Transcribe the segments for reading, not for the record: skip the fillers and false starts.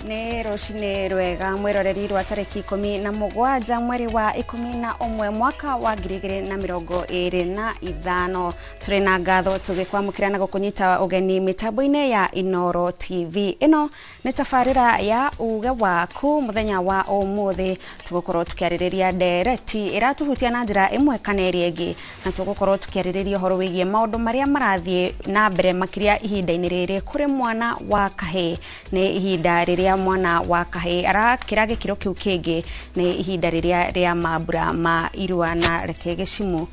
Nĩ rũcinĩ rwega mwĩroreri rwa tarĩki 17 mweri wa 11 mwaka wa 2025. Tũrĩ na ngatho tũgĩkwamũkĩra na gũkũnyita ũgeni mĩtambo-inĩ ya Inooro TV. Ĩno nĩ tabarĩra ya uge waku. Mũthenya wa ũmũthĩ tũgũkorwo tũkĩarĩrĩria ndereti ĩratũhutia na njĩra ĩmwe kana ĩrĩa ĩngĩ, na tũgũkorwo tũkĩarĩrĩria ũhoro wĩgiĩ maũndũ marĩa marathiĩ na mbere makĩria ihinda-inĩ rĩrĩ kũrĩ mwana wa kahĩĩ. Nĩ ihinda rĩrĩa mwana wa kahĩĩ arakĩra gĩkĩro kĩu kĩngĩ, nĩ ihinda rĩrĩa rĩa mambura ma irua. Na reke gĩcimu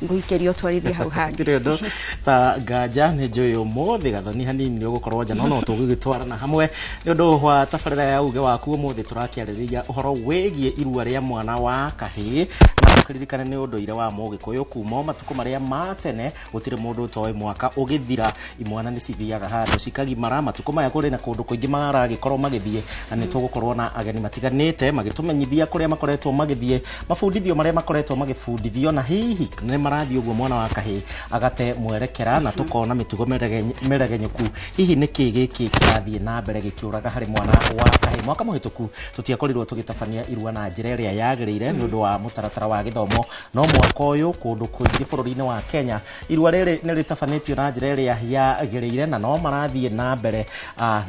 ngũikĩrio twarithie hau hangĩ. Tirĩ ũndũ ta nganja nĩ njũĩ ũmũthĩ Gathoni hanini nĩ ũgũkorwo nja, no no tũgũgĩtwarana hamwe nĩ ũndũ wa tabarĩra ya uge waku. Ũmũthĩ tũrakĩarĩrĩria ũhoro wĩgiĩ irua rĩa mwana wa kahĩĩ, na ũkĩririkane nĩ ũndũire wa Mũgĩkũyũ kuma matukũ marĩa ma tene. Gũtirĩ mũndũ ũtoĩ mwaka ũgĩthira imwana nĩ cithiaga handũ cikagimara. Matukũ maya kũrĩ na kũndũ kũingĩ maragĩkorwo magĩthiĩ, na nĩ tũgũkorwo na ageni matiganĩte magĩtũmenyithia kũrĩa makoretwo magĩthiĩ, mabundithio marĩa makoretwo magĩbundithio, na hihi nĩ marathiĩ ũguo mwana wa kahĩĩ agate mwerekera na tũkona mĩtugo mĩregenyũku. Hihi nĩ kĩĩ gĩkĩ kĩrathiĩ na mbere gĩkĩũraga harĩ mwana wa kahĩĩ? Mwaka mũhĩtũku tũtiakorirwo tũgĩtabania irua na njĩra ĩrĩa yagĩrĩire nĩ ũndũ wa mũtaratara wa gĩthomo, no mwaka ũyũ kũndũ kũingĩ bũrũri-inĩ wa Kenya irua rĩrĩ nĩ rĩtabanĩtio na njĩra ĩrĩa yagĩrĩire, na no marathiĩ na mbere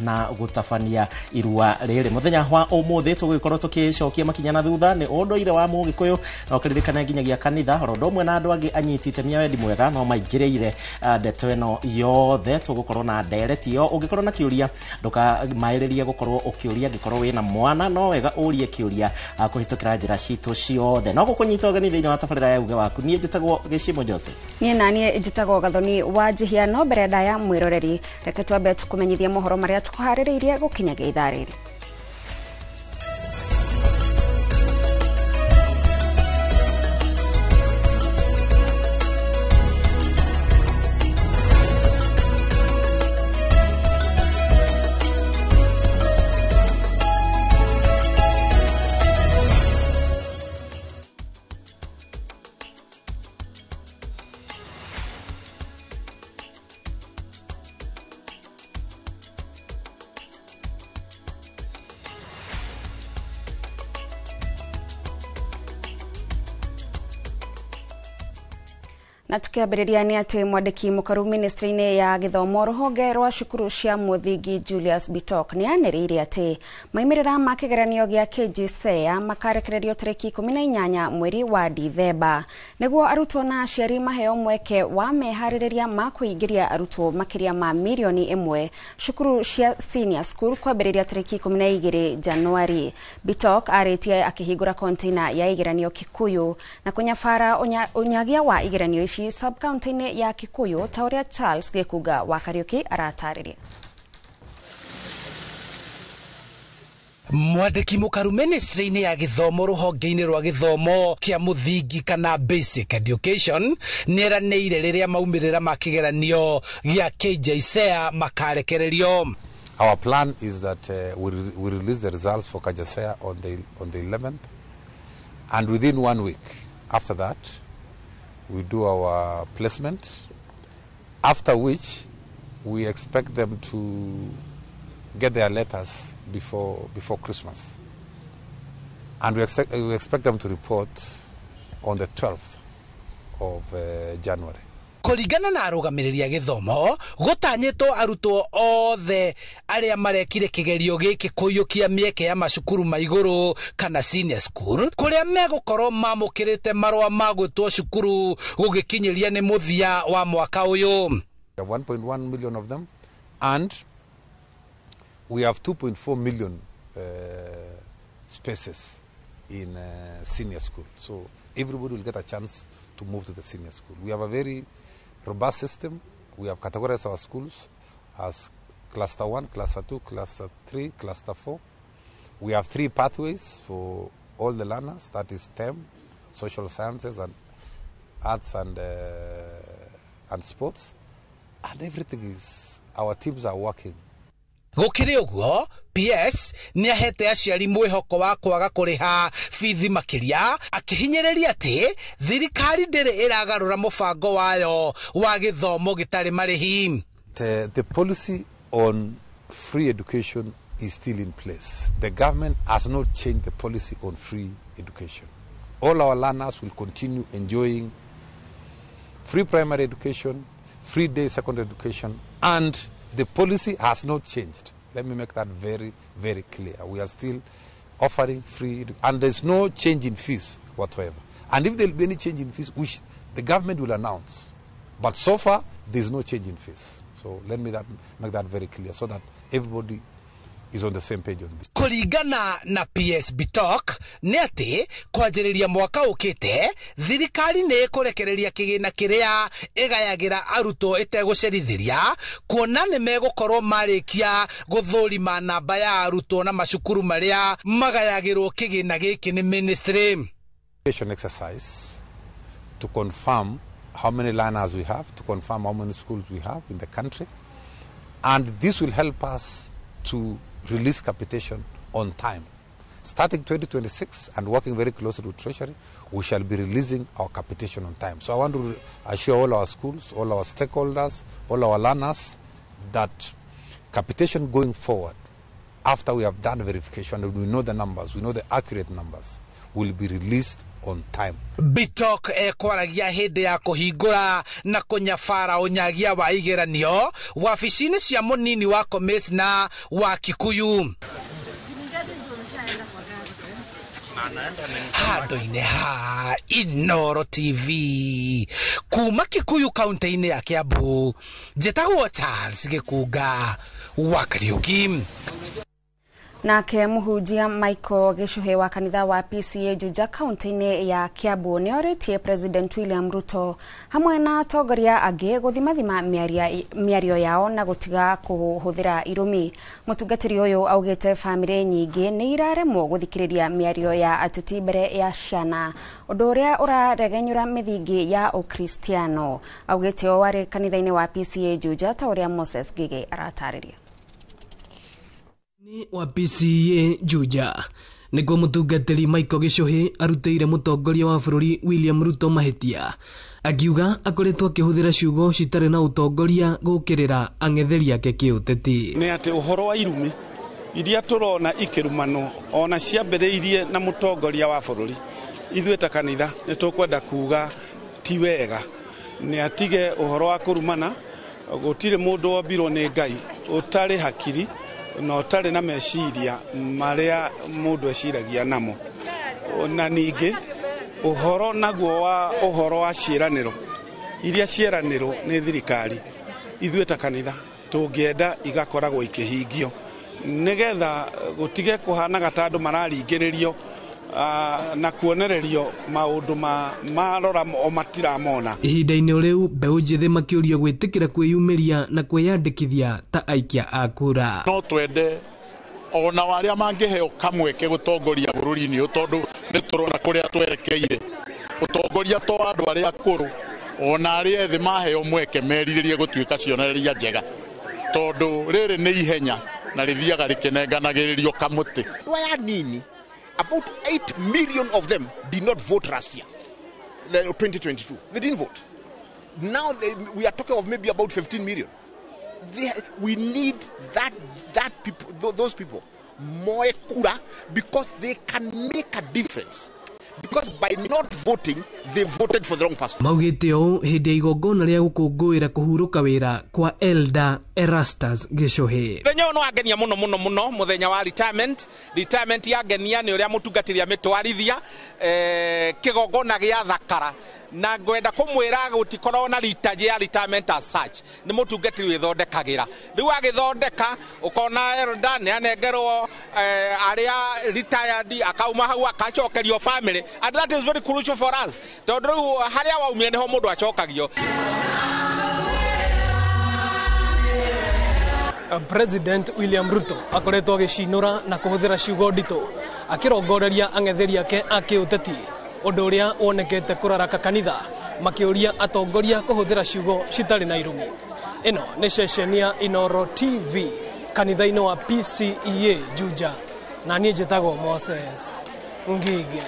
na gũtabania irua rĩrĩ. Mũthenya wa ũmũthĩ tũgũgĩkorwo tũkĩcokia makinya na thutha nĩ ũndũire wa Mũgĩkũyũ, na ũkĩririkane nginyagia kanitha oro ũndũ ũmwe na andũ angĩ anyiti itemi a wendi mwega no maingĩrĩire ndeto ĩno yothe. Tũgũkorwo na ndereti ĩyo. Ũngĩkorwo na kĩũria ndũkamaĩrĩrie gũkorwo ũkĩũria. Angĩkorwo wĩna mwana no wega ũrie kĩũria kũhĩtũkĩra njĩra citũ ciothe. No gũkũnyita ũgeni thĩinĩ wa tabarĩra ya uge waku, niĩ njĩtagwo Gĩcimo Joseph. Niĩ naniĩ njĩtagwo Gathoni wa Njihia. No mbere ndaya mwĩroreri, reke twambe tũkũmenyithie mohoro marĩa tũkũharĩrĩirie gũkinyagia ithaa rĩrĩ. Na tukiambĩrĩria nĩ atĩ mwandĩki mũkaru ministry-inĩ ya gĩthomo rũhonge rwa cukuru cia mũthingi Julius Bitok nĩ anĩrĩire atĩ maumĩrĩra ma kĩgeranio gĩa KJSEA makarekererio tarĩki 18 mweri wa Dithemba, nĩguo arutwo na aciari maheo mweke wa meharĩrĩria ma kũingĩria arutwo makĩria ma 1 mirioni cukuru cia senior school kwambĩrĩria tarĩki 12 Januari. Bitok arĩtie akĩhingũra container ya igeranio Kikuyu na kũnyabara ũnyagia wa igeranio ici sub-county-inĩ ya Kikuyu, ta ũrĩa Charles Gĩkunga wa Kariũki aratarĩria. Mwandĩki mũkaru ministry-inĩ ya gĩthomo rũhonge-inĩ rwa gĩthomo kĩa mũthingi kana basic education nĩeranĩire rĩrĩa maumĩrĩra ma kĩgeranio gĩa KJSEA makarekererio. Our plan is that we release the results for KJSEA on the 11th, and within one week after that, we do our placement, after which we expect them to get their letters before Christmas. And we expect them to report on the 12th of January. Kũringana na arũgamĩrĩri a gĩthomo, gũtanyĩtwo arutwo othe arĩa marekire kĩgerio gĩkĩ kũiyũkia mĩeke ya macukuru ma igũrũ kana senior school, kũrĩa megũkorwo mamũkĩrĩte marũa ma gwĩtwo cukuru gũgĩkinyĩria nĩ mũthia wa mwaka ũyũ. We have 1.1 million of them, and we have 2.4 million spaces in senior school. So everybody will get a chance to move to the senior school. We have a very robust system. We have categorized our schools as cluster 1, cluster 2, cluster 3, cluster 4. We have three pathways for all the learners, that is STEM, social sciences and arts and sports. And everything is, our teams are working. Gũkĩrĩ ũguo, PS nĩ ahete aciari mwĩhoko wa kwaga kũrĩha bithi makĩria, akĩhinyĩrĩria atĩ thirikari ndĩrĩ ĩragarũra mũbango wayo wa gĩthomo gĩtarĩ marĩhi. The policy on free education is still in place. The government has not changed the policy on free education. All our learners will continue enjoying free primary education, free day secondary education, and the policy has not changed. Let me make that very, very clear. We are still offering free, and there's no change in fees whatsoever. And if there will be any change in fees, which the government will announce, but so far there's no change in fees. So let me make that very clear so that everybody is on the same page on this. Kũringana na PS Bitok nĩ atĩ kwanjĩrĩria mwaka ũkĩte thirikari nĩ ĩkũrekereria kĩgĩna kĩrĩa ĩgayagĩra arutwo ĩtegũcerithĩria kuona nĩ megũkorwo marĩkia gũthũrima namba ya arutwo na macukuru marĩa magayagĩrwo kĩgĩna gĩkĩ nĩ ministry. Exercise to confirm how many learners we have, to confirm how many schools we have in the country, and this will help us to release capitation on time. Starting 2026 and working very closely with Treasury, we shall be releasing our capitation on time. So I want to assure all our schools, all our stakeholders, all our learners that capitation going forward, after we have done verification and we know the numbers, we know the accurate numbers, will be released on time. Bitok ekwaragia hĩndĩ ya kũhingũra na kũnyabara ũnyagia wa igeranio wabici-inĩ cia mũnini wa komĩcna wa Kikuyu. Handũ-inĩ ha Inooro TV kuma Kikuyu kaunti-inĩ ya Kiambu, njĩtagwo Charles Gĩkunga wa Kariuki. Nake muhunjia Michael Gichuhi wa kanitha wa PCA Juja kaunti-inĩ ya Kiambu nĩorĩtie President William Ruto hamwe na atongoria angĩ gũthimathima mĩario yao na gũtiga kũhũthĩra irumi. Mũtungatĩri ũyũ augĩte bamĩrĩ nyingĩ nĩ iraremwo gũthikĩrĩria mĩario ya ateti mbere ya ciana, ũndũ ũrĩa ũraregenyũra mĩthingi ya Ũkristiano. Augĩte ũũ arĩ kanitha-inĩ wa PCA Juja ta ũrĩa Moses Ngige aratarĩria. Wa PCA Juja nĩguo mũtungatĩri Michael Gichuhi arutĩire mũtongoria wa bũrũri William Ruto mahĩtia, akiuga akoretwo akĩhũthĩra ciugo citarĩ na ũtongoria gũkĩrĩra ang'etheri ake kĩũteti. Nĩ atĩ ũhoro wa irumi iria tũrona ikĩrumanwo ona ciambĩrĩirie na mũtongoria wa bũrũri, ithuĩ ta kanitha nĩ tũkwenda kuga ti wega, nĩ atige ũhoro wa kũrumana. Gũtirĩ mũndũ wombirwo nĩ Ngai ũtarĩ hakiri na ũtarĩ na meciria marĩa mũndũ eciragia namo. Na ningĩ ũhoro naguo wa ũhoro wa ciĩranĩro iria ciĩranĩrwo nĩ thirikari, ithuĩ ta kanitha tũngĩenda igakoragwo ikĩhingio nĩgetha gũtige kũhanaga ta andũ mararingĩrĩrio na kuonererio maũndũ marora o matiramona. Ihinda-inĩ rĩu mbeũ njĩthĩ makĩũrio gwĩtĩkĩra kwĩyumĩria na kwĩyandĩkithia ta aikia a kura. No twende ona arĩa mangĩheo kamweke gũtongoria bũrũri-inĩ ũyũ, tondũ nĩ tũrona kũrĩa twerekeire. Ũtongoria to andũ arĩa akũrũ, ona arĩa ethĩ maheo mweke merirĩrie gũtuĩka cionereria njega, tondũ rĩrĩ nĩ ihenya na rĩthiaga rĩkĩnenganagĩrĩrio kamũtĩ. Andũ aya nini, about 8 million of them did not vote last year, 2022. They didn't vote. Now we are talking of maybe about 15 million. We need that people, those people, more kura, because they can make a difference. Because by not voting, they voted for the wrong person. Maugĩte ũũ hĩndĩ ya igongona rĩa gũkũngũĩra kũhurũka wĩra kwa Elder Erastus Gichuhi. Mũthenya ũyũ nĩ wangenia mũno mũno mũno, mũthenya wa retirement. Retirement yangenia nĩ ũrĩa mũtungatĩri amĩtwarithia kĩgongona gĩa thakara, na ngwenda kũmwĩra gũtikoragwo na liturgy ya retirement as such, nĩ mũtungatĩri wĩthondekagĩra. Rĩu agĩthondeka ũkona elder nĩ anengerwo arĩa retired, akauma hau akacokerio family, and that is very crucial for us, tondũ rĩu harĩa waumire nĩho mũndũ acokagio. President William Ruto akoretwo agĩcinũra na kũhũthĩra ciugo nditũ akĩrongoreria ang'etheri ake a kĩũteti, ũndũ ũrĩa wonekete kũraraka kanitha makĩũria atongoria kũhũthĩra ciugo citarĩ na irumi. Ĩno nĩ ceceni ya Inooro TV kanitha-inĩ wa PCEA Juja, na niĩ njĩtagwo Moses Ngige.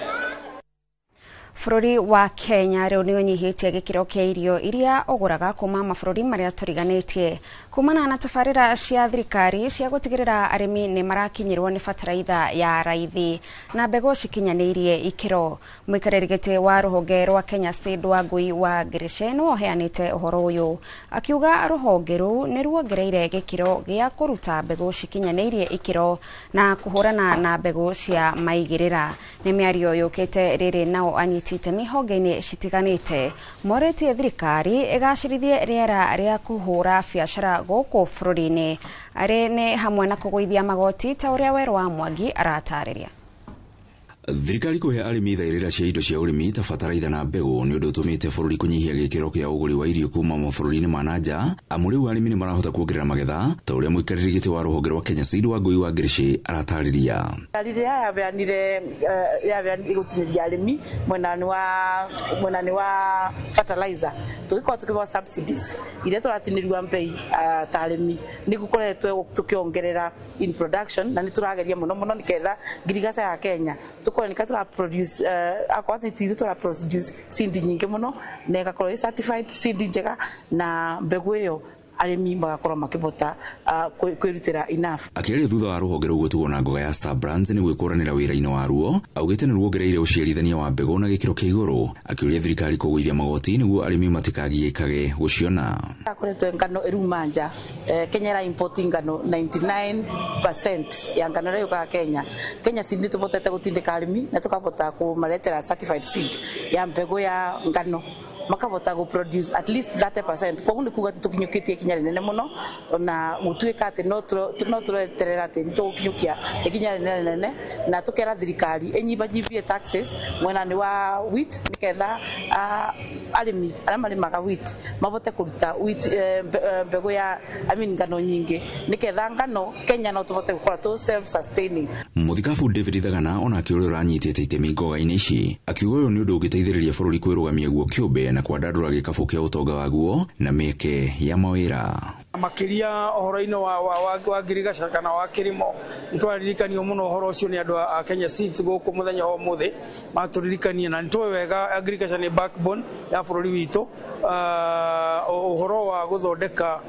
Bũrũri wa Kenya rĩu nĩ ũnyihĩtie gĩkĩro kĩa irio iria ũgũraga kuma mabũrũri marĩa tũriganĩtie kumana na tabarĩra cia thirikari cia gũtigĩrĩra arĩmi nĩ marakinyĩrwo nĩ bataraitha ya raithi na mbegũ cikinyanĩirie ikĩro. Mũikarĩri gĩtĩ wa rũhonge rwa Kenya Seed Wangui wa Ngirice nĩwe ũheanĩte ũhoro ũyũ, akiuga rũhonge rũu nĩ ruongereire gĩkĩro gĩa kũruta mbegũ cikinyanĩirie ikĩro na kũhũrana na mbegũ cia maigĩrĩra. Nĩ mĩario yũkĩte rĩrĩ nao anyiti itemi honge-inĩ citiganĩte morĩtie thirikari ĩgacĩrithie rĩera rĩa kũhũra biacara gũkũ bũrũri-inĩ, arĩ nĩ hamwe na kũgũithia magoti ta ũrĩa Werũ wa Mwangi aratarĩria. Thirikari kũhe arĩmi thairĩra cia indo cia ũrĩmi ta bataraitha na mbegũ nĩ ũndũ ũtũmĩte bũrũri kũnyihia gĩkĩro kĩa ũgũri wa irio kuma mabũrũri-inĩ ma na nja, amu rĩu arĩmi nĩ marahota kuongerera magetha ta ũrĩa mũikarĩri gĩtĩ wa rũhonge rwa Kenya Seed Wangui wa Ngirici aratarĩria. Rĩrĩa yaheanire gũtinĩria arĩmi mwena-inĩ wa fertilizer, tũgĩkorwo tũkĩheo subsidies iria tũratinĩrio mbei ta arĩmi, nĩ gũkoretwo tũkĩongerera in production na nĩ tũrageria mũno mũno nĩgetha ngirigaca ya Kenya tukorwo nĩ tũra produce akorwo nĩ titũ tũra produce seed nyingĩ mũno na ĩgakorwo ĩ certified seed njega na mbegũ ĩyo arĩmi magakorwo makĩhota kwĩrutĩra enough. Akĩaria thutha wa rũhonge rũu gũtigwo na ngoga ya Star Brands nĩ gwĩkũranĩra wĩra-inĩ waruo, augĩte nĩ ruongereire ũciarithania wa mbegũ na gĩkĩro kĩa igũrũ, akĩũria thirikari kũgũithia magoti nĩguo arĩmi matikagiĩkage gũciona. Akoretwo ngano ĩruma nja, Kenya ĩra import ngano 99% ya ngano ĩrĩa yũkaga Kenya. Kenya Seed nĩ tũhotete gũtindĩka arĩmi na tũkahota kũmaretera certified seed ya mbegũ ya ngano, makahota gũ produce at least 30%. Koguo nĩ kuga tũkinyũkĩtie ikinya rĩnene mũno na gũtuĩka atĩ no tũreterera atĩ nĩ tũgũkinyũkia ikinya rĩnene na tũkera thirikari ĩnyibanyibie taxes mwena-inĩ wa wheat nĩgetha arĩmi arĩa marĩmaga wheat mahote kũruta wheat mbegũ ya ngano nyingĩ nĩgetha ngano Kenya no tũhote gũkorwo tũ self sustaining. Mũthikabu David Thagana onake ũrĩa ũranyitĩte itemi ngoga-inĩ ici akiuga ũyũ nĩ ũndũ ũngĩteithĩrĩria bũrũri kwĩrũgamia guo kĩũmbe na kwandandũra gĩkabũ kĩa ũtonga waguo na mĩeke ya mawĩra. Makĩria ũhoro-inĩ wa ngirigaca kana wa kĩrĩmo nĩ twaririkanio mũno ũhoro ũcio nĩ andũ a Kenya Seeds gũkũ mũthenya wa ũmũthĩ matũririkanie, na nĩ tũĩ wega agriculture nĩ backbone ya bũrũri witũ. Ũhoro wa gũthondeka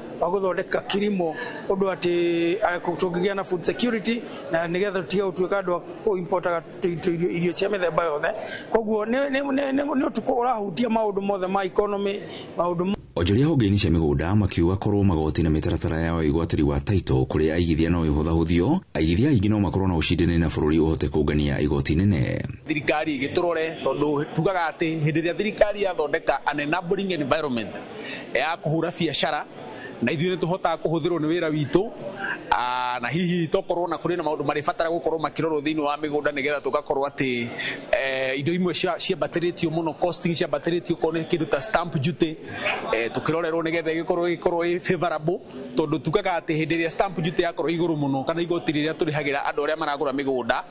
kĩrĩmo ũndũ atĩ tũngĩgĩa na food security na nĩgetha tũtige gũtuĩka andũ a kũ-importaga irio cia mĩthemba yothe. Koguo nĩ ũtukũ ũrahutia maũndũ mothe ma economy, maũndũ. Onjoria honge-inĩ cia mĩgũnda makiuga korwo magoti na mĩtaratara ya ũgwatĩri wa title kũrĩ aigithia no ĩhũthahũthio, aigithia aingĩ no makorwo na ũcindani na bũrũri ũhote kũngania igoti nene. Thirikari ĩgĩtũrore tondũ tugaga atĩ hĩndĩ ĩrĩa thirikari yathondeka an enabling environment ya kũhũra biacara na ithuĩ nĩ tũhotaga kũhũthĩrwo nĩ wĩra witũ, na hihi tokorwo na kũrĩ na maũndũ marĩbatara gũkorwo makĩrorwo thĩinĩ wa mĩgũnda nĩgetha tũgakorwo atĩ indo imwe ciambatĩrĩtio mũno, costing ciambatĩrĩtio korwo nĩ kĩndũ ta stamp duty tũkĩrorerwo nĩgetha ĩgĩkorwo ĩ favorable, tondũ tugaga atĩ hĩndĩ ĩrĩa stamp duty yakorwo igũrũ mũno kana igoti rĩrĩa tũrĩhagĩra andũ arĩa maragũra mĩgũnda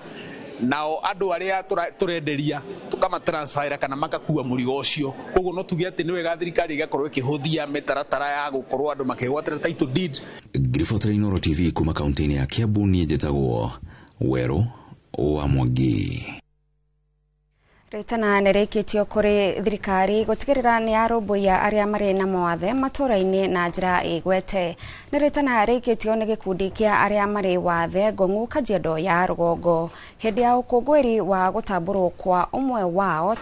nao andũ arĩa tũrenderia tũkamatransferra kana makakua mũrigo ũcio. Koguo no tuge atĩ nĩ wega thirikari ĩgakorwo ĩkĩhũthia mĩtaratara ya gũkorwo andũ makĩgwatĩra title deed. Ngiribotera Inooro TV kuma kaunti-inĩ ya Kiambu, niĩ njĩtagwo Werũ wa Mwangi. Rĩtana nĩrĩkĩtio kũrĩ thirikari gũtigĩrĩra nĩ yarũmbũiya arĩa marĩ na mawathe matũũra-inĩ na njĩra ĩgwete. Nĩ rĩtana rĩkĩtio nĩ gĩkundi kĩa arĩa marĩ wathe Ngong'u Kajiado ya rũgongo hĩndĩ ya ũkũngũĩri wa gũtambũrwo kwa ũmwe wao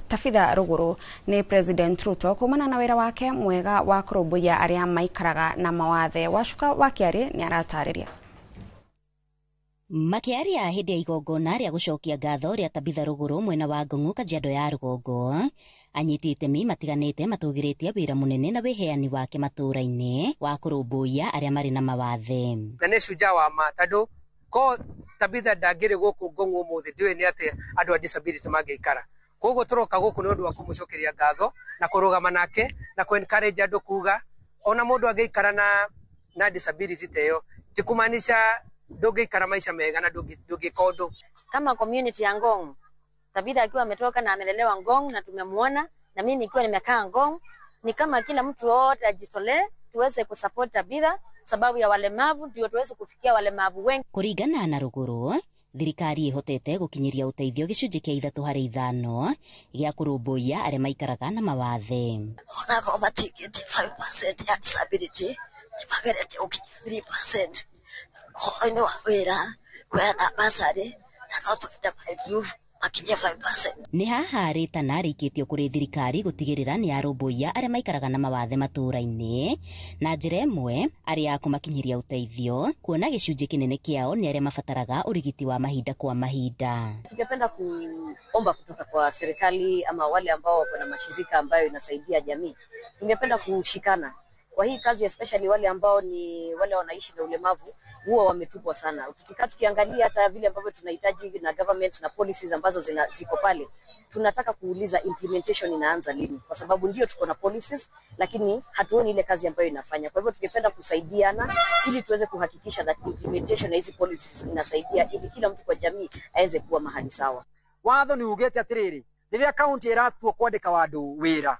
Tabitha Rũgũrũ nĩ President Ruto kumana na wĩra wake mwega wa kũrũmbũiya arĩa maikaraga na mawathe. Wacuka wa Kĩarĩ nĩ aratarĩria. Makiaria hĩndĩ ya igongona rĩa gũcokia ngatho rĩa Tabitha Rũgũrũ mwena wa Ngong'u Kajiado ya rũgongo, anyiti itemi matiganĩte matũgĩrĩtie wĩra mũnene na wĩheani wake matũũra-inĩ wa kũrũmbũiya arĩa marĩ na mawathe. Na nĩ shujaa wa ma tondũ ko Tabitha ndangĩrĩ gũkũ Ngong'u ũmũthĩ ndiũĩ nĩ atĩa andũ a disability mangĩikara. Koguo tũroka gũkũ nĩ ũndũ wa kũmũcokeria ngatho na kũrũgama nake na kũ encourage andũ kuga ona mũndũ angĩikara na disability ta ĩyo ti kumaanisha ndũngĩikara maisha mega na ndũngĩka ũndũ. Kama community ya Ngong, Tabitha akiwa ametoka na amelelewa Ngong na tumemuona, na mimi nikiwa nimekaa Ngong, ni kama kila mtu wote ajitolee tuweze kusupport Tabitha sababu ya walemavu, ndio tuweze kufikia walemavu wengi. Kuringana na Rũgũrũ, Thirikari ĩhotete gũkinyĩria ũteithio gĩcunjĩ kĩa 3 harĩ 5 gĩa kũrũmbũiya arĩa maikaraga na mawathe. Onakorwo matingĩtie 5% ya disability, nĩ mageretie gũkinyia 3% ũhoro-inĩ wa wĩra, kũheana bursary, na no twende ma improve makinyie 5%. Nĩ haha rĩtana rĩikĩtio kũrĩ thirikari gũtigĩrĩra nĩ yarũmbũiya arĩa maikaraga na mawathe matũũra-inĩ na njĩra ĩmwe arĩ ya kũmakinyĩria ũteithio, kuona gĩcunjĩ kĩnene kĩao nĩ arĩa mabataraga ũrigiti wa mahinda kwa mahinda. Tungependa kuomba kutoka kwa serikali ama wale ambao wako na mashirika ambayo inasaidia jamii, tungependa kushikana kwa hii kazi, especially wale ambao ni wale wanaishi na ulemavu huwa wametupwa sana. Tukikaa tukiangalia hata vile ambavyo tunahitaji na government na policies ambazo ziko pale, tunataka kuuliza implementation inaanza lini, kwa sababu ndio tuko na policies lakini hatuoni ile kazi ambayo inafanya. Kwa hivyo tungependa kusaidiana ili tuweze kuhakikisha that implementation ya hizi policies inasaidia ili kila mtu kwa jamii aweze kuwa mahali sawa. Watho nĩ ugĩte atĩrĩrĩ, rĩrĩa kaunti ĩratua kwandĩka andũ wĩra,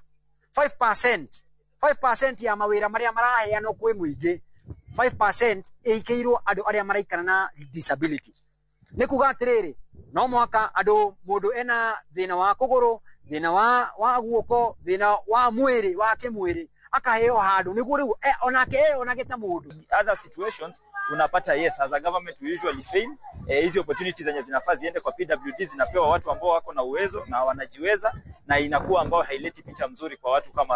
5% 5% ya mawĩra marĩa maraheanwo kwĩ mũingĩ, 5% ĩikĩirwo andũ arĩa maraikara na disability. Nĩ kuga atĩrĩrĩ, no mũhaka andũ, mũndũ ena thĩna wa kũgũrũ, thĩna wa guoko, thĩna wa mwĩrĩ wa kĩmwĩrĩ, akaheo handũ nĩguo rĩu onake eyonage ta mũndũ. Other situations unapata, yes, as a government we usually fail. Hizi opportunities zenye zinafaa ziende kwa PWD zinapewa watu ambao wako na uwezo na wanajiweza, na inakuwa ambao haileti picha mzuri kwa watu kama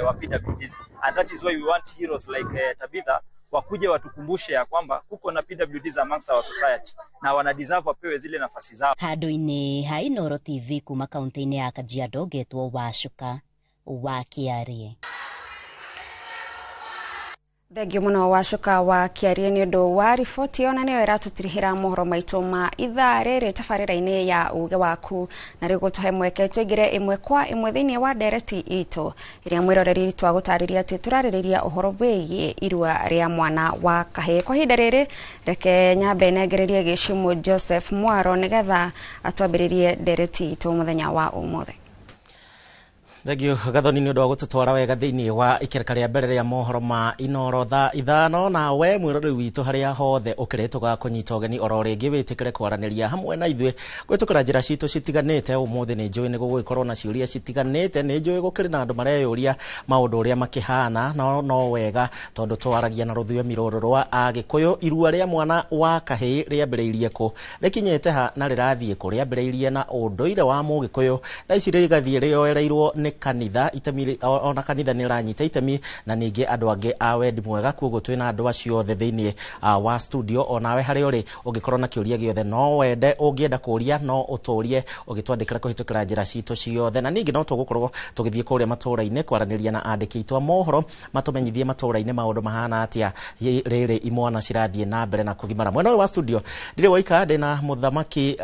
wa PWDs, and that is why we want heroes like Tabitha wakuje watukumbushe ya kwamba kuko na PWDs amongst our society na wana deserve wapewe zile nafasi zao. Handũ-inĩ ha Inooro TV kuma kaunti-inĩ ya Kajiado, ngetwo Wacuka wa Kĩarie. Thengio muno Wacuka wa Kĩarie nĩ ũndũ wa riboti ĩyo, na nĩyo ĩratũtirihĩra mohoro maitũ ma ithaa rĩrĩ tabarĩra-inĩ ya Uge Waku, na rĩu gũtũhe mweke tũingĩre ĩmwe kwa ĩmwe thĩinĩ wa ndereti itũ ĩrĩa mwĩroreri twagũtarĩria atĩ tũrarĩrĩria ũhoro wĩgiĩ irua rĩa mwana wa kahĩĩ. Kwa ihinda rĩrĩ, reke nyambe nengererie Gĩcimũ Joseph Mwaro nĩgetha atwambĩrĩrie ndereti itũ mũthenya wa ũmũthĩ. Thengio Gathoni nĩ ũndũ wa gũtũtwara wega thĩinĩ wa ikereka rĩa mbere rĩa mohoro ma Inooro thaa 5. Na we mwĩroreri witũ harĩa hothe ũkĩrĩ, tũgakũnyita ũgeni oro rĩngĩ wĩtĩkĩre kwaranĩria hamwe na ithuĩ kũhĩtũkĩra njĩra citũ citiganĩte. Ũmũthĩ nĩ njũĩ nĩ gũgũgĩkorwo na ciũria citiganĩte, nĩ njũĩ gũkĩrĩ na andũ mareyũria maũndũ ũrĩa makĩhana, no wega tondũ twaragia na rũthiomi rũrũ rwa Agĩkũyũ. Irua rĩa mwana wa kahĩĩ rĩambĩrĩirie kũ, rĩkinyĩte ha, na rĩrathiĩ kũ? Rĩambĩrĩirie na ũndũire wa Mũgĩkũyũ, thaa ici rĩgathiĩ rĩoereirwo nĩ kanitha itemi, ona kanitha nĩ ranyita itemi na ningĩ andũ angĩ a wendi mwega. Koguo twĩna andũ acio othe thĩinĩ wa studio. Onawe harĩa ũrĩ, ũngĩkorwo na kĩũria gĩothe no wende ũngĩenda kũria, no ũtũrie ũgĩtwandĩkĩra kũhĩtũkĩra njĩra citũ ciothe. Na ningĩ no tũgũkorwo tũgĩthiĩ kũrĩa matũũra-inĩ kwaranĩria na andĩki aitũ a mohoro matũmenyithie matũũra-inĩ maũndũ mahana atĩa rĩrĩ imwana cirathiĩ na mbere na kũgimara. Mwena ũyũ wa studio ndirĩ waika, ndĩna mũthamaki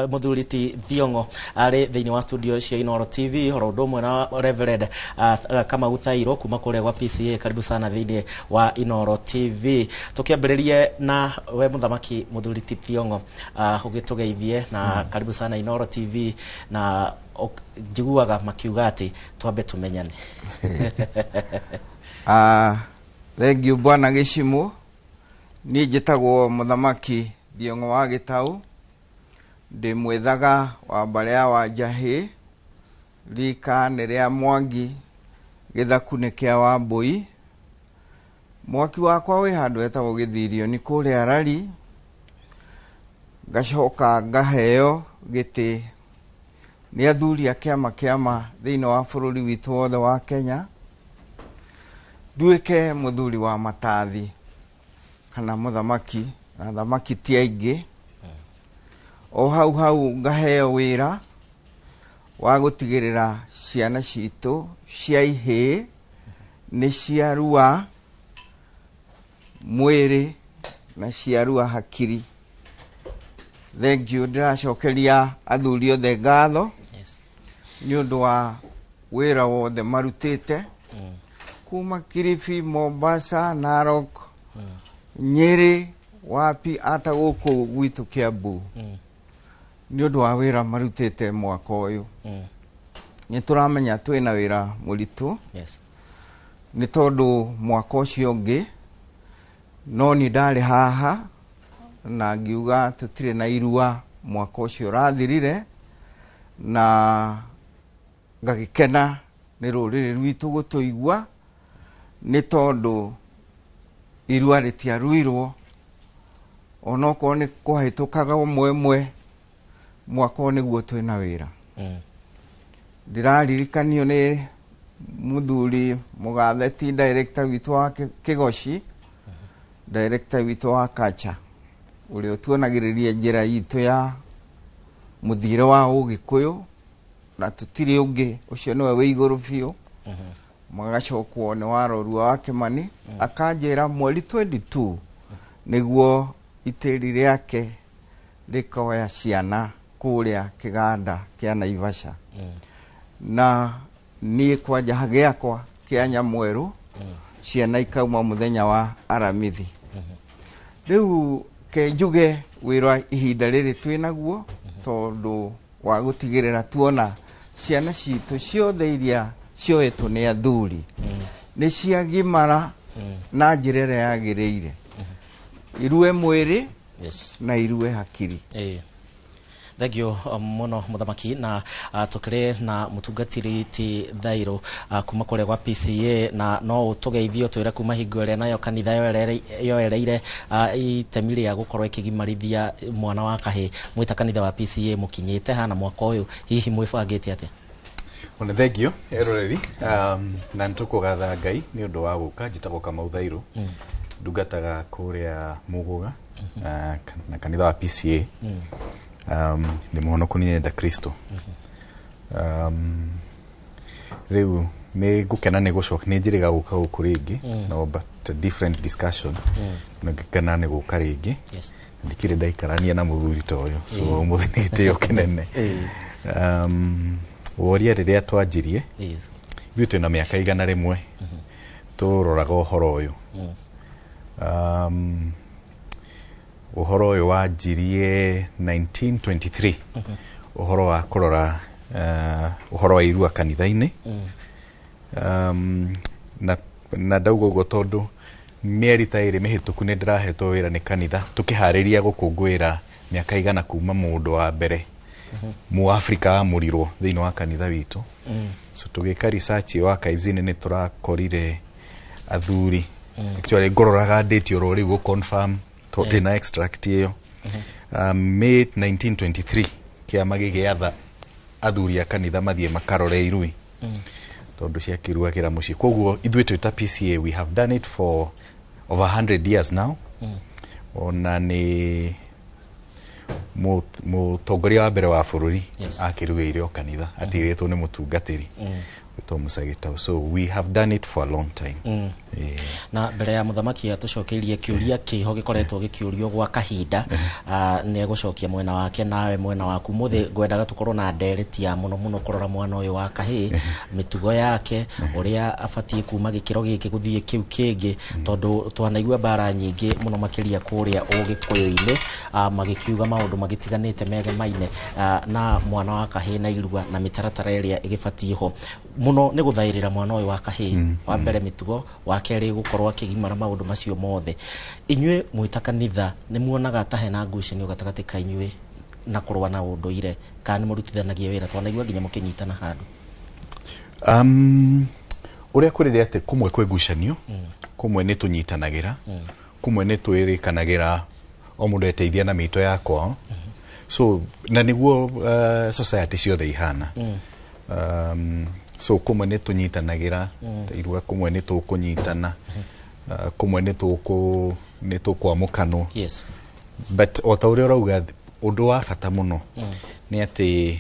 mũthuri ti Thiong'o arĩ thĩinĩ wa studio cia Inooro TV, oro ũndũ ũmwe na Reverend Kamau Thairo kuma kũrĩa gwa PCA. Karibu sana thĩinĩ wa Inooro TV. Tũkĩambĩrĩrie na we mũthamaki mũthuri ti Thiong'o, ũgĩtũgeithie na karibu sana Inooro TV, na njiguaga makiuga atĩ twambe tũmenyane. Thengiũ bwana Gĩcimũ. Niĩ njĩtagwo Mũthamaki Thiong'o wa Gĩtaũ, ndĩ mwĩthaga wa mbarĩ ya Wanjahĩ, rika nĩ rĩa Mwangi, gĩthaku nĩ kĩa Wambũi. Mwaki wakwa wĩ handũ hetagwo Gĩthirio nĩ kũrĩa Rari. Ngacoka ngaheo gĩtĩ nĩ athuri a kĩama kĩama thĩinĩ wa bũrũri witũ wothe wa Kenya, nduĩke mũthuri wa matathi kana mũthamaki, na thamaki ti aingĩ. O hau hau ngaheo wĩra wa gũtigĩrĩra ciana citũ cia ihĩĩ nĩ ciarua mwĩrĩ na ciarua hakiri. Thengiũ, ndĩracokeria athuri othe ngatho nĩ ũndũ wa wĩra wothe marutĩte kuma Kilifi, Mombasa, Narok, Nyĩrĩ, wapi, ata gũkũ gwitũ Kiambu, nĩ ũndũ wa wĩra marutĩte mwaka ũyũ. Nĩ tũramenya twĩna wĩra mũritũ nĩ tondũ mwaka ũcio ũngĩ no ni ndarĩ haha. na ngiuga tũtirĩ na irua mwaka ũcio ũrathirire, na ngagĩkena nĩ rũrĩrĩ rwitũ gũtũigua nĩ tondũ irua rĩtiaruirwo onokorwo nĩ kũhĩtũkaga ũmwe ũmwe mwaka ũyũ nĩguo twĩna wĩra. Ndĩraririkanio nĩ mũthuri mũgathe ti director witũ wa Kĩgoci, director witũ wa Kacha, ũrĩa ũtuonagĩrĩria njĩra itũ ya mũthiĩre wa ũgĩkũyũ na tũtirĩ ũngĩ, ũcio nĩwe wĩ igũrũ biũ. Magacokwo nĩ warorua wa Kĩmani, akanjĩra mweri 22 nĩguo itĩri rĩake rĩkoya ciana kũrĩa kĩganda kĩa Naivasha. Na niĩ kwanja gĩakwa kĩa Nyamwerũ ciana ikauma mũthenya wa Aramithi. Rĩu ke njuge wĩra ihinda rĩrĩ twĩnaguo tondũ wa gũtigĩrĩra tuona ciana citũ ciothe iria cioetwo nĩ athuri nĩ ciagimara na njĩra ĩrĩa yagĩrĩire, irue mwĩrĩ na irue hakiri. Thank you muno muthamaki na tukire na mutungatiri ti Thairũ kuma kuria gwa PCA na no utugeithio twira kuma hingo ĩrĩa nayo kanitha yoereire itemi rĩa gukorwo ikigimarithia mwana wa kahĩ mwita kanitha wa PCA mukinyite hana mwaka ũyũ hihi mwibangĩte atia? Ona thank you eroreri na nitukugatha Ngai ni undu wa guka njitagwo Kamau Thairũ ndungataga kuria Muguga na kanitha wa PCA. Ni muhonoku ni nenda Kristo. Riu ni ngukena ni gucoka ni njiriga guka guku ringi no but a different discussion na ngikena ni guka ringi. Ndikire ndaikarania na muthuri ta uyu so umuthi ni gitio kinene. Woria riria twanjirie ithuĩ twĩna mĩaka 100 tũroraga ũhoro ũyũ. Ũhoro ũyũ wanjirie 1923 ũhoro wa kũrora ũhoro wa irua kanitha-inĩ. Na ndauga ũguo tondũ mĩeri ta ĩrĩ mĩhĩtũku nĩ ndĩrahetwo wĩra nĩ kanitha tũkĩharĩria gũkũngũĩra mĩaka 100 kuma mũndũ wa mbere Mũafrika amũrirwo thĩinĩ wa kanitha witũ. So tũgĩka research ĩyo archives-inĩ nĩ tũrakorire athuri actually ngũroraga date oro rĩu gũ confirm tondũ extract ĩyo. May 1923 kĩama gĩgĩatha athuri a kanitha mathiĩ makarore irui tondũ ciakĩruagĩra mũciĩ. Koguo ithuĩ twĩ ta PCA we have done it for over 100 years now. Ona nĩ mũtongoria wa mbere wa bũrũri akĩrugĩire o kanitha atirĩtwo nĩ mũtungatĩri wĩtwo Musa Gitau. So we have done it for a long time. Na mbere ya mũthamaki atũcokeirie kĩũria kĩho gĩkoretwo gĩkĩũrio gwa kahinda nĩ egũcokia mwena wake nawe mwena waku. Mũthĩ ngwendaga tũkorwo na ndereti ya mũno mũno kũrora mwana ũyũ wa kahĩ mĩtugo yake ũrĩa abatiĩ kuma gĩkĩro gĩkĩ gũthiĩ kĩu kĩngĩ tondũ twanaigua mbara nyingĩ mũno makĩria kũrĩa ũgĩkũyũ-inĩ magĩkiuga maũndũ magĩtiganĩte megemaine na mwana wa kahĩ na irua na mĩtaratara ĩrĩa ĩgĩbatiĩ ho mũno nĩ gũthaĩrĩra mwana ũyũ wa kahĩ wa mbere mĩtugo wa kerĩ gũkorwo akĩgimara maũndũ macio mothe. Inyuĩ mwĩta kanitha nĩ muonaga ta hena ngucanio gatagatĩ ka inyuĩ na kũrũa na ũndũire kana nĩ mũrutithanagia wĩra twanaigua nginya mũkĩnyitana handũ? Ũrĩa kũrĩ nĩ atĩ kũmwe kwĩ ngucanio kũmwe nĩ tũnyitanagĩra kũmwe nĩ twĩrĩkanagĩra o mũndũ eteithia na mĩito ya kwao. So na nĩguo society ciothe ihana. So kũmwe nĩ tũnyitanagĩra irua kũmwe nĩ tũkũnyitana kũmwe nĩ tũkwamũkanwo. But o ta ũrĩa ũrauga ũndũ wa bata mũno nĩ atĩ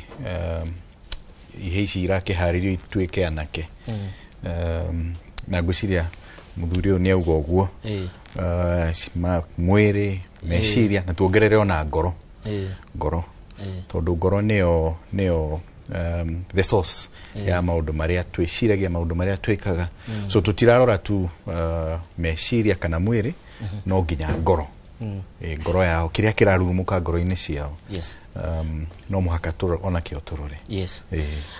ihe ici irakĩharĩrio ituĩke anake. Na ngwĩciria mũthuri ũyũ nĩ auga ũguo mwĩrĩ meciria na tuongerere ona ngoro ngoro tondũ ngoro nĩyo the source ya maũndũ marĩa twĩciragia maũndũ marĩa twĩkaga. So tũtirarora tu meciria kana mwĩrĩ no nginya ngoro. Ngoro yao kĩrĩa kĩrarurumũka ngoro-inĩ ciao. No mũhaka onakĩo tũrore. Yes.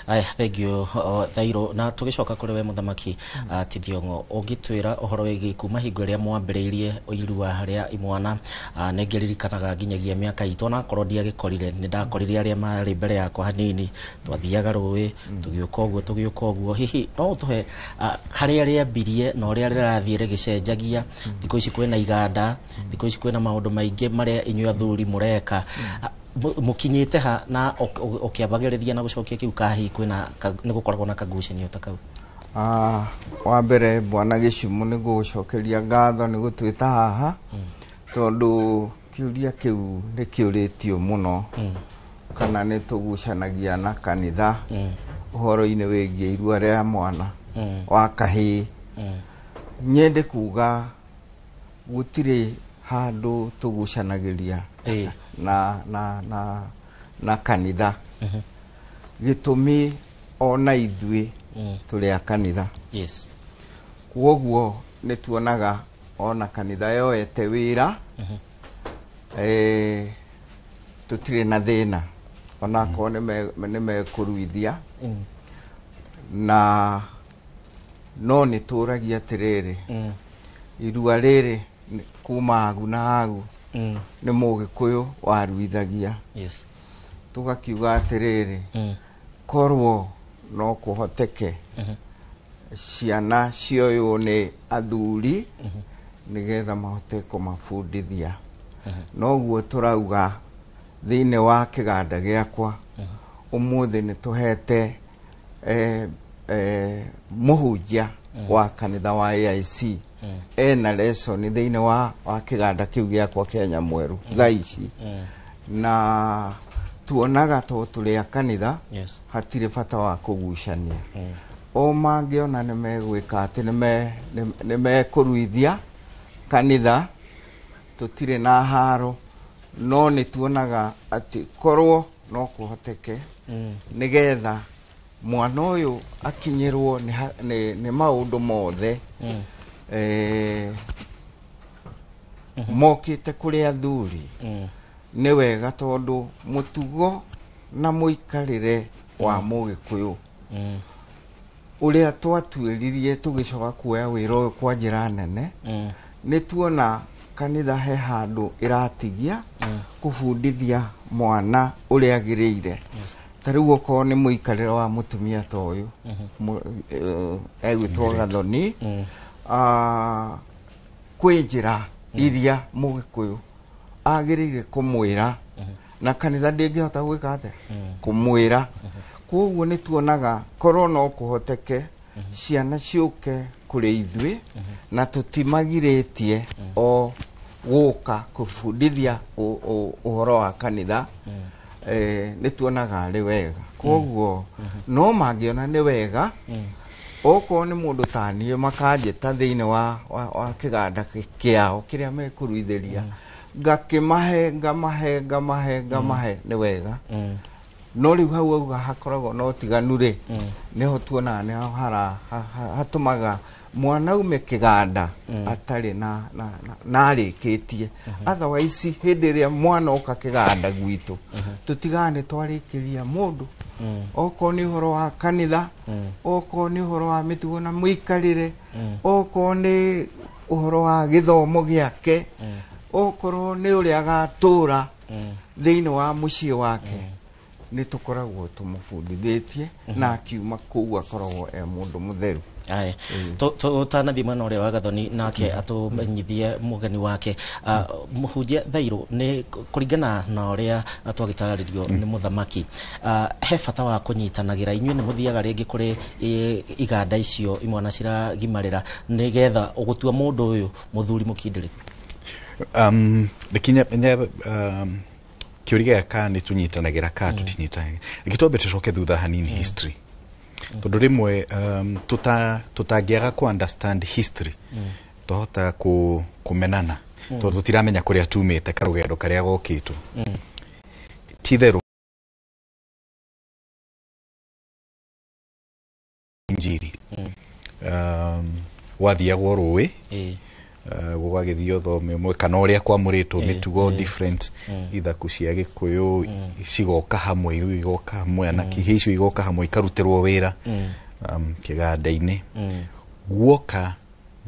Aya, thank you, Thairũ. Na tũgĩcoka kũrĩ we mũthamaki Tithiongo, ũngĩtwĩra ũhoro wĩgiĩ kuma hingo ĩrĩa mwambĩrĩirie irua rĩa imwana. Nĩ ngĩririkanaga nginyagia mĩaka itũ, onakorwo ndiagĩkorire, nĩ ndakorire arĩa marĩ mbere yakwa hanini, twathiaga rũĩ tũgĩũka ũguo tũgĩũka ũguo. Hihi no ũtũhe harĩa rĩambirie na ũrĩa rĩrathiĩ rĩgĩcenjagia? Thikũ ici kwĩna iganda, thikũ ici kwĩna maũndũ maingĩ marĩa inyuĩ athuri mũreka. Mũkinyĩte ha na ũkĩambagĩrĩria na gũcokia kĩu kahi kwĩna nĩ gũkoragwo na kagucanio ta kau? Wa mbere, bwana Gĩcumu, nĩ gũgũcokeria ngatho nĩ gũtwĩta haha, tondũ kĩũria kĩu nĩ kĩũrĩtio mũno, kana nĩ tũgucanagia na kanitha ũhoro-inĩ wĩgiĩ irua rĩa mwana wa kahĩĩ. Nyende kuga gũtirĩ handũ tũgucanagĩria na kanitha. Gĩtũmi, ona ithuĩ tũrĩ a kanitha. Kwoguo nĩ tuonaga ona kanitha yoete wĩra, tũtirĩ na thĩna onakorwo nĩ mekũruithia. Na no nĩ tũragia atĩrĩrĩ, irua rĩrĩ kuma agu na agu nĩ Mũgĩkũyũ waruithagia. Tũgakiuga atĩrĩrĩ, korwo no kũhoteke ciana cioywo nĩ athuri nĩgetha mahote kũmabundithia. Noguo tũrauga thĩinĩ wa kĩganda gĩakwa ũmũthĩ nĩ tũhete mũhunjia wa kanitha wa AIC ena lesson thĩinĩ wa kĩganda kĩu gĩakwa kĩa Nyamweru thaa ici. Na tuonaga to tũrĩ a kanitha, hatirĩ bata wa kũgucania. O mangĩona nĩ megwĩka atĩ nĩ mekũruithia kanitha, tũtirĩ na haro. No nĩ tuonaga atĩ korwo no kũhoteke nĩgetha mwana ũyũ akinyĩrwo nĩ maũndũ mothe mokĩte kũrĩ athuri, nĩ wega, tondũ mũtugo na mũikarĩre wa Mũgĩkũyũ ũrĩa twatuĩririe tũgĩcoka kuoya wĩra ũyũ kwa njĩra nene, nĩ tuona kanitha he handũ ĩratigia kũbundithia mwana ũrĩa agĩrĩire. Ta rĩu okorwo nĩ mũikarĩre wa mũtumia ta ũyũ egwĩtwo Gathoni, kwĩ njĩra iria Mũgĩkũyũ agĩrĩire kũmwĩra, na kanitha ndĩngĩhota gwĩka atĩa kũmwĩra. Koguo nĩ tuonaga korwo no kũhoteke ciana ciũke kũrĩ ithuĩ, na tũtimagirĩtie o gũka kũbundithia ũhoro wa kanitha, nĩ tuonaga arĩ wega. Koguo no mangĩona nĩ wega, okorwo nĩ mũndũ ta niĩ makanjĩta thĩinĩ wa kĩganda kĩao kĩrĩa mekũruithĩria, ngakĩmahe ngamahe ngamahe ngamahe, nĩ wega. No rĩu hau auga hakoragwo na ũtiganu rĩ, nĩho tuonaga nĩho hatũmaga mwana aume kĩganda atarĩ na arĩkĩtie. Otherwise hĩndĩ ĩrĩa mwana oka kĩganda gwitũ, tũtigaga nĩ twarĩkĩria mũndũ, okorwo nĩ ũhoro wa kanitha, okorwo nĩ ũhoro wa mĩtugo na mũikarĩre, okorwo nĩ ũhoro wa gĩthomo gĩake, okorwo nĩ ũrĩa agatũra thĩinĩ wa mũciĩ wake, nĩ tũkoragwo tũmũbundithĩtie, na akiuma kũu akoragwo e mũndũ mũtheru. Aya, tũtanathiĩ mwena ũrĩa wa Gathoni nake atũmenyithie mũgeni wake, mũhunjia Thairũ, nĩ kũringana na ũrĩa twagĩtarĩrio nĩ mũthamaki, he bata wa kũnyitanagĩra. Inyuĩ nĩ mũthiaga rĩngĩ kũrĩ iganda icio imwana ciragimarĩra nĩgetha ũgũtua mũndũ ũyũ mũthuri mũkindĩrĩku? Reke kĩũria gĩaka nĩ tũnyitanagĩra ka tũtinyitanagĩra, reke twambe tũcoke thutha hanini history, tondũ rĩmwe tũtangĩaga ku understand history twahota kũmenana, tondũ tũtiramenya kũrĩa tumĩte, karũgendo karĩa gokĩtwo. Ti itherũ injiri wathiagwo rũĩ. Gũgagĩthiĩ thome ũmwe kana ũrĩa kwamũrĩtwo mĩtugo different, ithaku cia Gĩkũyũ cigoka hamwe, iru igoka hamwe, anake ihĩĩ icio igoka hamwe ikarutĩrwo wĩra kĩganda-inĩ. Guoka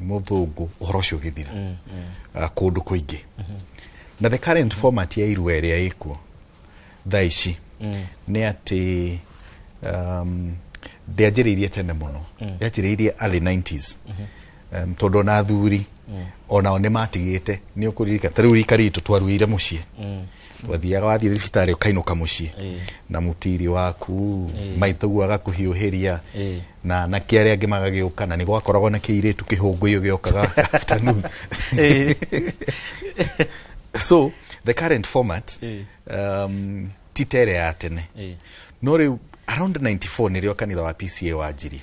mũthũngũ, ũhoro ũcio ũgĩthira kũndũ kũingĩ. Na the current format ya irua ĩrĩa ĩkuo thaa ici nĩ atĩ ndĩanjĩrĩirie tene mũno, yanjĩrĩirie early 90s, tondũ ona athuri onao nĩ matigĩte. Nĩ ũkũririkana ta rĩu rika ritũ twaruĩire mũciĩ, twathiaga, wathiĩ thibitarĩ ũkainũka mũciĩ na mũtiri waku, maitũguo agakũhiũhĩria na anake arĩa angĩ magagĩũka, na nĩ gwakoragwo na kĩirĩtu kĩhũngũyũ gĩokaga afternoon. So the current format ti ta ĩrĩa ya tene, no rĩu around 94 nĩrĩo kanitha wa PCA wanjirie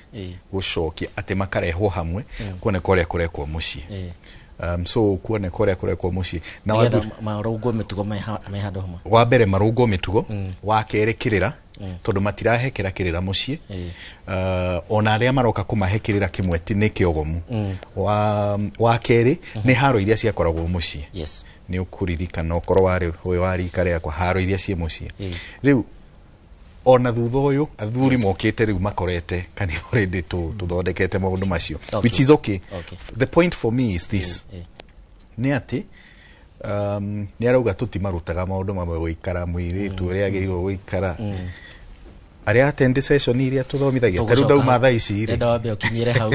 gũcokia atĩ makarehwo hamwe kuoneka ũrĩa kũrekwo mũciĩ. So kuoneka ũrĩa kũrekwo mũciĩ na nĩgetha marũngwo mĩtugo me handũ hamwe. Wa mbere marũngwo mĩtugo, wa kerĩ kĩrĩra, tondũ matirahekera kĩrĩra mũciĩ. Ona arĩa maroka kũmahe kĩrĩra kĩmwe nĩ kĩogomu. Wa kerĩ nĩ haro iria ciakoragwo mũciĩ. Nĩ ũkũririkana okorwo warĩ ũyũ wa rika rĩakwa, haro iria ciĩ mũciĩ. Rĩu ona thutha ũyũ athuri mokĩte rĩu makorete kanitha already tũthondekete maũndũ macio, which is okay. The point for me is this, nĩ atĩ nĩ arauga tũtimarutaga maũndũ mamwe, gũikara mũirĩtu ũrĩa agĩrĩirwo gũikara, arĩa attend session iria tũthomithagia ta rĩu ndauma thaa ici rĩ. Ndenda wambe ũkinyĩre hau,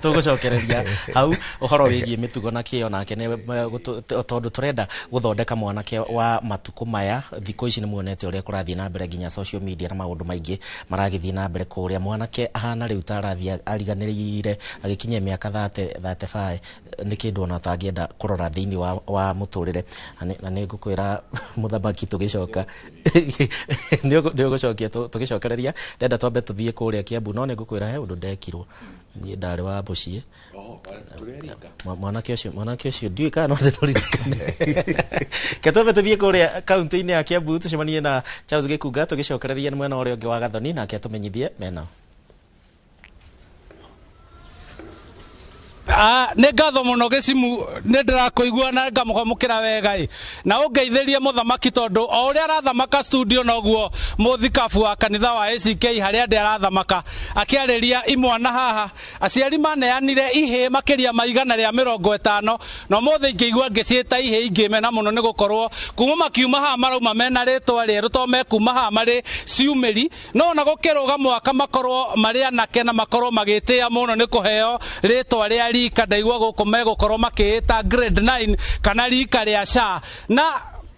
tũgũcokereria hau ũhoro wĩgiĩ mĩtugo na kĩo nake nĩ tondũ tũrenda gũthondeka mwanake wa matukũ maya. Thikũ ici nĩ muonete ũrĩa kũrathiĩ na mbere nginya social media na maũndũ maingĩ maragĩthiĩ na mbere kũrĩa mwanake ahana rĩu ta arathiĩ ariganĩrĩire agĩkinyia mĩaka 30, 35, nĩ kĩndũ ona atangĩenda kũrora thĩinĩ wa mũtũrĩre. Na nĩ ngũkwĩra mũthamaki, tũgĩcoka nĩ ũgũcokia tũgĩcokereria. Ndenda twambe tũthiĩ kũrĩa Kiambu, no nĩ ngũkwĩra he ũndũ ndekirwo niĩ ndarĩ wa mũciĩ. Mwanake ũcio ndiũĩ kana no ndĩmũririkane. Ke twambe tũthiĩ kũrĩa kaunti-inĩ ya Kiambu tũcemanie na Charles Gĩkunga tũgĩcokereria nĩ mwena ũrĩa ũngĩ wa Gathoni, nake atũmenyithie menao. Nĩ ngatho mũno Gĩcimu, nĩ ndĩrakũigua na ngamũkamũkĩra wega ĩ na ũngeithĩrie mũthamaki, tondũ o ũrĩa arathamaka studio noguo mũthikabu wa kanitha wa ACK harĩa ndĩ arathamaka akĩarĩria imwana haha. Aciari maneanire ihĩ makĩria ma 150, na ũmũthĩ ingĩigua ngĩciĩta ihĩ ingĩmena mũno, nĩ gũkorwo kuma makiuma haha marauma mena rĩtwa rĩerũ, to mekuma haha marĩ ciumĩri, no ona gũkĩrũga mwaka makorwo marĩ anake na makorwo magĩtĩĩa mũno nĩ kũheo rĩtwa rĩa rika. Ndaigua gũkũ megũkorwo makĩĩta grade 9 kana rika rĩa SHA, na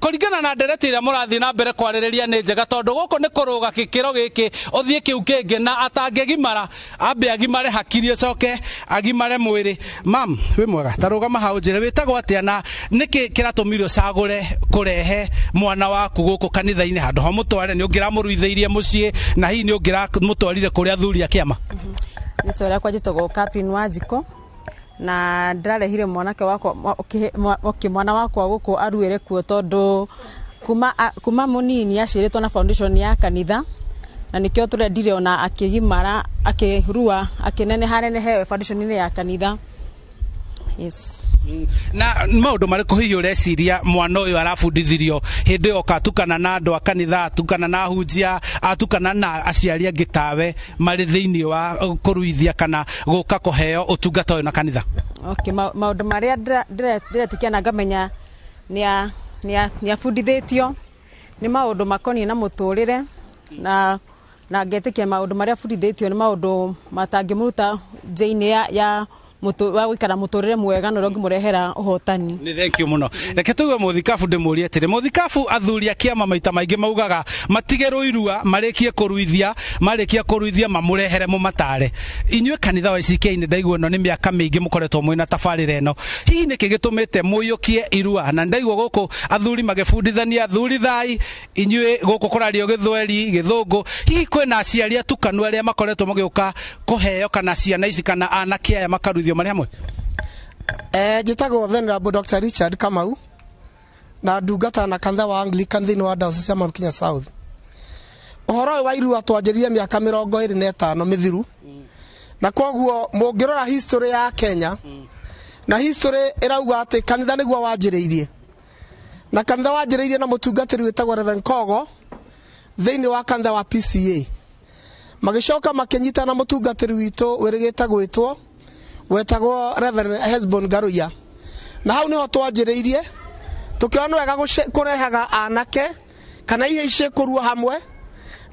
kũringana na ndereti ĩrĩa mũrathiĩ na mbere kwarĩrĩria nĩ njega, tondũ gũkũ nĩ kũrũga gĩkĩro gĩkĩ ũthiĩ kĩu kĩngĩ, na atangĩgimara ambe agimare hakiri acoke agimare mwĩrĩ. Mam, wĩ mwega? Ta rũgama hau njĩre wĩtagwo atĩa na nĩkĩ kĩratũmire ũcagũre kũrehe mwana waku gũkũ kanitha-inĩ handũ ha mũtware nĩ ũngĩramũruithĩirie mũciĩ na hihi nĩ ũngĩramũtwarire kũrĩa athuri a kĩama? Rĩtwa rĩakwa njĩtagwo Catherine Wanjikũ, na ndĩrarehire mwanake wakwa mwana wakwa gũkũ aruĩre kuo, tondũ kuma mũnini aciarĩtwo na foundation ya kanitha, na nĩkĩo tũrendire ona akĩgimara, akĩrua, akĩneneha nenehe foundation-inĩ ya kanitha, yes. Na maũndũ marĩkũ hihi ũreciria mwana ũyũ arabundithirio hĩndĩ ĩyo atukana na andũ a kanitha, atukana na ahunjia, atukana na aciari angĩ tawe marĩ thĩinĩ wa kũruithia kana gũka kũheo ũtungata ũyũ na kanitha? Okay, maũndũ marĩa ndĩretĩkia na ngamenya nĩ abundithĩtio nĩ maũndũ makoniĩ na mũtũrĩre, na ngetĩkia maũndũ marĩa abundithĩtio nĩ maũndũ matangĩmũruta njĩra-inĩ ya wa gũikara mũtũrĩre mwega na ũrĩa ũngĩmũrehera ũhotani. Nĩ thank you mũno. Reke tũigue mũthikabu ndĩmũrie atĩrĩ, mũthikabu, athuri a kĩama maita maingĩ maugaga matigĩrwo irua marĩkie kũruithia, marĩkia kũruithia mamũrehere mũmatare. Inyuĩ kanitha wa ICK nĩ ndaigua ĩno nĩ mĩaka mĩingĩ mũkoretwo mwĩna tabarĩra ĩno, hihi nĩkĩ gĩtũmĩte mũiyũkie irua? Na ndaigua gũkũ athuri magĩbundithania, athuri thai inyuĩ gũkũ kũrario gĩthweri, gĩthũngũ, hihi kwĩna aciari atukanu arĩa makoretwo magĩũka kũheo kana ciana ici kana anake aya makaruithio marĩ hamwe? Njĩtagwo Venerable Dr. Richard Kamau na ndungata na kanitha wa Anglican thĩinĩ wa Diocese ya Mount Kenya South. Ũhoro ũyũ wa irua twanjĩrĩrie mĩaka 25 mĩthiru, na koguo mũngĩrora history ya Kenya Na history ĩrauga atĩ kanitha nĩguo wanjĩrĩirie, na kanitha wanjĩrĩirie na mũtungatĩri wĩtagwo Reverend Kogo thĩinĩ wa kanitha wa PCA. Magĩcoka makĩnyita na mũtungatĩri witũ wĩrĩgĩte gwĩtwo wetagwo Reverend Hesbon Ngaruiya, na hau nĩho twanjĩrĩirie tũkĩona wega kũrehaga anake kana ihe ici kũrua hamwe,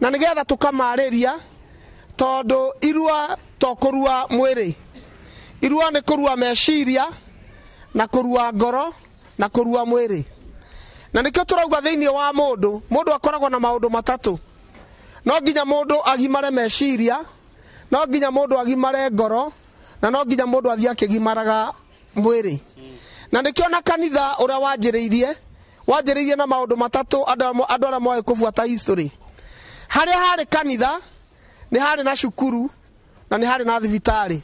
na nĩgetha tũkamarĩria, tondũ irua to kũrua mwĩrĩ, irua nĩ kũrua meciria na kũrua ngoro na kũrua mwĩrĩ. Na nĩkĩo tũrauga thĩinĩ wa mũndũ, mũndũ akoragwo na maũndũ matatũ. No nginya mũndũ agimare meciria, no nginya mũndũ agimare ngoro, na no nginya mũndũ athiĩ akĩgimaraga mwĩrĩ. Na nĩkĩo na kanitha ũrĩa wanjĩrĩirie, wanjĩrĩirie na maũndũ matatũ andũ arĩa moĩ kũbuata history. Harĩa harĩ kanitha nĩ harĩ na cukuru na nĩ harĩ na thibitarĩ.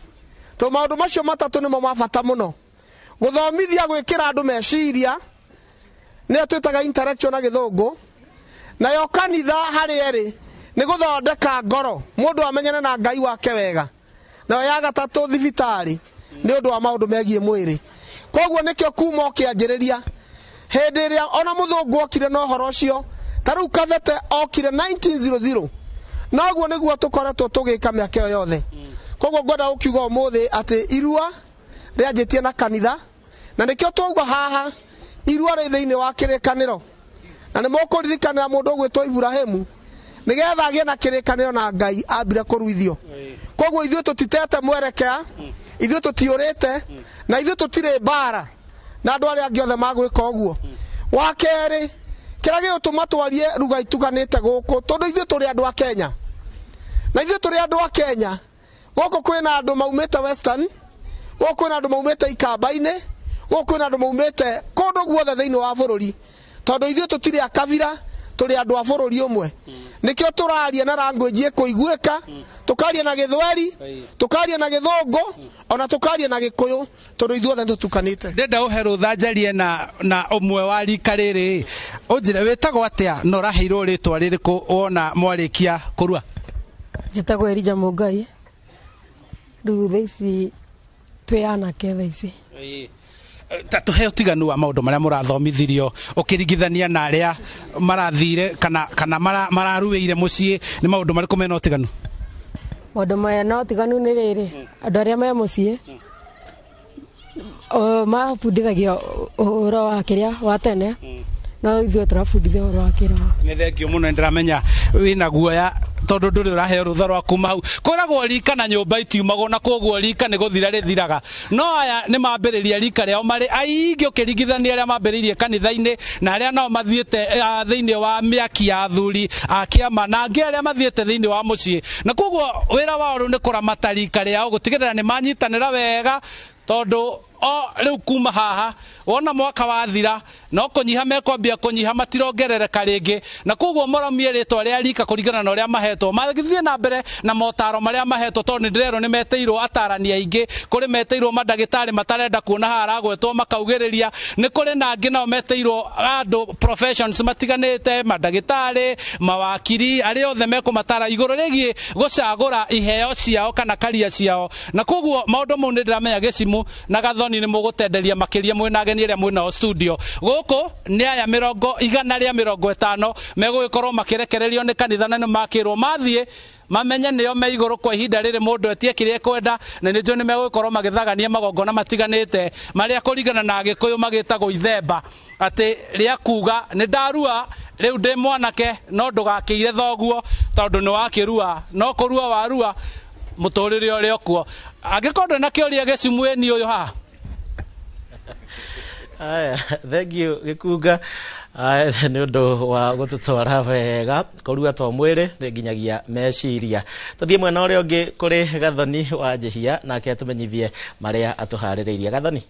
To maũndũ macio matatũ nĩmo ma bata mũno. Gũthomithia gwĩkĩra andũ meciria nĩyo twĩtaga intellectual na gĩthũngũ. Nayo kanitha harĩ erĩ nĩ gũthondeka ngoro, mũndũ amenyane na Ngai wake wega. Nayo ya gatatũ thibitarĩ nĩ ũndũ wa maũndũ megiĩ mwĩrĩ. Koguo nĩkĩo kuma ũkĩanjĩrĩria hĩndĩ ĩrĩa ona mũthũngũ okire na ũhoro ũcio, ta rĩu Kabete okire 1900, noguo nĩguo tũkoretwo tũgĩka mĩaka ĩyo yothe. Koguo ngwenda gũkiuga ũmũthĩ atĩ irua rĩanjĩtie na kanitha, na nĩkĩo twauga haha irua rĩ thĩinĩ wa kĩrĩkanĩro. Na nĩ mũkũririkanĩra mũndũ ũgwĩtwo Iburahĩmu, nĩgetha agĩe na kĩrĩkanĩro na Ngai ambire kũruithio. Koguo ithuĩ tũtitete mwerekea, ithuĩ tũtiũrĩte, na ithuĩ tũtirĩ mbara na andũ arĩa angĩ othe magwĩka ũguo. Wa kerĩ, kĩrĩa gĩgũtũma twarie ruga itukanĩte gũkũ, tondũ ithuĩ tũrĩ andũ a Kenya, na ithuĩ tũrĩ andũ a Kenya, gũkũ kwĩna andũ maumĩte Western, gũkũ kwĩna andũ maumĩte Ikamba-inĩ, gũkũ kwĩna andũ maumĩte kũndũ guothe thĩinĩ wa bũrũri, tondũ ithuĩ tũtirĩ a kabira, tũrĩ andũ a bũrũri ũmwe. Nĩkĩo tũraria na language ĩkũiguĩka, tũkaria na Gĩthweri, tũkaria na Gĩthũngũ, ona tũkaria na Gĩkũyũ, tondũ ithuothe nĩtũtukanĩte. Ndĩrenda ũhe rũtha njarie na ũmwe wa rika rĩrĩ, ũnjĩre wĩtagwo atĩa na ũraheirwo rĩtwa rĩrĩkũ wona mwarĩkia kũrua? Njĩtagwo Elijah Mũngai. Rĩu thaa ici twĩ anake thaa ici. Ta tũhe ũtiganu wa maũndũ marĩa mũrathomithirio ũkĩringithania na arĩa marathire kana mararuĩire mũciĩ, nĩ maũndũ marĩkũ mena ũtiganu? Maũndũ mena ũtiganu nĩ rĩrĩ, andũ arĩa me mũciĩ mabundithagio ũhoro wa kĩrĩa wa tene, no ithuĩ tũrabundithio ũhoro wa kĩroho. Nĩ thengio mũno, nĩndĩramenya wĩna guoya tondũ ndũrĩ ũraheo rũtha rwa kuma hau. Kwĩragwo rika na nyũmba itiumagwo, na koguo rika nĩ gũthira rĩthiraga. No aya nĩ mambĩrĩria rika rĩao marĩ aingĩ ũkĩringithania arĩa mambĩrĩirie kanitha-inĩ na arĩa nao mathiĩte thĩinĩ wa mĩaki ya athuri a kĩama, na angĩ arĩa mathiĩte thĩinĩ wa mũciĩ. Na koguo wĩra wao rĩu nĩ kũramata rika rĩao, gũtigĩrĩra nĩ manyitanĩra wega, tondũ o rĩu kuma haha wona mwaka wathira no kũnyiha mekwambia kũnyiha, matirongerereka rĩngĩ. Na koguo moromie rĩtwa rĩa rika kũringana na ũrĩa mahetwo, magĩthiĩ na mbere na motaro marĩa mahetwo, tondũ nĩ ndĩrerwo nĩ metĩirwo atarani aingĩ, kũrĩ metĩirwo mandagĩtarĩ matarenda kuona haha aragwetwo makaugĩrĩria, nĩ kũrĩ na angĩ nao metĩirwo andũ professions matiganĩte, mandagĩtarĩ, mawakiri, arĩa othe mekũmatara igũrũ rĩgiĩ gũcagũra iheo ciao kana karia ciao. Na koguo maũndũ mau nĩ ndĩramenya Gĩcimu na Gathoni nĩ mũgũtenderia makĩria mwĩna ageni arĩa mwĩnao studio. Gũkũ nĩ aya 150 megũgĩkorwo makĩrekererio nĩ kanitha, na nĩ makĩrwo mathiĩ mamenye nĩo me igũrũ kwa ihinda rĩrĩ, mũndũ etie kĩrĩa ekwenda, na nĩnjũĩ nĩ megũgĩkorwo magĩthagania magongona matiganĩte marĩa kũringana na Agĩkũyũ magĩtagwo ithemba, atĩ rĩa kuga nĩ ndarua rĩu ndĩ mwanake, no ndũgakĩire thoguo tondũ nĩ wakĩrua, no kũrua warua mũtũrĩre ũrĩa ũkuo. Angĩkorwo ndũrĩ na kĩũria Gĩcimu ĩni ũyũ haha. Aya, thank you Gĩkunga nĩ ũndũ wa gũtũtwara wega. Kũrua to mwĩrĩ nĩ nginyagia meciria. Tũthiĩ mwena ũrĩa ũngĩ kũrĩ Gathoni wa Njĩhia, nake atũmenyithie marĩa atũharĩrĩirie. Gathoni.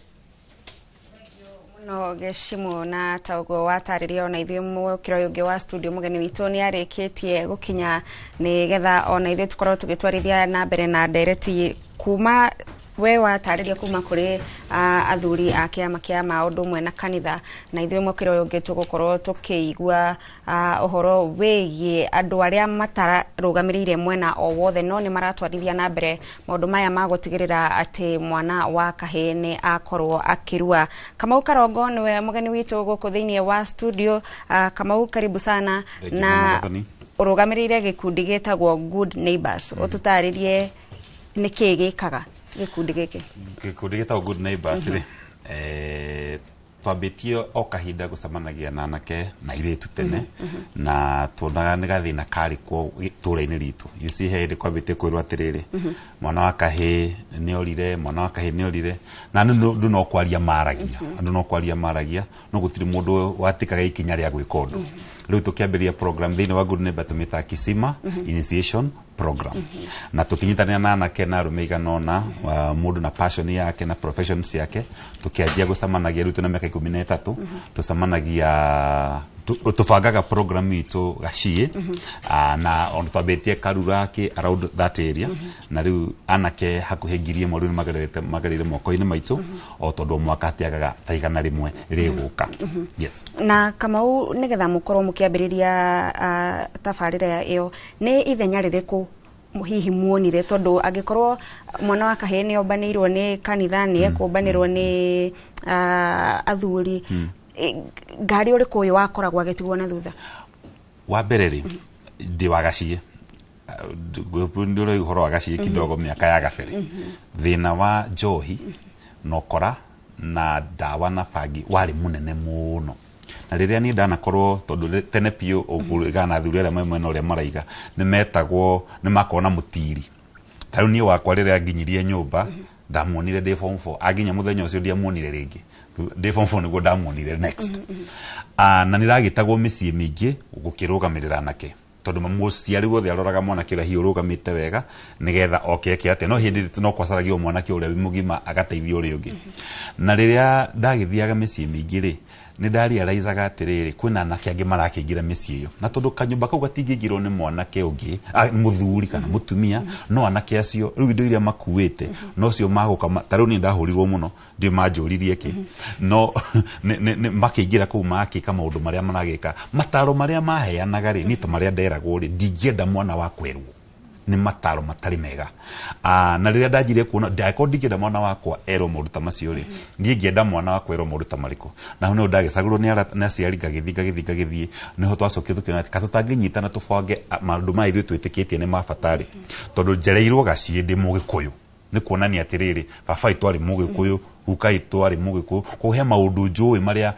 No Gĩcimu, na ta ũguo watarĩria ona ithuĩ mũkĩra ũyũ ũngĩ wa studio mũgeni witũ nĩ arĩkĩtie gũkinya, nĩgetha ona ithuĩ tũkorwo tũgĩtwarithia na mbere na ndereti kuma We watarĩria kuma kũrĩ athuri a kĩama kĩa maũndũ ũmwe na kanitha, na ithuĩ mwakĩra ũyũ ũngĩ tũgũkorwo tũkĩigua ũhoro wĩgiĩ andũ arĩa matarũgamĩrĩire mwena o wothe no nĩ maratwarithia na mbere maũndũ maya ma gũtigĩrĩra atĩ mwana wa kahĩĩ nĩ akorwo akĩrua. Kamau Karongo nĩwe mũgeni witũ gũkũ thĩinĩ wa studio. Kamau, karibu sana. Thank you, na Mama Gathoni. Ũrũgamĩrĩire gĩkundi gĩtagwo Good Neighbors. Ũtũtarĩrie nĩ kĩĩ gĩkaga gĩkundi gĩkĩ? Gĩkundi gĩtagwo Good Neighbors rĩ, twambĩtie o kahinda gũcemanagia na anake na airĩtu tene, na tuonaga nĩ gathĩna karĩ kuo itũũra-inĩ ritũ. You see, he hĩndĩ kwambĩtie kwĩrwo atĩrĩrĩ, mwana wa kahĩĩ nĩ orire, mwana wa kahĩĩ nĩ orire, na andũ no kwaria maragia, andũ no kwaria maragia, no gũtirĩ mũndũ watĩkaga ikinya rĩa gwĩka ũndũ. Rĩu tũkĩambĩrĩria program thĩinĩ wa Good Neighbor tũmĩtaga Kisima Initiation Program, na tũkĩnyitanĩra na anake na arũme igana ũna, mũndũ na passion yake na professions yake, tũkĩanjia gũcemanagia. Rĩu twĩna mĩaka 13 tũcemanagia, tũbangaga program itũ gaciĩ, na ona twambĩtie Karura kĩ around that area, na rĩu anake hakuhĩ 1000 rĩu nĩ magereire moko-inĩ maitũ, o tondũ o mwaka hatiagaga ta 100 rĩgũka. Yes. Na Kamau, nĩgetha mũkorwo mũkĩambĩrĩria tabarĩra ĩyo, nĩ ithenya rĩrĩkũ hihi muonire? Tondũ angĩkorwo mwana wa kahĩĩ nĩ ombanĩirwo nĩ kanitha, nĩ ekũmbanĩrwo nĩ athuri, ngari ũrĩkũ ũyũ wakoragwo agĩtigwo na thutha? Wa mbere rĩ, ndĩ wa gaciĩ, ndĩ ũhoro wa gaciĩ kidogo, mĩaka ya gabere thĩna wa njohi na ũkora na ndawa na bangi warĩ mũnene mũno, na rĩrĩa niĩ ndanakorwo, tondũ tene biũ ũkũrigana na athuri arĩa me mwena ũrĩa maraiga nĩ metagwo nĩ makorwo na mũtiri. Ta rĩu niĩ wakwa rĩrĩa nginyirie nyũmba, ndamuonire ndĩ form 4. Anginya mũthenya ũcio ndiamuonire rĩngĩ. Ndĩ form 4 nĩguo ndamuonire next. Na nĩragĩtagwo mĩciĩ mĩingĩ gũkĩrũgamĩrĩra anake, tondũ mũciari wothe aroraga mwanake ũrĩa hihi ũrũgamĩte wega nĩgetha oke eke atĩa, no hĩndĩ no kwacaragio mwanake ũrĩa wĩ mũgima agateithia ũrĩa ũngĩ. Na rĩrĩa ndagĩthiaga mĩciĩ mĩingĩ rĩ, nĩ ndarealizaga atĩrĩrĩ, kwĩna anake angĩ marakĩingĩra mĩciĩ ĩyo, na tondũ kanyũmba kau gatingĩingĩrwo nĩ mwanake ũngĩ, mũthuri kana mũtumia, no anake acio rĩu indo iria makuĩte nocio magũka ta rĩu niĩ ndahũrirwo mũno, ndiũ manjũririe kĩ, no makĩingĩra kũu makĩka maũndũ marĩa maragĩka. Mataro marĩa maheanaga rĩ, niĩ ta marĩa nderagwo rĩ, ndingĩenda mwana wa kwerwo nĩ mataro matarĩ mega. Na rĩrĩa ndanjirie kuona ndangĩkorwo ndingĩenda mwana wakwa erwo maũndũ ta macio rĩ, niĩ ngĩenda mwana wakwa erwo maũndũ ta marĩkũ? Na hau nĩho ndagĩcagũrwo nĩ aciari, ngagĩthiĩ ngagĩthiĩ ngagĩthiĩ, nĩho twacokire tũkĩona atĩ katũtangĩnyitana tũbange maũndũ maya ithuĩ twĩtĩkĩtie nĩ ma bata rĩ, tondũ njereirwo gaciĩ ndĩ mũgĩkũyũ, nĩ kuonania atĩrĩrĩ, baba witũ arĩ mũgĩkũyũ, guka witũ arĩ mũgĩkũyũ, koguo he maũndũ njũĩ marĩa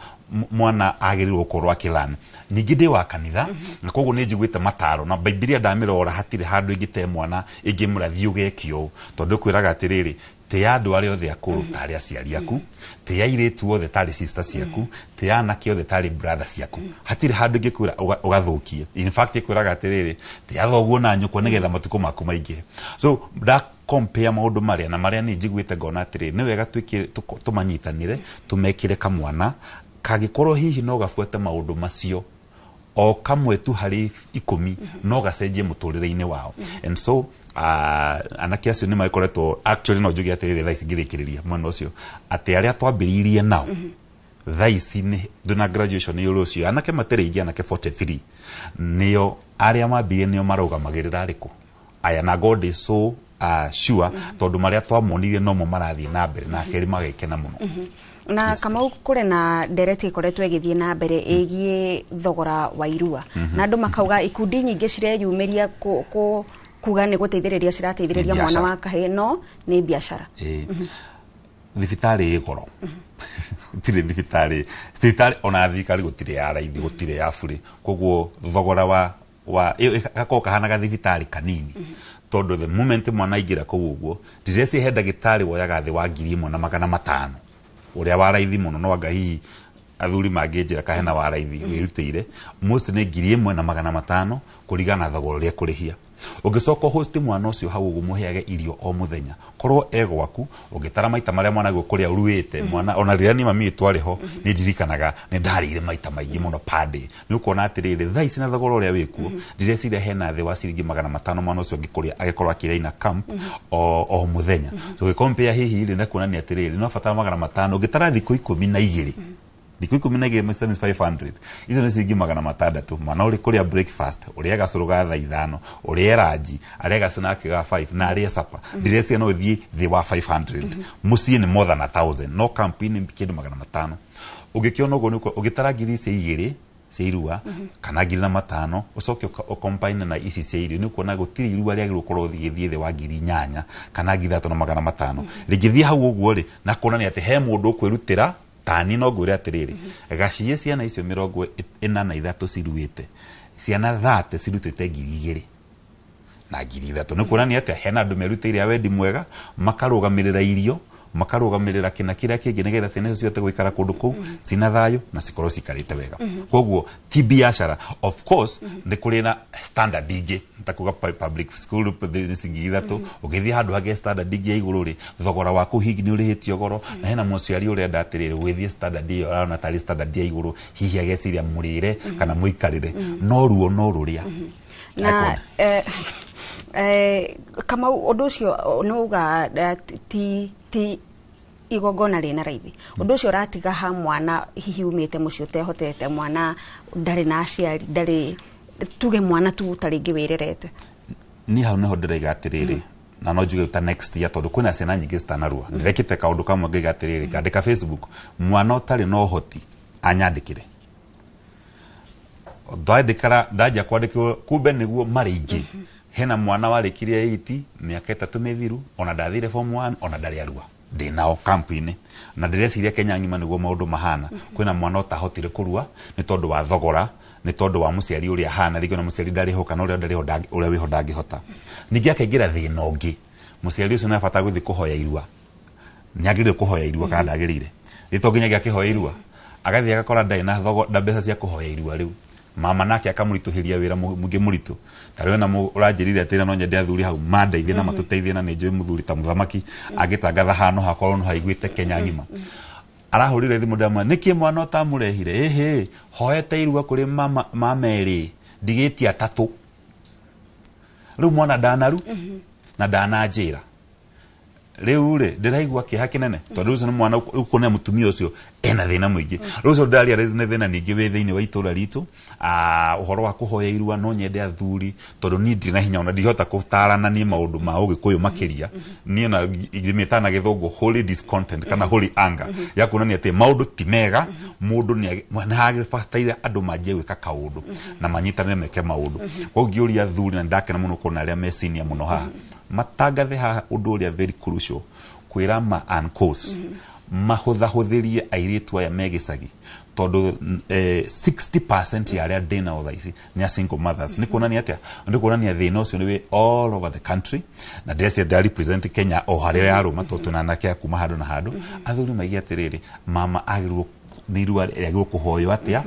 mwana agĩrĩirwo gũkorwo akĩlearn. Ningĩ ndĩ wa kanitha, na koguo nĩ njiguĩte mataro na Bibilia ndamĩrora, hatirĩ handũ ingĩte mwana ingĩmwĩra thiĩ ũgeke ũũ, tondũ ĩkwĩraga atĩrĩrĩ, tĩa andũ arĩa othe akũrũ tarĩ aciari aku, tĩa airĩtu othe tarĩ sister ciaku, tĩa anake othe tarĩ brother ciaku. Hatirĩ handũ ingĩkwĩra ũgathũkie. In fact, ĩkwĩraga atĩrĩrĩ, tĩa thoguo na nyũkwa nĩgetha matukũ maku maingĩhe. So nda compare maũndũ marĩa na marĩa niĩ njiguĩte, ngona atĩrĩrĩ, nĩ wega tũmanyitanĩre, tũmekĩre kamwana kangĩkorwo hihi no gabuate maũndũ macio o kamwe tu harĩ 10, no gacenjie mũtũrĩre-inĩ wao. And so anake acio nĩ magĩkoretwo, actually no njuge atĩrĩrĩ, thaa ici ngĩrĩkĩrĩria mwena ũcio, atĩ arĩa twambĩrĩirie nao thaa ici nĩ ndũna graduation nĩ ũrũ ũcio, anake matirĩ aingĩ, anake 43 nĩo arĩa mambirie, nĩo marũgamagĩrĩra arĩkũ aya, na God is so sure, tondũ marĩa twamonirie nomo marathiĩ na mbere na aciari magekena mũno. Na Kamau, kũrĩ na ndereti ĩkoretwo ĩgĩthiĩ na mbere ĩgiĩ thogora wa irua, na andũ makauga ikundi nyingĩ cireyumĩria kuga nĩ gũteithĩrĩria cirateithĩrĩria Nĩ mwana biacara. wa kahĩĩ, no nĩ biacara. Ĩĩ. Thibitarĩ ĩ goro, gũtirĩ thibitarĩ ona thirikari gũtirĩ ya raithi, gũtirĩ ya burĩ, koguo thogora wa ĩyo gakoragwo kahana gathibitarĩ kanini, tondũ the moment mwana aingĩra kũu ũguo, ndireciria he ndagĩtarĩ woyaga thĩ wa 1500 ũrĩa wa raithi mũno. No anga hihi athuri mangĩnjĩra kahena wa raithi wĩrutĩire, most nĩ 1500 kũringana na thogora ũrĩa kũrĩhia. Ũngĩcoka host mwana ũcio hau ũguo mũheage irio o mũthenya, korwo e gwaku ũngĩtara maita marĩa mwana gũkũrĩa ũruĩte mwana, ona rĩrĩa niĩ mami witũ arĩ ho nĩ ndirikanaga nĩ ndarĩire maita maingĩ mũno per day. Nĩ ũkuona atĩrĩrĩ, thaa ici na thogora ũrĩa wĩkuo, ndireciria hena thĩ wa ciringi 500 mwana ũcio angĩkũrĩa agĩkorwo akĩrĩa ina camp o mũthenya. So gĩkompea hihi rĩ, nĩ kuonania atĩrĩrĩ, no batara 500 ũngĩtara thikũ 12, thikũ 12 times 500, icio nĩ ciringi 600. Mwana ũrĩ kũrĩa breakfast, ũrĩe gacũrũ ga thaa 5, ũrĩe ranji, arĩe gacinaki ga 5 na arĩe sapa, ndireciria no ĩthiĩ thĩ wa 500. Mũciĩ nĩ more than 1000, no camp-inĩ kĩndũ 500. Ũngĩkĩona ũguo nĩ ũgĩtara ngiri ici igĩrĩ cia irua kana 1500, ũcoke ũcombine na ici cia irio, nĩ ũkuona gũtirĩ irua rĩagĩrĩirwo gũkorwo rĩgĩthiĩ thĩ wa 8000 kana 3500. Rĩngĩthiĩ hau ũguo rĩ, na kuonania atĩ he mũndũ ũkwĩrutĩra. Tani no ngwĩre atĩrĩrĩ, gaciĩ ciana icio 43 ciruĩte, ciana 30 cirutĩte 2000 na 3000. Nĩ kuonania atĩ hena andũ merutĩire a wendi mwega, makarũgamĩrĩra irio, makarũgamĩrĩra kĩna kĩrĩa kĩngĩ, nĩgetha ciana icio cihote gũikara kũndũ kũu cina thayũ na cikorwo cikarĩte wega. Koguo ti biacara. Of course nĩ kũrĩ na standard ingĩ, ta kuga public school nĩ ciringi 3,000. Ũgĩthiĩ handũ hangĩ standard ingĩ ya igũrũ rĩ, thogora wa kũu hihi nĩ ũrĩhĩtio goro, na hena mũciari ũrenda atĩrĩrĩ, ũgĩthiĩ standard ĩyo arona tarĩ standard ya igũrũ, hihi ageciria mũrĩre kana mũikarĩre, no ruo no rũrĩa. Na Kamau, ũndũ ũcio nĩ uga ti igongona rĩna raithi. Ũndũ ũcio ũratiga ha mwana hihi umĩte mũciĩ ũtehotete, mwana ndarĩ na aciari, ndarĩ, tuge mwana tu ta rĩngĩ wĩrerete. Niĩ hau nĩho ndĩraiga atĩrĩrĩ, na no njuge ta next year, tondũ kwĩna ciana nyingĩ citanarua, ndĩrekĩte kaũndũ kamwe ngaiga atĩrĩrĩ, ngandĩka Facebook, mwana ũtarĩ na ũhoti anyandĩkĩre. Ndandĩkara ndanjia kwandĩkĩrwo, kumbe nĩguo marĩ aingĩ. Hena mwana warĩkirie 8 mĩaka 3 mĩthiru, ona ndathire form 1, ona ndarĩ arua, ndĩ nao kampu-inĩ, na ndĩreciria Kenya ng'ima nĩguo maũndũ mahana. Kwĩna mwana ũtahotire kũrua nĩ tondũ wa thogora, nĩ tondũ wa mũciari ũrĩa ahana, rĩngĩ ona mũciari ndarĩ ho, kana ũrĩa ndarĩ ho, ũrĩa wĩho ndangĩhota. Ningĩ akaingĩra thĩna ũngĩ, mũciari ũcio nĩ abata gũthiĩ kũhoya irua, nĩ agĩrĩire kũhoya irua kana ndagĩrĩire? Nĩ to nginyagia akĩhoya irua, agathiĩ agakora ndarĩ na na mbeca cia kũhoya irua. Rĩu mama nake akamũritũhĩria wĩra mũingĩ mũritũ. Ta rĩu ena ũranjĩrire atĩrĩ, no nyende athuri hau mandeithie na matũteithie, na nĩ njũĩ mũthuri ta mũthamaki angĩtangatha hano hakorwo no haiguĩte Kenya ng'ima. Arahũrire thimũ, ndamwĩra nĩkĩ mwana ũtamũrehire, ĩhĩ hoete irua kũrĩ mama mama erĩ, ndigĩtie atatũ, rĩu mwana ndanaru na ndananjĩra. Rĩu rĩ, ndĩraigua kĩeha kĩnene, tondũ ũcio nĩ mwana ũkuona mũtumia ũcio ena thĩna mũingĩ. Rĩu ũcio ndĩrarealize nĩ thĩna ningĩ wĩ thĩinĩ wa itũra ritũ, ũhoro wa kũhoya irua. No nyende athuri, tondũ niĩ ndirĩ na hinya, ona ndingĩhota gũtarana niĩ maũndũ ma ũgĩkũyũ makĩria. Niĩ na mĩtana na gĩthũngũ holy discontent kana holy anger ya kuonania atĩ maũndũ ti mega. Mũndũ nĩ agĩbataire andũ manjie gwĩka kaũndũ na manyitanĩre meke maũndũ. Koguo ngĩũria athuri, na nĩndakena mũno kuona arĩa me senior mũno haha matangathe haha ũndũ ũrĩa very crucial, kwĩra ma uncles mahũthahũthĩrie airĩtu aya me gĩcagi, tondũ 60% ya arĩa ndĩ nao thaa ici nĩ a single mothers. Nĩ kuonania atĩa? Nĩ kuonania thĩna ũcio nĩ wĩ all over the country, na ndĩreciria ndĩra represent Kenya o harĩa yarũma, tondũ twĩna anake a kuma handũ na handũ. Athuri maige atĩrĩrĩ, mama agĩrĩirwo nĩ irua rĩagĩrĩirwo kũhoywo atĩa,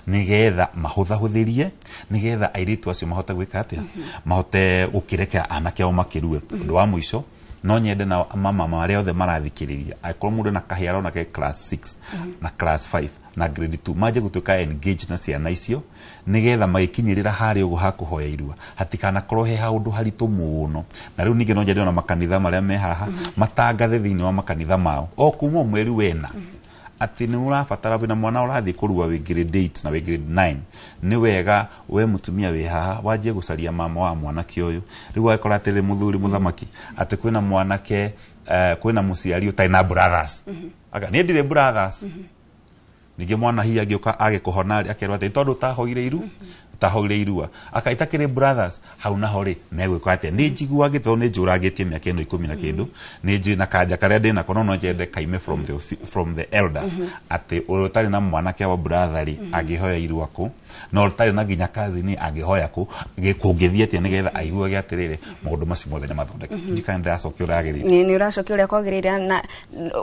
nĩgetha mahũthahũthĩrie, nĩgetha airĩtu acio mahote gwĩka atĩa, mahote gũkĩrekera anake ao makĩrue. Ũndũ wa mũico, no nyende na mama arĩa othe marathikĩrĩria, angĩkorwo mũndũ ena kahĩĩ arona ke class 6 na class 5 na grade 2, manjie gũtuĩka engaged na ciana icio, nĩgetha magĩkinyĩrĩra harĩa ũguo hakũhoya irua hatikanakorwo he haũndũ haritũ mũno. Na rĩu ningĩ no nyende ona makanitha marĩa me haha matangathe thĩinĩ wa makanitha mao o kuma mweri wena atĩ nĩ ũrabatara wĩna mwana ũrathiĩ kũrua wĩ grade 8 na wĩ grade 9, nĩ wega we mũtumia wĩ haha wanjie gũcaria mama wa mwanake ũyũ. Rĩu agĩkora atĩrĩ, mũthuri mũthamaki, atĩ kwĩna mwanake, kwĩna mũciari ũtarĩ na brothers. Aka niĩ ndirĩ brothers. Ningĩ mwana hihi angĩũka age kũhona, akerwo atĩ tondũ ũtahoire iru, ũtahoire irua, aka itakĩrĩ brothers. Hau naho rĩ, megwĩka atĩa? Nĩ njiguagĩ tondũ nĩ njũrangĩtie mĩaka ĩno 10 na kĩndũ, nĩ njũĩ na kanja karĩa ndĩ nako, no nyende kaime from the elders, atĩ ũrĩa ũtarĩ na mwanake wa brother rĩ, angĩhoya irua kũ, na ũtarĩ na nginya cousin angĩhoya kũ, kũngĩthiĩ atĩa nĩgetha aiguage atĩrĩrĩ maũndũ macio mothe nĩ mathondeke. Ndikana ndĩracokia ũrĩa yagĩrĩire. Nĩ ũracokia ũrĩa kwagĩrĩire, na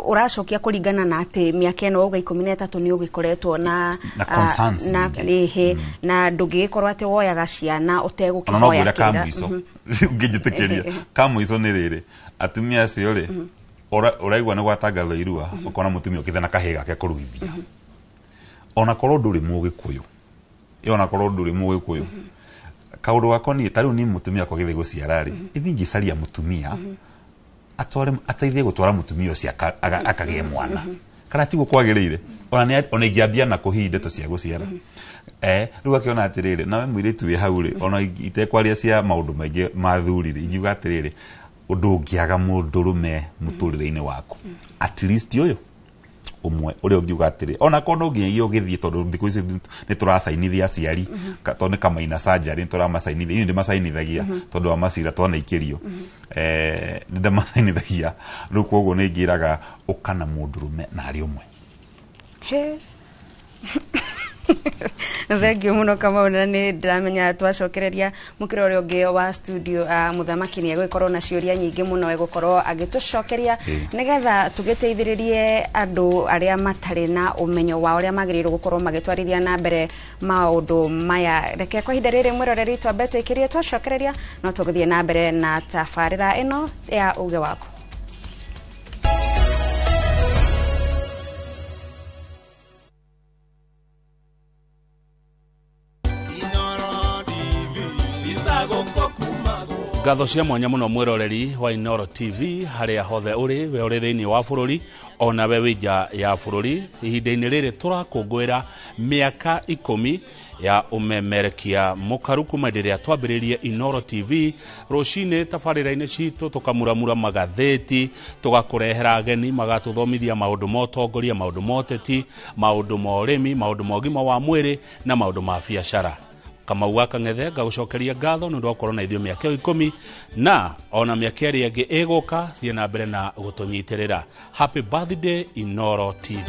ũracokia kũringana na atĩ mĩaka ĩno wauga 13 nĩ ũgĩkoretwo na Na concerns na nyingĩ. ĩhĩ, na ndũngĩgĩkorwo Ũngĩgĩkorwo atĩ woyaga ciana Ona no ũtegũkĩhoya ngwĩre ka kĩrĩra. mũico, ũngĩnjĩtĩkĩria, ka mũico nĩ rĩrĩ, atumia acio rĩ, ũraigua nĩ gwatangathwo irua, ũkona mũtumia ũkĩte na kahĩĩ gake kũruithia, ona korwo ndũrĩ mũgĩkũyũ, ona korwo ndũrĩ mũgĩkũyũ, kaũndũ gakwa niĩ ta rĩu niĩ mũtumia akwa gĩthiĩ gũciara rĩ, ithiĩ ingĩcaria mũtumia atware, ateithie gũtwara mũtumia ũcio akagĩe mwana, kana tiguo kwagĩrĩire? Ona ona ingĩambia na kũhihi ndeto cia gũciara, rĩu akĩona atĩrĩrĩ, nawe mũirĩtu wĩ hau rĩ, ona itekwaria cia maũndũ maingĩ ma thuri rĩ, ingiuga atĩrĩrĩ, ũndũ ũngĩaga mũndũrũme mũtũrĩre-inĩ waku, at least ũyũ ũmwe ũrĩa ũngiuga atĩrĩ, ona korwo no nginyagia ũgĩthiĩ, tondũ thikũ ici nĩ tũracainithia aciari, tondũ nĩ kamaina surgery, nĩ tũramacainithia, niĩ ndĩmacainithagia tondũ wa macira twanaikĩrio, nĩ ndĩmacainithagia rĩu. Koguo nĩ ingĩraga ũka na mũndũrũme na arĩ ũmwe. He. Thengiũ mũno Kamau, na nĩ ndĩramenya twacokereria mũkĩra ũrĩa ũngĩ wa studio, mũthamaki nĩ egũgĩkorwo na ciũria nyingĩ mũno egũkorwo agĩtũcokeria, nĩgetha tũgĩteithĩrĩrie andũ arĩa matarĩ na ũmenyo wa ũrĩa magĩrĩirwo gũkorwo magĩtwarithia na mbere maũndũ maya. Reke kwa ihinda rĩrĩ, mwĩroreri, twambe twĩkĩrie, twacokereria no tũgũthiĩ na mbere na tabarĩra ĩno ya uge waku. Ngatho cia mwanya muno mwiroreri wa Inoro TV haria hothe uri, we uri thiini wa bururi ona we wi nja ya bururi. Ihinda-inĩ rĩrĩ tũrakũngũĩra mĩaka 10 ya ũmemerekia mũkaru kuma hĩndĩ ĩrĩa twambĩrĩrie Inoro TV rũcinĩ tabarĩra-inĩ citũ, tũkamuramura magathĩti, tũgakũrehera ageni magatũthomithia maũndũ ma ũtongoria, maũndũ ma ũteti, maũndũ ma ũrĩmi, maũndũ ma ũgima wa mwĩrĩ na maũndũ ma biacara. Kamau wa Kang'ethe ngagũcokeria ngatho nĩ ũndũ wa gũkorwo na ithuĩ mĩaka ĩyo 10 na ona mĩaka ĩrĩa ĩngĩ ĩgũka. Thiĩ na mbere na gũtũnyitĩrĩra. Happy birthday, Inoro TV.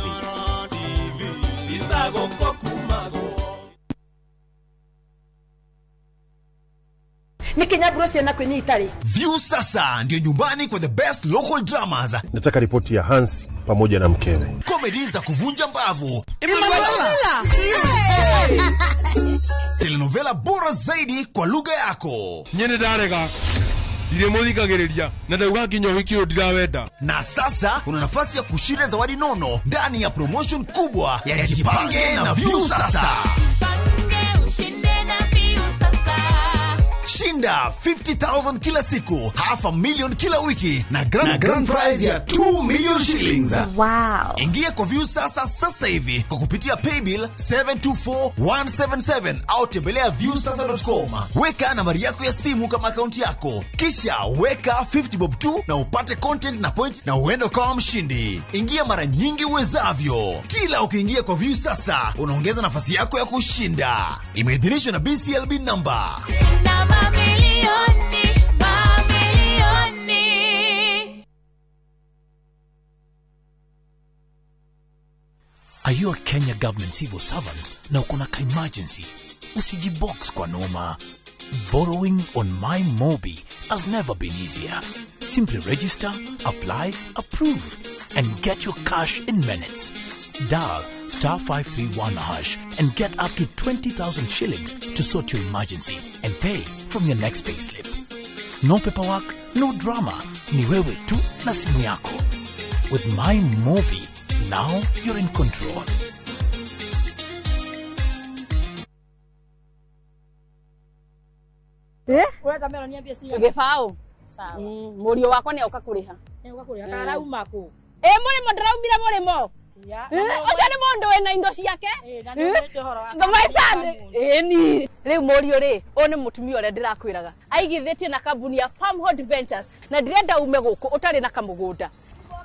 Nä kä ciana kwä itarä. View sasa ndio nyumbani kwa the best local dramas. Nataka ripoti ya Hansi pamoja na mkewe. Comedy za kuvunja mbavu, Emanuela! Telenovela bora zaidi kwa lugha yako. Nyene ndarega ndirĩmũthikagĩrĩria na ndauga nginya ũhiki ũyũ ndirawenda. Na sasa una nafasi ya kushinda zawadi nono ndani ya promotion kubwa ya Jipange na View Sasa. Shinda 50,000 kila siku, 500,000 kila wiki na grand prize ya 2 million shillings. Wow. Ingia kwa View Sasa sasa hivi kwa kupitia paybill 724177 au tembelea viewsasa.com. Weka nambari yako ya simu kama akaunti yako, kisha weka 50 bob tu na upate content na point na uende ukawa mshindi. Ingia mara nyingi uwezavyo. Kila ukiingia kwa View Sasa unaongeza nafasi yako ya kushinda. Imeidhinishwa na BCLB number. Mamilioni, mamilioni. Are you a Kenya government civil servant na uko na ka-emergency? Usijibox kwa noma. Borrowing on MyMobi has never been easier. Simply register, apply, approve, and get your cash in minutes. Dial *531# and get up to 20,000 shillings to sort your emergency and pay from your next payslip. No paperwork, no drama. Ni wewe tu na simu yako. With MyMobi, now you're in control. Gĩbaũ mũriũ wakwa nĩ oka kũrĩha. Karauma kũ? Ĩ mũrĩmo ndĩraumire mũrĩmo ũcio nĩ mũndũ wĩna indo ciake ngamaicani ĩni. Rĩu mũriũ rĩ, ũyũ nĩ mũtumia ũrĩa ndĩrakwĩraga aigithĩtie na kambuni ya Farmhold Ventures, na ndĩrenda ume gũkũ ũtarĩ na kamũgũnda.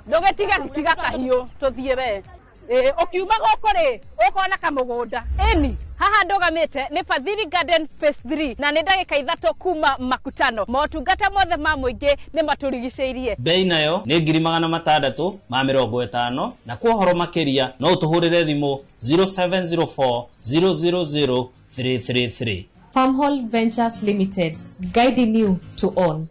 Ndũgĩtige tiga kahiũ tũthiĩ we. Ũkiuma gũkũ rĩ, ũkona kamũgũnda. Ĩni haha ndũgamĩte nĩ Fadhili Garden Phase 3 na nĩ ndagĩka 3 kuma Makutano. Motungata mothe ma mũingĩ nĩ matũrigicĩirie. Bei nayo nĩ 650,000, na kwa ũhoro makĩria no ũtũhũrĩre thimũ 0704 000 333. Farmhold Ventures Limited, guiding you to own.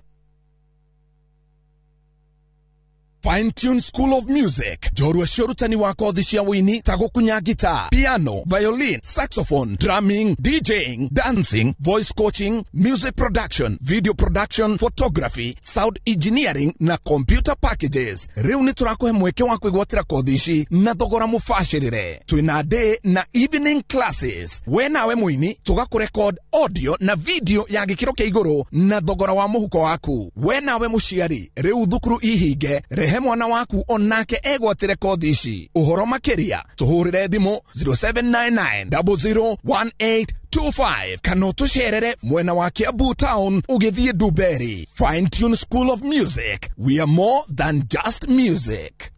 Fine Tune School of Music, njorua cia ũrutani wa kothi cia wũini ta gũkunya guitar, piano, violin, saxophone, drumming, DJing, dancing, voice coaching, music production, video production, photography, sound engineering na computer packages. Rĩu nĩ tũrakũhe mweke wa kwĩgwatĩra kothi ici na thogora mũbacĩrĩre. Twĩna day na evening classes. We nawe mũini tũgakũrecord audio na video ya gĩkĩro kĩa igũrũ na thogora wa mũhuko waku. We nawe mũciari, rĩu thukuru ihinge, rehe mwana waku onake egwatĩre kothi ici. Ũhoro makĩria tũhũrĩre thimũ 0799 001825 kana ũtũcerere mwena wa Kiambu Town ũgĩthiĩ Dumberi. Fine Tune School of Music, we are more than just music.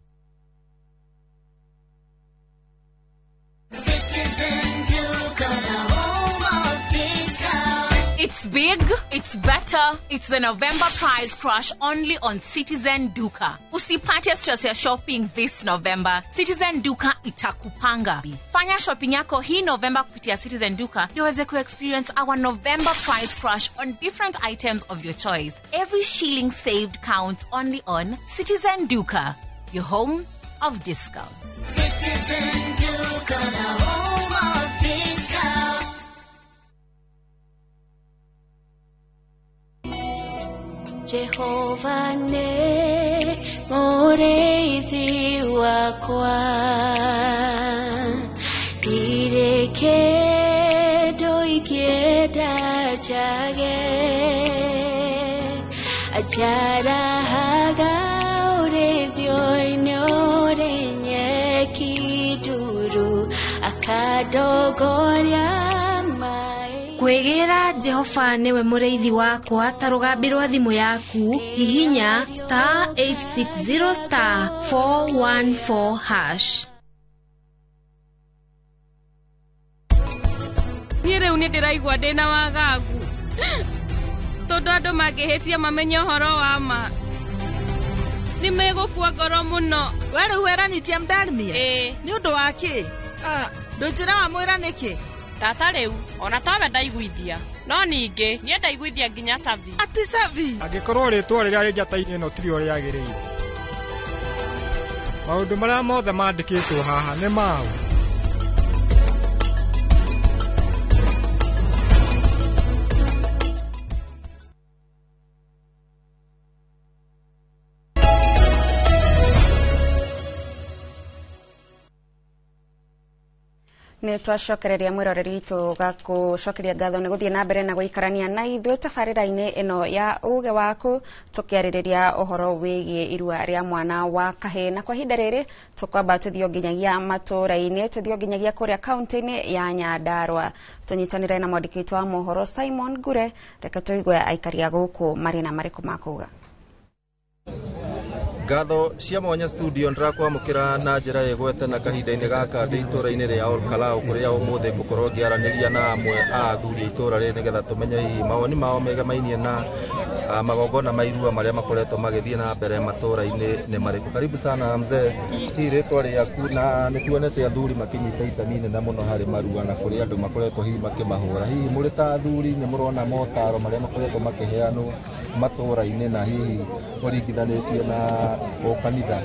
Citizen Duka, the home of discount. It's big, it's better, it's the November price crash only on Citizen Duka. Usipate stress ya shopping this November. Citizen Duka itakupanga. Fanya shopping yako hii November kupitia Citizen Duka ndio uweze ku-experience our November price crash on different items of your choice. Every shilling saved counts only on Citizen Duka, your home of discounts. Citizen Duka, the home of discount. Jehova ne mũrĩithi wakwa, ndirĩ kĩndũ ingĩenda njage, anjarahaga ũrĩithio-inĩ ũrĩ nyeki nduru, akandongoria maĩ. Kwĩgĩra Jehova nĩwe mũrĩithi wakwa ta rũgambi rwa thimũ yaku, hihinya star 860 star 414 hash. Niĩ rĩu nĩ ndĩraigua ndĩna wagagu tondũ andũ mangĩhĩtia mamenye ũhoro wa ma nĩ megũkua ngoro mũno. We rĩu weranĩtie Mdarmia? Ĩĩ. Nĩ ũndũ wa kĩ? Ndũnjĩra wamwĩra nĩkĩ? Tata rĩu ona tawe ndaiguithia, no ningĩ niĩ ndaiguithia nginya Savi. Ati Savi? Angĩkorwo rĩtwa rĩrĩa rĩ njata-inĩ ĩno tirio rĩagĩrĩire, maũndũ marĩa mothe mandĩkĩtwo haha nĩ mau. Nĩ twacokereria mwĩroreri witũ gakũcokeria ngatho nĩ gũthiĩ na mbere na gũikarania na ithuĩ tabarĩra-inĩ ĩno ya uge waku, tũkĩarĩrĩria ũhoro wĩgiĩ irua rĩa mwana wa kahĩĩ. Na kwa ihinda rĩrĩ tũkwamba tũthiĩ nginyagia matũũra-inĩ, tũthiĩ nginyagia kũrĩa kaunti-inĩ ya Nyandarua, tũnyitanĩre na mwandĩki witũ wa mohoro Simon Ngure. Reke tũigue aikari a gũkũ marĩ na marĩkũ makuga. Ngatho cia mwanya studio ndĩrakwamũkĩra na njĩra ĩgwete na kahinda-inĩ gaka ndĩ itũũra-inĩ rĩa Olkalau kũrĩa ũmũthĩ ngũkorwo ngĩaranĩria na amwe a athuri a itũũra rĩrĩ nĩgetha tũmenye hihi mawoni mao megemainie na magongona ma irua marĩa makoretwo magĩthiĩ na mbere matũũra-inĩ nĩ marĩkũ. Karibu sana mzee, hihi rĩtwa rĩaku, na nĩ tuonete athuri makĩnyita itemi nene mũno harĩ marua na kũrĩ andũ makoretwo hihi makĩmahũra. Hihi mũrĩ ta athuri nĩ mũrona motaro marĩa makoretwo makĩheanwo matũũra-inĩ na hihi ũringithanĩtie na kanitha,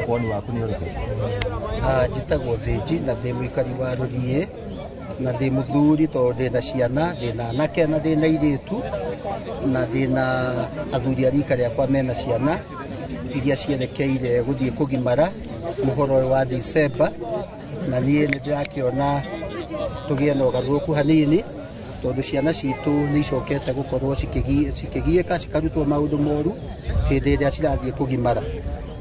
woni waku nĩ ũrĩkũ? Njĩtagwo Thĩnji na ndĩ mũikari wa Rũriĩ na ndĩ mũthuri tondũ ndĩna ciana, ndĩna anake na ndĩna airĩtu, na ndĩna athuri a rika rĩakwa mena ciana iria cierekeire gũthiĩ kũgimara mũhoro ũyũ wa December, na niĩ nĩ ndĩrakĩona tũgĩe na ũgarũrũku hanini tondũ ciana citũ nĩ icokete gũkorwo cikĩgiĩka cikarutwo maũndũ moru hĩndĩ ĩrĩa cirathiĩ kũgimara.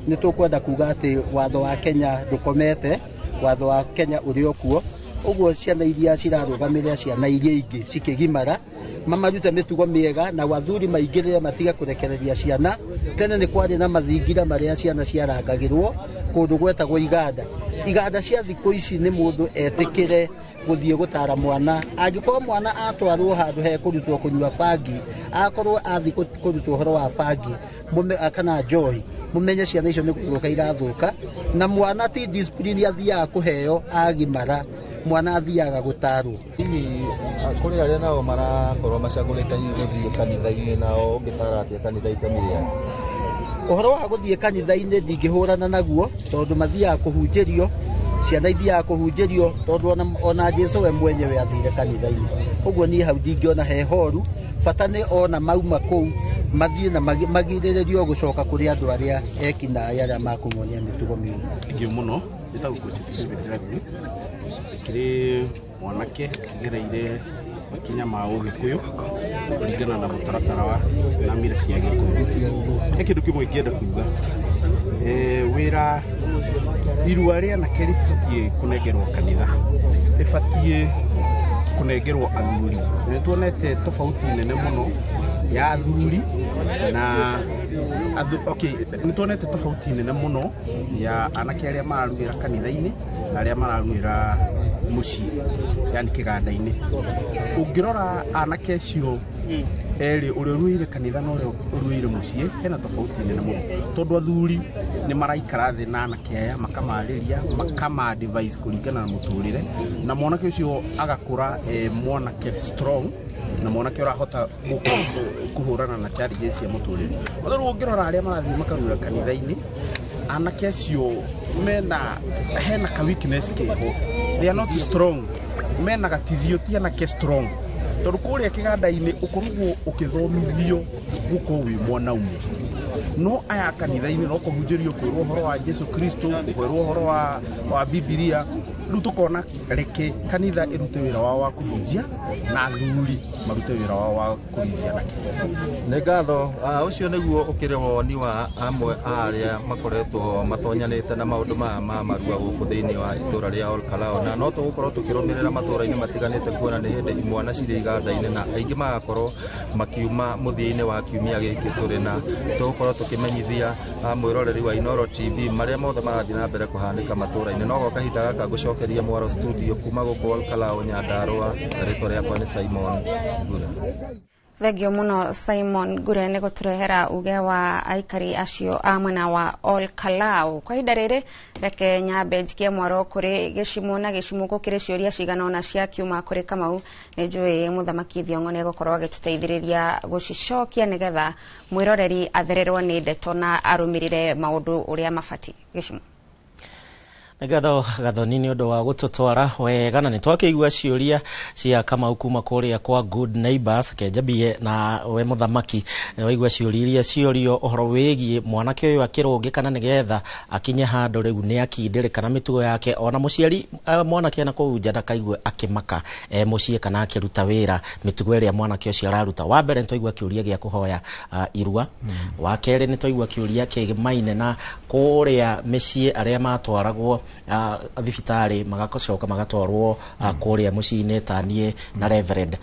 Nĩ tũkwenda kuga atĩ watho wa Kenya ndũkomete, watho wa Kenya ũrĩ o kuo, ũguo ciana iria cirarũgamĩrĩra ciana iria ingĩ cikĩgimara mamarute mĩtugo mĩega na athuri maingĩrĩre matige kũrekereria ciana. Tene nĩ kwarĩ na mathingira marĩa ciana ciarangagĩrwo kũndũ gwetagwo iganda. Iganda cia thikũ ici nĩ mũndũ etĩkĩre gũthiĩ gũtara mwana. Angĩkorwo mwana atwarwo handũ he kũrutwo kũnyua bangi, akorwo athiĩ kũrutwo ũhoro wa bangi kana njohi, mũmenye ciana icio nĩ gũthũka irathũka. Na mwana ti discipline athiaga kũheo agimara, mwana athiaga gũtarwo. Hihi kũrĩ arĩa nao marakorwo macagũrĩte hihi gũthiĩ kanitha-inĩ, nao ũngĩtara atĩa kanitha itemi rĩao? Ũhoro wa gũthiĩ kanitha-inĩ ndingĩhũrana naguo tondũ mathiaga kũhunjĩrio, ciana ithiaga kũhunjĩrio tondũ ona Jesu we mwenyewe athire kanitha-inĩ. Ũguo niĩ hau ndingĩona he horu, bata nĩ ona mauma kũu mathiĩ na magirĩrĩrio gũcoka kũrĩ andũ arĩa ekinaĩ arĩa makũmonia mĩtugo mĩũru. Thengiũ mũno, njĩtagwo Coach David Ragni, kĩrĩ mwanake kĩgereire makinya ma ũgĩkũyũ kũringana na mũtaratara wa na mira cia gĩkũyũ. He kĩndũ kĩmwe ingĩenda kuga, wĩra irua rĩa anake rĩtibatiĩ kũnengerwo kanitha, rĩbatiĩ kũnengerwo athuri. Nĩ tuonete tofauti nene mũno ya athuri na okay, nĩ tuonete tofauti nene mũno ya anake arĩa mararuĩra kanitha-inĩ na arĩa mararuĩra mũciĩ, yani kĩganda-inĩ. Ũngĩrora anake acio erĩ, ũrĩa ũruĩire kanitha na ũrĩa ũruĩire mũciĩ, hena tofauti nene mũno tondũ athuri nĩ maraikara thĩ na anake aya makamarĩria, makama advise kũringana na mũtũrĩre, na mwanake ũcio agakũra mwanake strong na mwanake ũrahota kũhũrana na challenges cia mũtũrĩre. Rĩu ũngĩrora arĩa marathiĩ makaruĩra kanitha-inĩ, anake acio mena hena ka weakness keho, they are not strong, mena gatithio, ti anake strong tondũ kũrĩa kĩganda-inĩ ũkoragwo ũkĩthomithio gũkorwo wĩ mwanaume, no aya kanitha-inĩ no kũhunjĩrio kwĩrwo ũhoro wa Jesu Kristo, kwĩrwo ũhoro wa Bibilia. Rĩu tũkona reke kanitha ĩrute wĩra wao wa kũhunjia na athuri marute wĩra wao wa kũrĩithia anake. Nĩ ngatho. Ũcio nĩguo ũkĩrĩ woni wa amwe a arĩa makoretwo matonyanĩte na maũndũ maya ma marua gũkũ thĩinĩ wa itũra rĩa Ol Kalou, na no tũgũkorwo tũkĩrũmĩrĩra matũra-inĩ matiganĩte kuona nĩ hĩndĩ imwana cirĩ iganda-inĩ na aingĩ magakorwo makiuma mũthia-inĩ wa kiumia gĩkĩ tũrĩ, na tũgũkorwo tũkĩmenyithia mwĩroreri wa Inooro TV marĩa mothe marathiĩ na mbere kũhanĩka matũra-inĩ. No gwa kahinda gaka ngũcokeria mwaro studio kuma gũkũ Ol Kalou, Nyandarua. Rĩtwa rĩakwa nĩ Simon Ngure. Thengio mũno Simon Ngure nĩ gũtũrehera uge wa aikari acio a mwena wa Ol Kalou. Kwa ihinda rĩrĩ reke nyambe njikie mwaro kũrĩ gĩcimo na gĩcimo gũkĩrĩ ciũria cigana ũna cia kiuma kũrĩ Kamau. Nĩ njũĩ mũthamaki Thiong'o nĩ egũkorwo agĩtũteithĩrĩria gũcicokia nĩgetha mwĩroreri athererwo nĩ ndeto na arũmĩrĩre maũndũ ũrĩa mabatiĩ. Gĩcimo. Ngatho Gathoni nĩ ũndũ wa gũtũtwara wega, na nĩ twakĩigua ciũria cia Kamau kuma kũrĩa kwa Good Neighbors. Kenjambie na we mũthamaki, waigua ciũria iria ciorio ũhoro wĩgiĩ mwanake ũyũ akĩrũngĩ kana nĩgetha akinye handũ rĩu nĩ akindĩrĩ kana mĩtugo yake, ona mũciari mwanake na kũu nja ndakaigue akĩmaka mũciĩ kana akĩruta wĩra mĩtugo ĩrĩa mwanake ũcio araruta. Wa mbere nĩ twaigua kĩũria gĩa kũhoya irua, wa kerĩ nĩ twaigua kĩũria kĩgĩmaine na kũrĩa mĩciĩ arĩa matwaragwo thibitarĩ magacoka magatwarwo kũrĩa mũciĩ-inĩ ta niĩ na Reverend,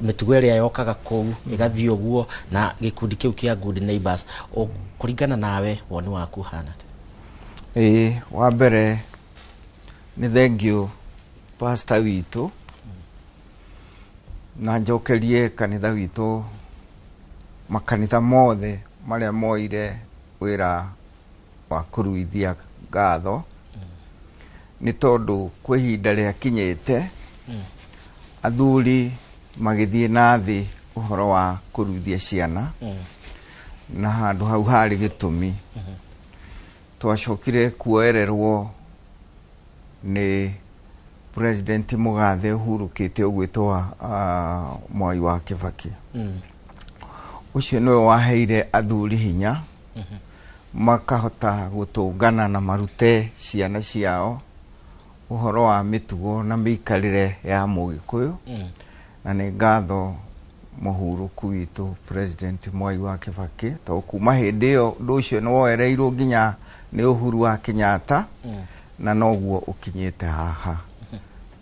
mĩtugo ĩrĩa yokaga kũu ĩgathiĩ ũguo na gĩkundi kĩu kĩa Good Neighbors. Kũringana nawe woni waku hana atĩa? Ĩĩ, wa mbere nĩ thengiũ pastor witũ, na njokerie kanitha witũ, makanitha mothe marĩa moire wĩra wa kũruithia ngatho, nĩ tondũ kwĩ ihinda rĩakinyĩte athuri magĩthiĩ na thĩ ũhoro wa kũruithia ciana, na handũ hau harĩ gĩtũmi. Twacokire kuoererwo nĩ President Mũgathe ũhurũkĩte ũgwĩtwo Mwai wa Kibaki. Ũcio nĩwe waheire athuri hinya makahota gũtũngana na marute ciana ciao ũhoro wa mĩtugo na mĩikarĩre ya mũgĩkũyũ. Na nĩ ngatho mũhurũku witũ President Mwai wa Kibaki, tondũ kuma hĩndĩ ĩyo ũndũ ũcio nĩ woereirwo nginya nĩ Uhuru wa Kenyatta, na noguo ũkinyĩte haha.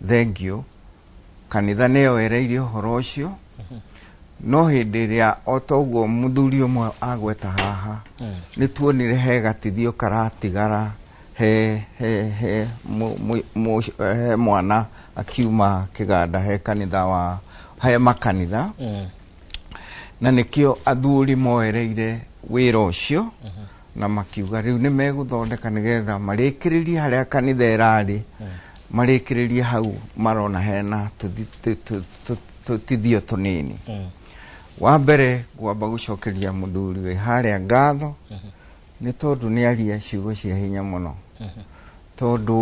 Thengiũ kanitha nĩ yoereirie ũhoro ũcio, no hĩndĩ ĩrĩa o toguo mũthuri ũmwe agweta haha, nĩ tuonire he gatithio karatigara he he he he mwana akiuma kĩganda he kanitha wa he makanitha, na nĩkĩo athuri moereire wĩra ũcio na makiuga rĩu nĩ megũthondeka nĩgetha marĩkĩrĩrie harĩa kanitha ĩrarĩ, marĩkĩrĩrie hau marona hena tũtithio tũnini. Wa mbere ngwamba gũcokeria mũthuri wĩ harĩa ngatho Nĩ tondũ nĩ aria ciugo cia hinya mũno, tondũ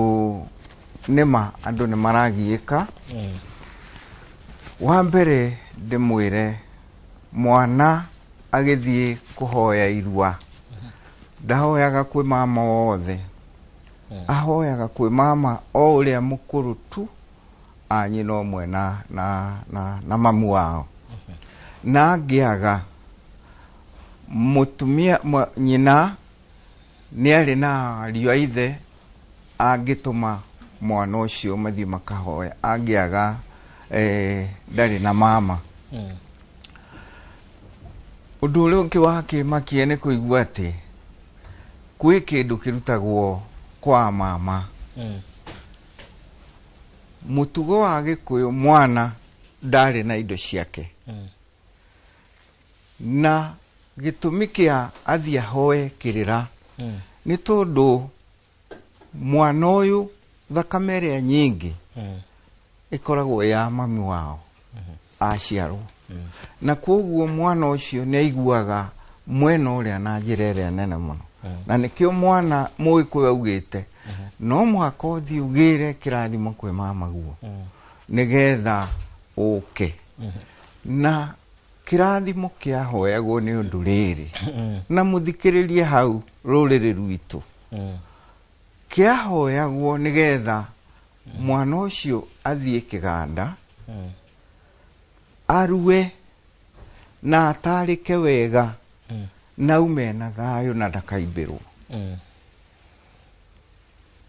nĩma andũ nĩ maragiĩka. Wa mbere ndĩmwĩre, mwana agĩthiĩ kũhoya irua ndahoyaga kwĩ mama wothe, ahoyaga kwĩ mama o ũrĩa mũkũrũ tu a nyina ũmwe na mamu wao. Na angĩaga mũtumia nyina nĩ arĩ na ariũ a ithe angĩtũma mwana ũcio mathiĩ makahoya, angĩaga ndarĩ na mama. Ũndũ ũrĩa ũngĩ wa kĩmakia nĩ kũigua atĩ kwĩ kĩndũ kĩrutagwo kwa mama. Mũtugo wa Gĩkũyũ mwana ndarĩ na indo ciake, na gĩtũmi kĩa athiĩ ahoe kĩrĩra nĩ tondũ mwana ũyũ thakame ĩrĩa nyingĩ ĩkoragwo ya mami wao aciarwo, na koguo mwana ũcio nĩ aiguaga mwena ũrĩa na njĩra ĩrĩa nene mũno. Na nĩkĩo mwana Mũgĩkũyũ augĩte no mũhaka ũthiĩ ũgĩre kĩrathimo kwĩ mamaguo nĩgetha ũke. Na kĩrathimo kĩahoyagwo nĩ ũndũ rĩrĩ, na mũthikĩrĩrie hau rũrĩrĩ rwitũ, kĩahoyagwo nĩgetha mwana ũcio athiĩ kĩganda arue na atarĩke wega na aume na thayũ na ndakaimbĩrwo.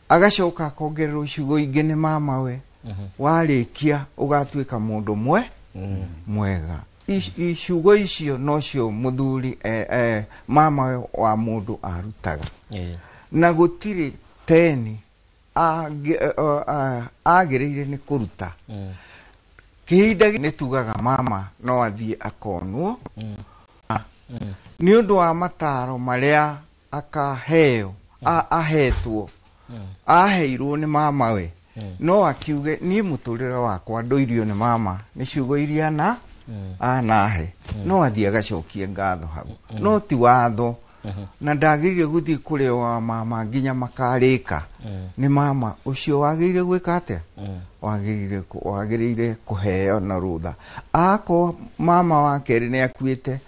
Agacoka akongererwo ciugo ingĩ nĩ mamawe, warĩkia ũgatuĩka mũndũ mwega. Ciugo icio nocio mũthuri mamawe wa mũndũ arutaga. Na gũtirĩ teni agĩrĩire nĩ kũruta. Kĩhinda nĩ tugaga mama no athiĩ akonwo nĩ ũndũ wa mataro marĩa akaheo ahetwo aheirwo nĩ mamawe, no akiuge niĩ mũtũrĩre wakwa ndũirio nĩ mama nĩ ciugo iria na anahe, no athiĩ agacokie ngatho hau, no ti watho. Na ndagĩrĩire gũthiĩ kũrĩ wa mama nginya makarĩka nĩ mama ũcio wagĩrĩire gwĩka atĩa, wagĩrĩire kũheo na rũtha. Akorwo mama wa kerĩ nĩ akuĩte,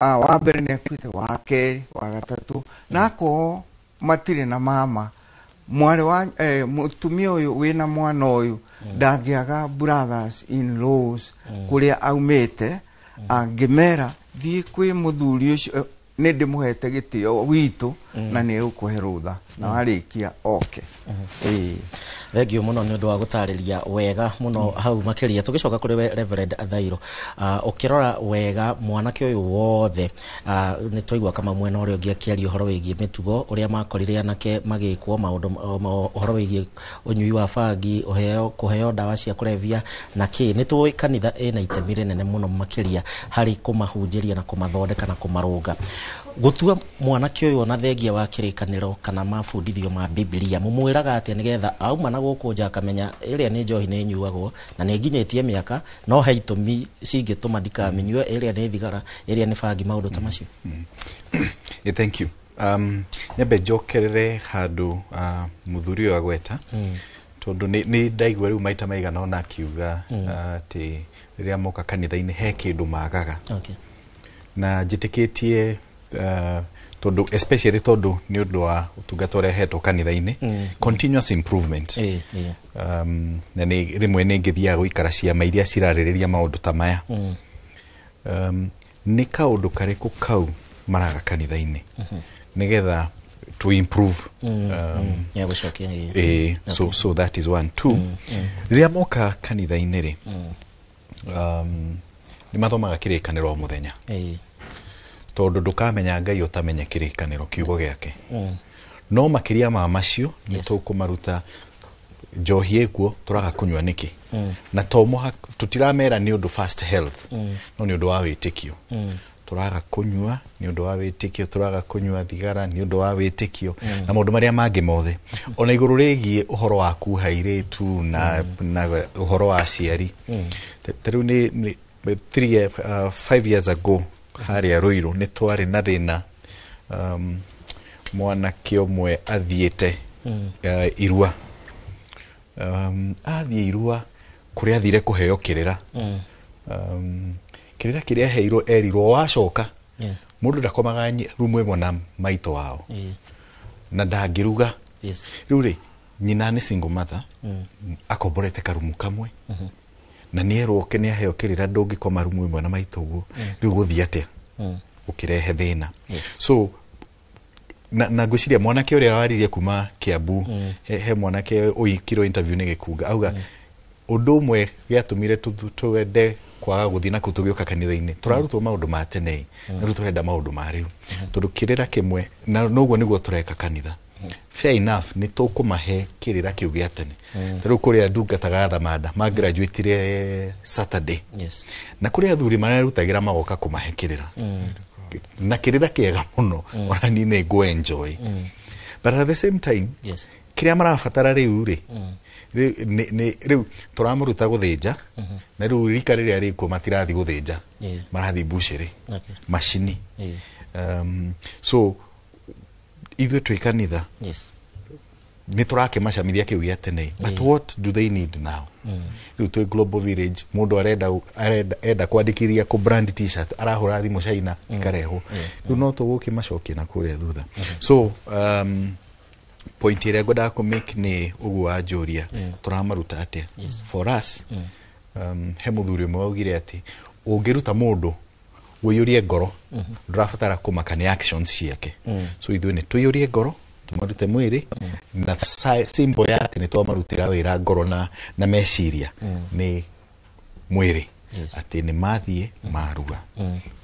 wa mbere nĩ akuĩte, wa kerĩ, wa gatatũ, na akorwo matirĩ na mama, mwarĩ wa mũtumia ũyũ wĩna mwana ũyũ ndangĩaga brothers in laws kũrĩa aumĩte, angĩmera thiĩ kwĩ mũthuri ũcio nĩ ndĩmũhete gĩtĩo witũ na nĩ egũkũhe rũtha na warĩkia oke. Thengiũ mũno nĩ ũndũ wa gũtarĩria wega mũno hau makĩria. Tũgĩcoka kũrĩ we Reverend Thairũ, ũkĩrora wega mwanake ũyũ wothe, nĩ twaigua kama mwena ũrĩa ũngĩ akĩaria ũhoro wĩgiĩ mĩtugo, ũrĩa makorire anake magĩkwo maũndũ, ũhoro wĩgiĩ ũnyui wa bangi, kũheo ndawa cia kũrebia na kĩ. Nĩ tũĩ kanitha ĩna itemi rĩnene mũno makĩria harĩ kũmahunjĩria na kũmathondeka na kũmarũnga. Gũtua mwanake ũyũ ona thengia wa kĩrĩkanĩro kana mabundithio ma Bibilia, mũmwĩraga atĩa nĩgetha auma na gũkũ nja akamenya ĩrĩa nĩ njohi nĩ ĩnyuagwo na nĩ nginyĩtie mĩaka, no he itũmi cingĩtũma ndikamĩnyue, ĩrĩa nĩ thigara, ĩrĩa nĩ bangi, maũndũ ta macio? Thank you. Nyambe njokerere handũ mũthuri ũyũ agweta, tondũ nĩ ndaigua rĩu maita maigana ũna akiuga atĩ rĩrĩa moka kanitha-inĩ he kĩndũ magaga. Na njĩtĩkĩtie tondũ especially tondũ nĩ ũndũ wa ũtungata ũrĩa hetwo kanitha-inĩ, continuous improvement. Na nĩ rĩmwe nĩ ngĩthiaga gũikara ciama iria cirarĩrĩria maũndũ ta maya. Nĩ kaũndũ karĩkũ kau maraga kanitha-inĩ nĩgetha to improve? So that is one. Two, rĩrĩa moka kanitha-inĩ rĩ, nĩ mathomaga kĩrĩkanĩro o mũthenya, tondũ ndũkamenya Ngai ũtamenya kĩrĩkanĩro kiugo gĩake. No makĩria ma macio nĩ tũkũmaruta njohi ĩkuo tũraga kũnyua nĩkĩ, na to mũhaka tũtiramera nĩ ũndũ fast health, no nĩ ũndũ wa wĩtĩkio. Tũraga kũnyua nĩ ũndũ wa wĩtĩkio, tũraga kũnyua thigara nĩ ũndũ wa wĩtĩkio, na maũndũ marĩa mangĩ mothe. Ona igũrũ rĩgiĩ ũhoro wa kuha airĩtu na ũhoro wa aciari, ta rĩu nĩ 5 years ago harĩa Ruiru nĩ twarĩ na thĩna Mwanake ũmwe athiĩte irua, athiĩ irua kũrĩa athire kũheo kĩrĩra, kĩrĩra kĩrĩa aheirwo erirwo wacoka mũndũ ndakomaga rumu ĩmwe na maitũ wao na ndangĩruga. Rĩu rĩ, nyina nĩ single mother, akomborete karumu kamwe, na nĩ erwo ke nĩ aheo kĩrĩra ndũngĩkoma rumu ĩmwe na maitũ ũguo. Rĩu gũthiĩ atĩa? Ũkĩrehe thĩna. So na ngwĩciria mwanake ũrĩa waririe kuma Kiambu, he mwanake ũikirwo interview nĩ Gĩkunga, auga ũndũ ũmwe gĩatũmire twende kwaga gũthiĩ nakuo tũgĩũka kanitha-inĩ, tũrarutwo maũndũ ma tene, na rĩu tũrenda maũndũ ma rĩu, tondũ kĩrĩra kĩmwe na noguo nĩguo tũreka kanitha. Fair enough, nĩ tũkũmahe kĩrĩra kĩu gĩa tene. Ta rĩu kũrĩa ndungataga Thamanda, magraduatire Saturday, na kũrĩ athuri marerutagĩra magoka kũmahe kĩrĩra, na kĩrĩra kĩega mũno, ona niĩ nĩ ngũ enjoy. But at the same time, kĩrĩa marabatara rĩu rĩ, rĩu tũramũruta gũthĩnja, na rĩu rika rĩrĩa rĩkuo matirathi gũthĩnja, marathiĩ mbucĩrĩ, macini. So ithuĩ twĩ kanitha, nĩ tũrakĩmacamithia kĩu gĩa tene, but what do they need now? Rĩu twĩ global village, mũndũ arenda enda kwandĩkithia kũ brand T-shirt, arahũra thimũ China, ĩkarehwo. Rĩu no tũgũkĩmacokia na kũrĩa thutha. So point ĩrĩa ngwendaga kũ make nĩ ũguo wanjũria, tũramaruta atĩa? For us, he mũthuri ũmwe waugire atĩ ũngĩruta mũndũ ũiyũrie ngoro, ndũrabatara kũmaka nĩ actions ciake. So ithuĩ nĩ tũiyũrie ngoro, tũmarute mwĩrĩ, na symbol ya atĩ nĩ twamarutĩra wĩra ngoro na meciria nĩ mwĩrĩ, atĩ nĩ mathiĩ marua.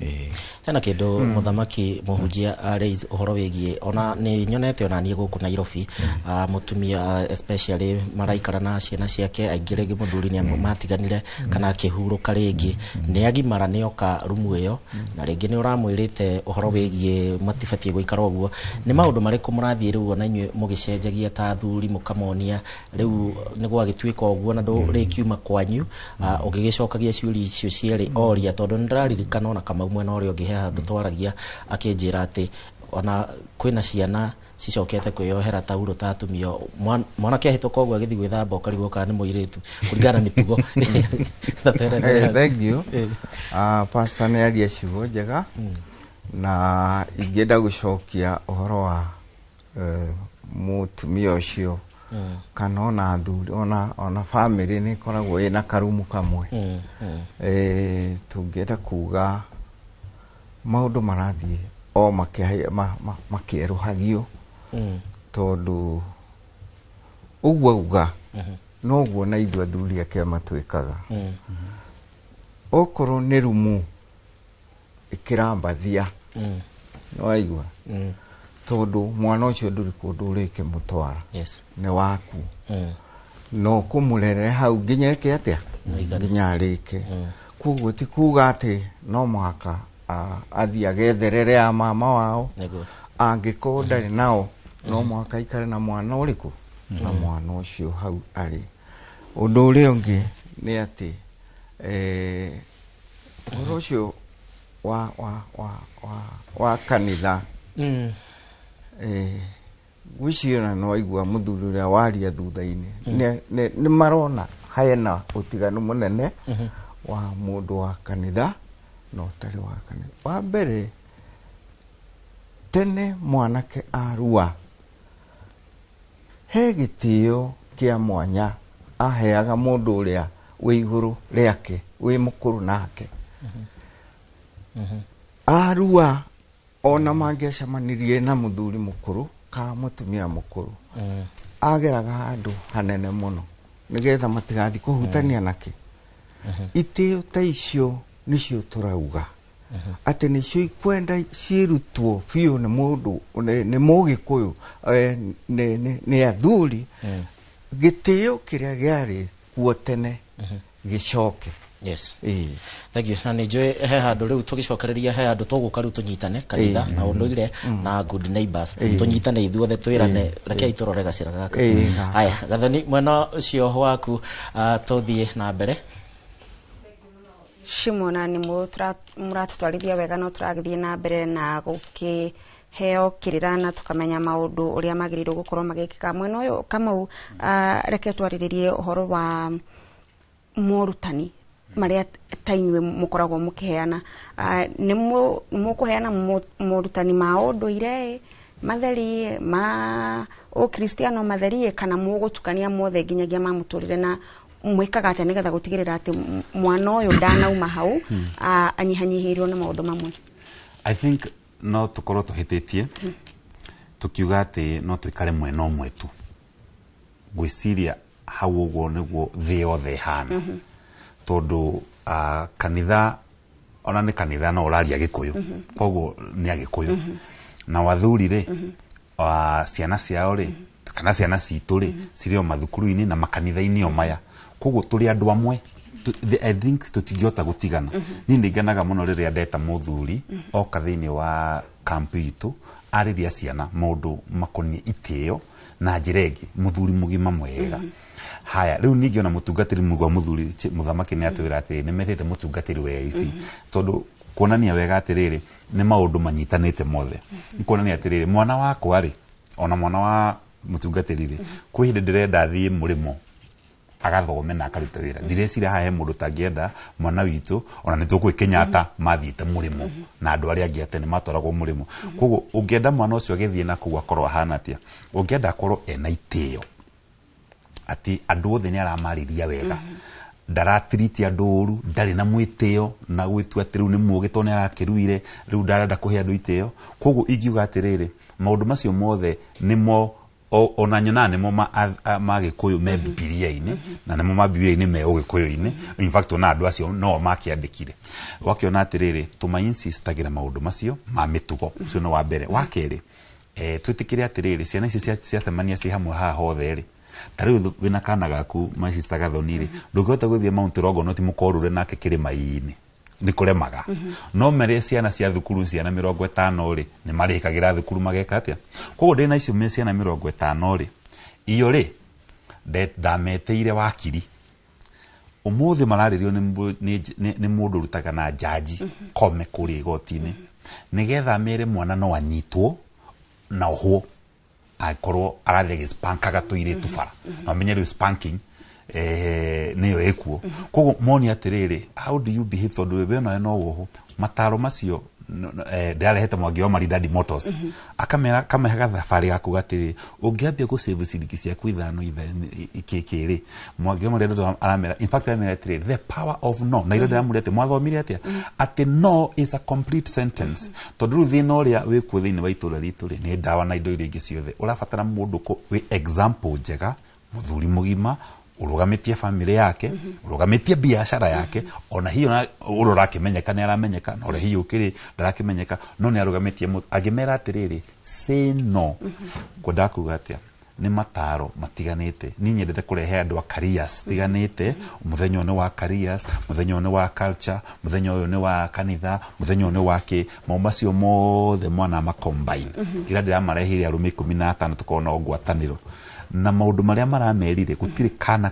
Ĩĩ. Hena kĩndũ mũthamaki mũhunjia raise ũhoro wĩgiĩ, ona nĩ nyonete ona niĩ gũkũ Nairobi, mũtumia especially maraikara na ciana ciake aingĩ, rĩngĩ mũthuri nĩ matiganire kana akĩhurũka, rĩngĩ nĩ agimara, nĩ oka rumu ĩyo, na rĩngĩ nĩ ũramwĩrĩte ũhoro wĩgiĩ matibatiĩ gũikara ũguo. Nĩ maũndũ marĩkũ mũrathiĩ rĩu ona inyuĩ mũgĩcenjagia ta athuri, mũkamonia rĩu nĩ gwagĩtuĩka ũguo na ndũrĩkiuma kwanyu, ũgĩgĩcokagia ciũria icio cierĩ oria? Tondũ nĩ ndĩraririkana ona Kamau mwena ũrĩa ũngĩ he handũ twaragia, akĩnjĩra atĩ ona kwĩna ciana cicokete kwĩyohera taurũ ta atumia. Mwanake ahĩtũka ũguo agĩthiĩ gwĩthamba, ũkarigwo kana nĩ mũirĩtu kũringana na mĩtugo. Ta twerethere hau. Thank you. Pastor nĩ aria ciugo njega, na ingĩenda gũcokia ũhoro wa mũtumia ũcio kana ona athuri, ona family nĩ ĩkoragwo ĩna karumu kamwe. Tũngĩenda kuga maũndũ marathiĩ o makĩerũhagio, tondũ ũguo auga noguo na ithuĩ athuri ake matwĩkaga. Okorwo nĩ rumu, ĩkĩra mbathia, nĩwaigua? Tondũ mwana ũcio ndũrĩ kũndũ ũrĩkĩmũtwara, nĩ waku, no kũmũrere hau nginya eke atĩa, nginya arĩke. Koguo ti kuga atĩ no mũhaka athiĩ agetherere ya mama wao. Angĩkorwo ndarĩ nao, no mũhaka aikare na mwana ũrĩkũ, na mwana ũcio hau arĩ. Ũndũ ũrĩa ũngĩ nĩ atĩ ũhoro ũcio wa kanitha, ngwĩciria ona nĩ waigua mũthuri ũrĩa waria thutha-inĩ, nĩ marona hena ũtiganu mũnene wa mũndũ wa kanitha na ũtarĩ wa kanitha. Wa mbere, tene mwanake arua he gĩtĩo kĩa mwanya aheaga mũndũ ũrĩa wĩ igũrũ rĩake, wĩ mũkũrũ nake. Arua, ona mangĩacemanirie na mũthuri mũkũrũ kana mũtumia mũkũrũ, ageraga handũ hanene mũno nĩgetha matigathiĩ kũhutania nake. Itĩo ta icio nĩcio tũrauga atĩ nĩcio ikwenda ciĩrutwo biũ nĩ mũndũ, nĩ mũgĩkũyũ, nĩ athuri, gĩtĩo kĩrĩa gĩarĩ kuo tene gĩcoke. Yes. Ĩĩ. Thank you. Na nĩ njũĩ he handũ rĩu tũgĩcokereria, he handũ tũgũka rĩu tũnyitane kanitha na ũndũire na good neighbors, tũnyitane ithuothe twĩrane. Rekei tũrore gacĩra gaka. Gaka. Haya, Gathoni, mwena ũcio waku, tũthiĩ na mbere. Shimona, nĩ mũratũtwarithia wega, no tũragĩthiĩ na mbere na gũkĩ Heo kĩrĩra na tũkamenya maũndũ ũrĩa magĩrĩirwo gũkorwo magĩkĩka mwena ũyũ. Kamau, reke twarĩrĩrie ũhoro wa morutani marĩa ta inyuĩ mũkoragwo mũkĩheana. Nĩ mũkũheana morutani ma ũndũire matheri, ma ũkristiano matheri, kana mũgũtukania mothe nginyagia ma mũtũrĩre, na mwĩkaga atĩa nĩgetha gũtigĩrĩra atĩ mwana ũyũ ndanauma hau anyihanyihĩirwo na maũndũ mamwe? I think no tukorwo tuhĩtĩtie tukiuga atĩ no tuikare mwena ũmwe tu. Ngwĩciria hau ũguo nĩguo thĩ yothe ĩhana, tondũ kanitha ona nĩ kanitha no ũraria Gĩkũyũ, koguo nĩ Agĩkũyũ na wathuri rĩ, ciana ciao rĩ, kana ciana citũ rĩ, cirĩ o mathukuru-inĩ na makanitha-inĩ o maya, koguo tũrĩ andũ amwe. I think tũtingĩhota gũtigana. Niĩ nĩ ngenaga mũno rĩrĩa ndeta mũthuri oka thĩinĩ wa kampu itũ arĩria ciana maũndũ makoniĩ itĩo na njĩra ĩngĩ, mũthuri mũgima mwega. Haya, rĩu ningĩ ona mũtungatĩri mũgwa mũthuri mũthamaki nĩ atwĩra atĩrĩ nĩ metĩte mũtungatĩri wa AIC, tondũ kuonania wega atĩrĩrĩ nĩ maũndũ manyitanĩte mothe. Nĩ kuonania atĩrĩrĩ, mwana wakwa rĩ, ona mwana wa mũtungatĩri rĩ, kwĩ hĩndĩ ndĩrenda athiĩ mũrĩmo agathome na akaruta wĩra. Ndireciria haha he mũndũ ũtangĩenda mwana witũ, ona nĩ tũkũĩ Kenyatta mathiĩte mũrĩmo na andũ arĩa angĩ a tene matwaragwo mũrĩmo. Koguo ũngĩenda mwana ũcio agĩthiĩ na kũu akorwo ahana atĩa? Ũngĩenda akorwo ena itĩo, atĩ andũ othe nĩ aramarĩria wega, ndaratiriti andũ ũru, ndarĩ na mwĩtĩo na gwĩtua atĩ rĩu nĩ mũũgĩ tondũ nĩ arakĩruire, rĩu ndarenda kũhe andũ itĩo. Koguo ingiuga atĩrĩrĩ, maũndũ macio mothe nĩmo ona nyonaga nĩmo ma Gĩkũyũ me Bibilia-inĩ, na nĩmo ma Bibilia-inĩ me Ũgĩkũyũ-inĩ. In fact, ona andũ acio no makĩandĩkire. Wakĩona atĩrĩrĩ, tũma-insistagĩra maũndũ macio ma mĩtugo. Ũcio nĩ wa mbere. Wa kerĩ, twĩtĩkĩre atĩrĩrĩ, ciana ici ciacemania ciĩ hamwe haha hothe rĩ, ta rĩu wĩna kana gaku my sister Gathoni rĩ, ndũngĩhota gũthiĩ Mount Longonot mũkorũre nake kĩrĩma-inĩ, nĩ kũremaga. No mere ciana cia thukuru, ciana 50 rĩ, nĩ marĩkagĩra thukuru mageka atĩa. Koguo ndĩna icio me ciana 50 rĩ, iyo rĩ ndametĩire wakiri. Ũmũthĩ mararĩrio nĩ mũndũ ũrutaga na jaji Kome kũrĩa igoti-inĩ, nĩgetha mere mwana no anyitwo na ohwo akorwo arathiĩ agĩspankaga tũirĩtu bara, na ũmenye rĩu spanking nĩyo ĩkuo. Koguo moni atĩrĩrĩ, how do you behave, tondũ we onawe no wohwo. Mataro macio ndĩrarehete Mwangi wa Maridadi Motors, akamera kamehaga thabarĩ gaku atĩrĩ, ũngĩambia gũsave ciringi ciaku 5 ikĩkĩ rĩ, Mwangi wa Maridadi aramera, in fact aramera atĩrĩrĩ, the power of no. Na ira ndĩramũria atĩ mwathomire atĩa, atĩ no is a complete sentence, tondũ rĩu thĩna ũrĩa wĩkuo thĩinĩ wa itũũra ritũ rĩ, nĩ ndawa na indo iria ingĩ ciothe. Ũrabatara mũndũ wĩ example njega, mũthuri mũgima ũrũgamĩtie family yake, ũrũgamĩtie biacara yake, ona hiyo ũrĩa ũrakĩmenyeka nĩ aramenyeka, na ũrĩa hihi ũkĩrĩ ndarakĩmenyeka, no nĩ arũgamĩtie. Angĩmera atĩrĩrĩ, say no. Kwendaga kuga atĩa? Nĩ mataro matiganĩte. Niĩ nyendete kũrehe andũ a careers tiganĩte. Mũthenya ũyũ nĩ wa careers, mũthenya ũyũ nĩ wa culture, mũthenya ũyũ nĩ wa kanitha, mũthenya ũyũ nĩ wa kĩ. Maũndũ macio mothe mwana ma combine. Ira ndĩramareheire arũme 15 tũkorwo na ngwatanĩro, na maũndũ marĩa maramerire gũtirĩ kana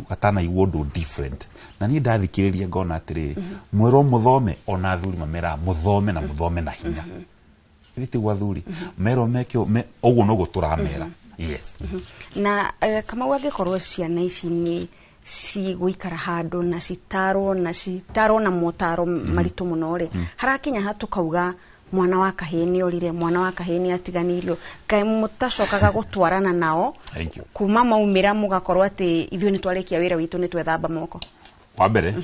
gatanaigua ũndũ different. Na niĩ ndathikĩrĩria ngona atĩrĩrĩ, mwerwo mũthome, ona athuri mameraga mũthome na mũthome na hinya. Ithuĩ tiguo athuri merwo meke ũguo noguo tũramera. Yes. Na Kamau, angĩkorwo ciana ici nĩ cigũikara handũ na citarwo na citarwo na motaro maritũ mũno rĩ, harakinya ha tũkauga mwana wa kahĩĩ nĩ orire, mwana wa kahĩĩ nĩ atiganĩirio, kaĩ mũtacokaga gũtwarana nao Thank you. kuma maumĩra mũgakorwo atĩ ithuĩ nĩ twarĩkia wĩra witũ, nĩ twethamba moko? Wa mbere,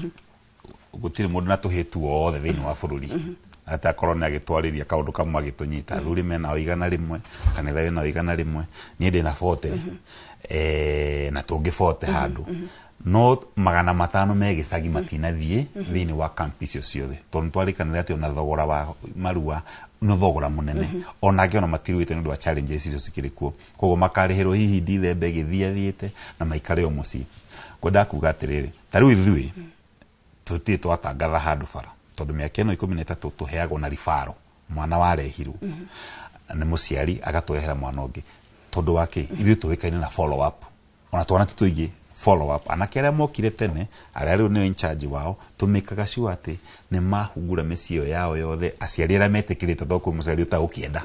gũtirĩ mũndũ na tũhĩtu othe thĩinĩ wa bũrũri atĩ akorwo nĩ agĩtwarĩria kaũndũ kamwe agĩtũnyita. Athuri menao 100, kanitha wĩnao 100, niĩ ndĩna 40, na tũngĩ 40 handũ, no 500 me gĩcagi matinathiĩ thĩinĩ wa kampi icio ciothe, tondũ nĩtwarĩkanĩra atĩ ona thogora wa marua nĩ thogora mũnene, ona angĩ ona matiruĩte nĩ ũndũ wa challenges icio cikĩrĩ kuo. Koguo makarĩhĩrwo hihi ndithemba ĩgĩthiĩ athiĩte na maikare o mũciĩ. Kwendaga kuga atĩrĩrĩ, ta rĩu ithuĩ tũtirĩ twatangatha handũ bara, tondũ mĩaka ĩno 13 tũheagwo na ribaro mwana warehirwo nĩ mũciari agatũrehera mwana ũngĩ, tondũ wa kĩ? Ithuĩ tũĩkaine na follow up, ona twana ti tũingĩ. Follow up anake arĩa mokire tene, arĩa rĩu nĩo in charge wao, tũmĩkaga sure atĩ nĩ mahungura mĩciĩ ĩyo yao yothe, aciari arĩa metĩkĩrĩte, tondũ kwĩ mũciari ũtagũkĩenda.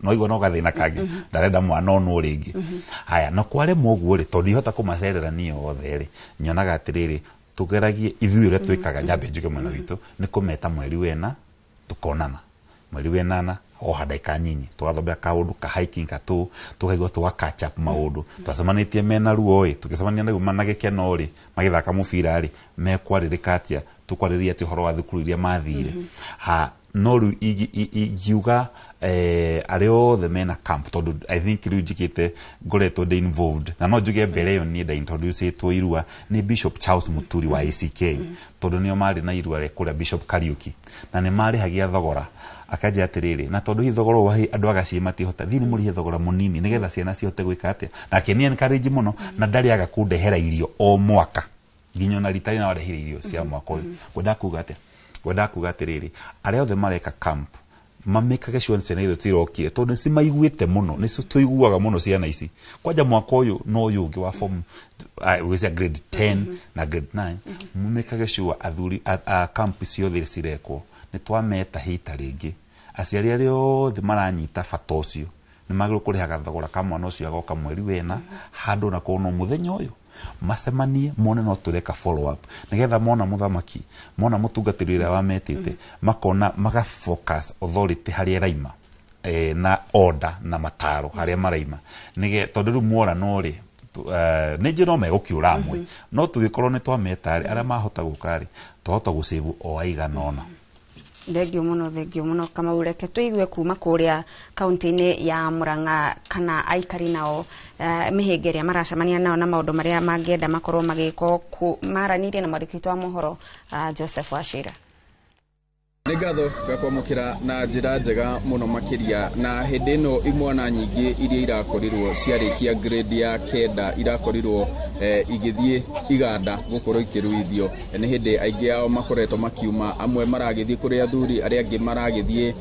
No igua no gathĩna kangĩ, ndarenda mwana onwo rĩngĩ. Haya, na kwaremwo ũguo rĩ, tondũ ndihota kũmacerera niĩ othe rĩ, nyonaga atĩrĩrĩ, tũgeragie ithuĩ ũrĩa twĩkaga. Nyambe njuge mwena witũ nĩ kũmeta mweri wena, tũkonana mweri wenana o ndagĩka nyinyi, tũgathondeka kaũndũ ka hiking katũ, tũkaigua tũga catch up maũndũ twacemanĩtie mena ruo ĩ, tũgĩcemania na na gĩkeno rĩ, magĩthaka mũbira rĩ, mekwarĩrĩka atĩa, tũkwarĩrĩria atĩ ũhoro wa thukuru iria mathire. Ha no rĩu ingiuga arĩa othe mena camp, tondũ I think rĩu njĩkĩte ngoretwo ndĩ involved, na no njuge mbere ĩyo niĩ ndaintroducĩtwo irua nĩ Bishop Charles Muturi wa ACK, tondũ nĩo marĩ na irua rĩa kũrĩa Bishop Kariuki, na nĩ marĩhagia thogora. Akanjia atĩrĩrĩ, na tondũ hihi thogora ũyũ wa andũ agaciĩ matihota, thiĩ nĩ mũrĩhe thogora mũnini nĩgetha ciana cihote gwĩka atĩa. Nake nĩ encourage mũno, na ndarĩaga kũndehera irio o mwaka, nginya ona rita rĩna warehire irio cia mwaka ũyũ. Ngwendaga kuga atĩa? Ngwendaga kuga atĩrĩrĩ, arĩa othe mareka camp mamĩkage sure ciana icio tirokire, tondũ nĩ cimaiguĩte mũno, nĩ tũiguaga mũno ciana ici kwanja mwaka ũyũ na ũyũ ũngĩ wa form gwĩcia grade 10 na grade 9. Mamĩkage sure athuri a camp ciothe cirekwo nĩ twameta hita rĩngĩ. Aciari arĩa othe maranyita bata ũcio nĩ magĩrĩirwo kũrĩhaga thogora ka mwana ũcio agoka mweri wena handũ, na korwo no mũthenya ũyũ macemanie, mone no tũreka follow up, nĩgetha mona mũthamaki, mona mũtungatĩri ũrĩa wametĩte, makona maga focus authority harĩa ĩraima, na order na mataro harĩa maraima, nĩge tondũ rĩu muorano rĩ, nĩ njũĩ no megũkĩũra amwe, no tũgĩkorwo nĩ twameta rĩ, arĩa mahota gũka rĩ, twahota gũcĩvu o aigana ũna. Thengio mũno, thengio mũno Kamau. Reke tũigue kuma kũrĩa kaunti-inĩ ya Murang'a kana aikari nao mĩhĩnga ĩrĩa maracemania nao na maũndũ marĩa mangĩenda makorwo magĩkwo. Maranĩirie na mwandĩki witũ wa mohoro Joseph Wachira. Nĩ ngatho ngakwamũkĩra na njĩra njega mũno makĩria. Na hĩndĩ ĩno imwana nyingĩ iria irakorirwo ciarĩkia grade ya 9 irakorirwo igĩthiĩ iganda gũkorwo ikĩruithio. Nĩ hĩndĩ aingĩ ao makoretwo makiuma, amwe maragĩthiĩ kũrĩ athuri, arĩa angĩ maragĩthiĩ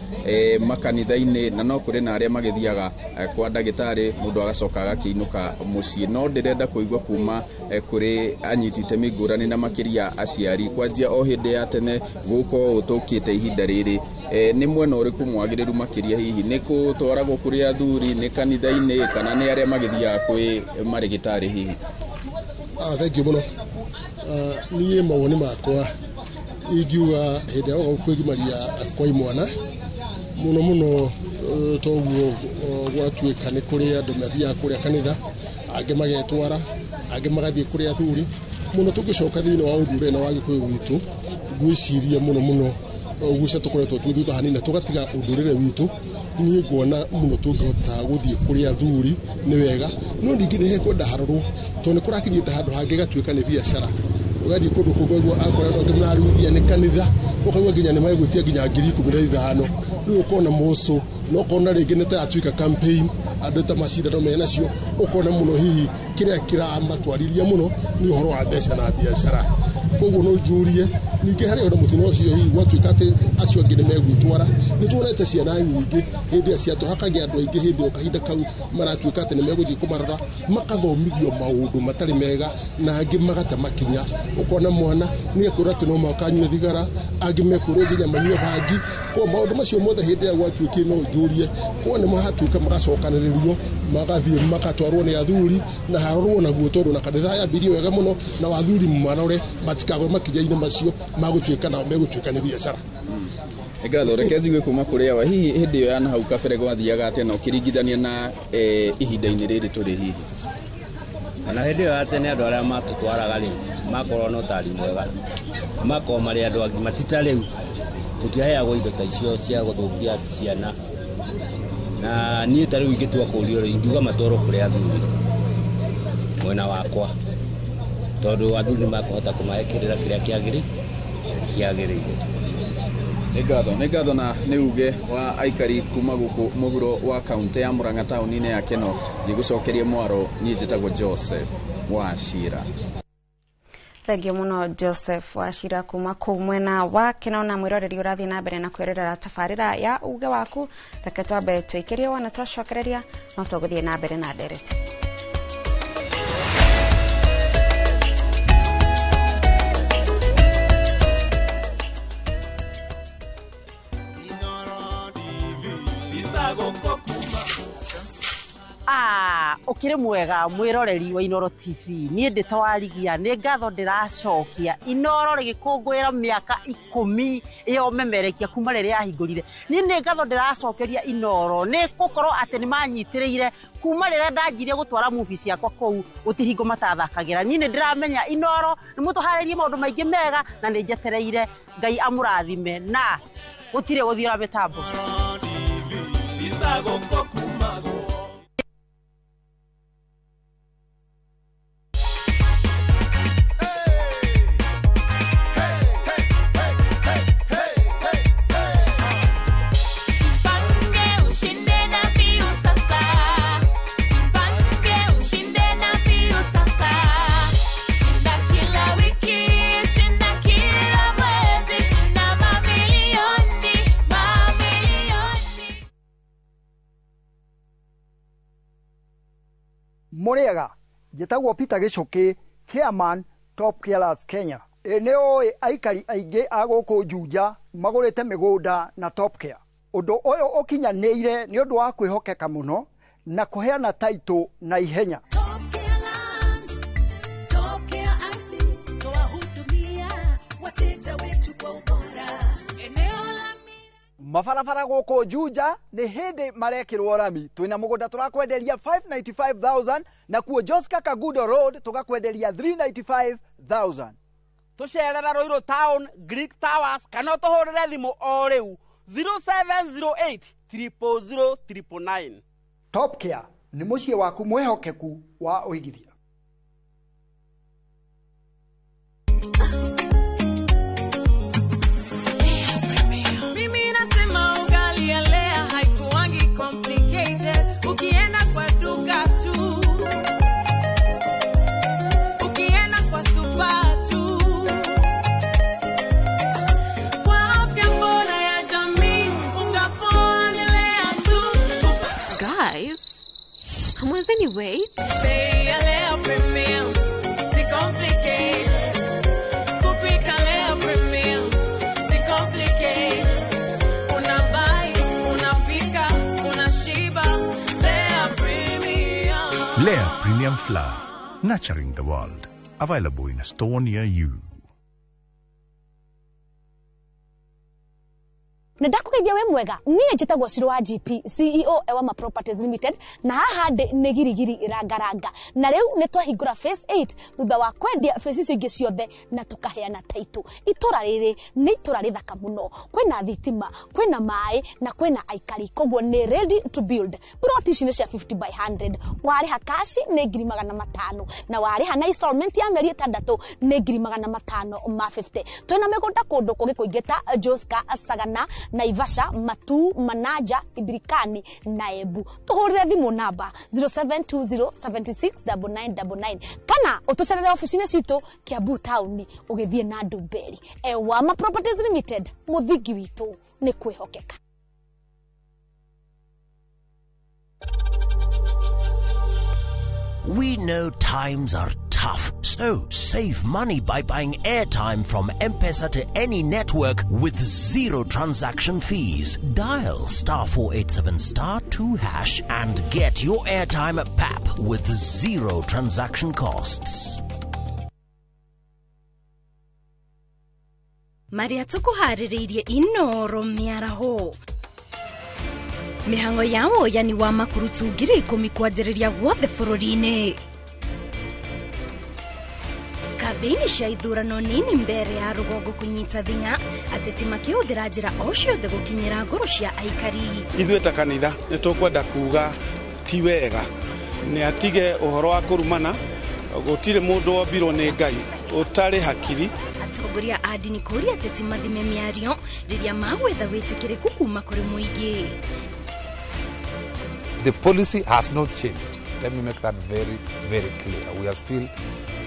makanitha-inĩ, na no kũrĩ na arĩa magĩthiaga kwa ndagĩtarĩ, mũndũ agacoka agakĩinũka mũciĩ. No ndĩrenda kũigua kuma kũrĩ anyiti itemi ngũrani na makĩria aciari, kwanjia o hĩndĩ ya tene gũka ũũ tũkĩte ihinda rĩrĩ, nĩ mwena ũrĩkũ mwagĩrĩru makĩria? Hihi nĩ gũtwaragwo kũrĩ athuri, nĩ kanitha-inĩ, kana nĩ arĩa magĩthiaga kwĩ marĩgĩtarĩ hihi? Ah, thank you mũno. Niĩ mawoni makwa ingiuga hĩndĩ ya gũka kwĩgimaria kwa imwana mũno mũno, toguo gwatuĩka nĩ kũrĩ andũ mathiaga kũrĩa kanitha, angĩ magetwara, angĩ magathiĩ kũrĩ athuri. Mũno tũngĩcoka thĩinĩ wa ũndũire na wa Gĩkũyũ witũ, ngwĩciria mũno mũno guca tũkoretwo twĩ thutha hanini na tũgatiga ũndũrĩre witũ. Niĩ nguona mũno tũngĩhota gũthiĩ kũrĩ athuri nĩ wega, no ningĩ nĩ hekwenda harorwo, tondũ nĩ kũrakinyĩte handũ hangĩ gatuĩka nĩ biacara. Ũgathiĩ kũndũ kũngĩ ũkaigua akorwo andũ angĩ mararuithia nĩ kanitha, ũkaigua nginya nĩ megwĩtia nginya 15,000. Rĩu ũkona mũcũ na ũkona rĩngĩ nĩ ta yatuĩka campaign, andũ ta macindano menacio, ũkona mũno hihi kĩrĩa kĩramatwarithia mũno nĩ ũhoro wa mbeca na biacara. Koguo no njũrie ningĩ harĩ ona mũtino ũcio, hihi gwatuĩka atĩ acio angĩ nĩ megwĩtwara. Nĩ tuonete ciana nyingĩ hĩndĩ ĩrĩa ciatũhakagia andũ aingĩ, hĩndĩ ĩyo kahinda kau maratuĩka atĩ nĩ megũthiĩ kũmarora, makathomithio maũndũ matarĩ mega, na angĩ magate makinya. Ũkona mwana nĩ ekwĩrwo atĩ no mũhaka anyue thigara, angĩ mekwĩrwo nginya manyue bangi. Koguo maũndũ macio mothe hĩndĩ ĩrĩa gwatuĩkire, no njũrie koguo nĩ mahatuĩka magacokanĩrĩrio, magathiĩ magatwarwo nĩ athuri na harorwo naguo, tondũ na kanitha yambirie wega mũno, na athuri marore matikagwe makinya-inĩ macio magũtuĩka nao megũtuĩka nĩ biacara. Ngatho. Reke njigue kuma kũrĩ awa, hihi hĩndĩ ĩyo ya nahau kabere gwathiaga atĩa na ũkĩringithania na ihinda-inĩ rĩrĩ tũrĩ hihi? Ona hĩndĩ ĩyo ya tene andũ arĩa matũtwaraga rĩ, makorwo na ũtari mwega, makorwo marĩ andũ agima, ti ta rĩu tũtiaheagwo indo ta icio cia gũthũkia ciana. Na niĩ ta rĩu ingĩtua kũũrio rĩ, ingiuga matwarwo kũrĩ athuri mwena wakwa, tondũ athuri nĩ makũhota kũmahe kĩrĩra kĩrĩa kĩagĩrĩire. Nĩ ngatho, nĩ ngatho. Na nĩ uge wa aikari kuma gũkũ mũhuro wa kaunti ya Murang'a, taũni-inĩ ya Keno. Ngĩgũcokeria mwaro, niĩ njĩtagwo Joseph Wachira. Thengio mũno Joseph Wachira kuma kũu mwena wa Keno. Na mwĩroreri ũrathiĩ na mbere na kwĩrorera tabarĩra ya uge waku, reke twambe tũikĩrie wona, twacokereria no tũgũthiĩ na mbere na ndereti. Ukire mwega mwiroreri wa Inooro TV niĩ ndĩ twarigia nĩ ngatho ndĩracokia Inooro rĩgĩkũngũĩra mĩaka 10 ĩyo memerekia kuma rĩrĩa yahingũrire. Niĩ nĩ ngatho ndĩracokeria Inooro nĩ gũkorwo atĩ nĩ manyitĩrĩire kuma rĩrĩa ndanjirie gũtwara movie ciakwa kũu gũtihingo matathakagĩra. Niĩ nĩ ndĩramenya Inooro nĩ mũtũharĩrie maũndũ maingĩ mega na nĩ njetereire Ngai amũrathime na gũtirĩ gũthiũra mĩtambo. Muriega njĩtagwo Peter Gichuki, chairman Top Carers Kenya. Nĩ ũĩ aikari aingĩ a gũkũ Juja magũrĩte mĩgũnda na Top Care. Ũndũ ũyũ ũkinyanĩire nĩ ũndũ wa kwĩhokeka mũno na kũheana taitũ na ihenya. Mabarabara gũkũ Juja nĩ hĩndĩ marekĩrwo rami. Twĩna mũgũnda tũrakwenderia 595,000 na kuo Joska Kagudo Road tũgakwenderia 395,000. Tũcerera Ruiru Town, Greek Towers kana ũtũhũrĩre thimũ o rĩu 0708 000 999. Top Care nĩ mũciĩ waku mwĩhokeku wa ũigithia. Ukienda kwa duka tu, ukienda kwa super tu, kwa afya bora ya jamii, unga poa ni Lea tu. Guys, hamwezi wait? Bei ya Lea Premium, si complicated. Kupika Lea Premium, si complicated. Unabai, unapika, unashiba. Lea Premium Flour, nurturing the world. Available in a store near you. Na ndakũgeithia wĩ mwega niĩ njĩtagwo Shiro wa GP CEO Ewama Properties Limited na haha ndĩ nĩ girigiri rangaranga na rĩu nĩ twahingũra phase 8 thutha wa kwendia phase icio ingĩ ciothe na tũkaheana taitũ. Itũra rĩrĩ nĩ itũra rĩthaka mũno, kwĩna thitima, kwĩna maĩ na kwĩna aikari, koguo nĩ ready to build. Plot ici nĩ cia 50 by 100, warĩha cash nĩ 500,000 na warĩha na installment ya mĩeri 6 nĩ 550,000. Twĩna mĩgũnda kũndũ kũngĩ kũingĩ ta Joska, Sagana, Naivasha, Matu, Manaja, Ibirikani na Embu. Tuhurire thimu namba 0720769999 kana utucerere ofici-inĩ citũ Kiambu town ũgĩthiĩ na Ndumberi. Ewama Properties Limited, mũthingi witũ nĩ kwĩhokeka. We know times are tough, so save money by buying airtime from M-Pesa to any network with zero transaction fees. Dial *487*2# and get your airtime at PAP with zero transaction costs. Maria tukuharĩrĩirie Inooro mĩaraho mĩhang'o ya woyani wa makurutu 10,000 kwanjĩrĩria guothe bũrũri-inĩ. Kambeini cia ithurano nini mbere ya rũgongo kũnyita thing'a, ateti makĩhũthĩra njĩra o ciothe gũkinyĩra ngoro cia aikari. Ithuĩ ta kanitha nĩ tũkwenda kuga ti wega nĩ atige ũhoro wa kũrumana, gũtirĩ mũndũ wombirwo nĩ Ngai ũtarĩ hakiri. Atongoria a ndini kũria ateti mathime mĩario rĩrĩa magwetha wĩtĩkĩrĩku kuma kũrĩ mũingĩ. The policy has not changed. Let me make that very, very clear. We are still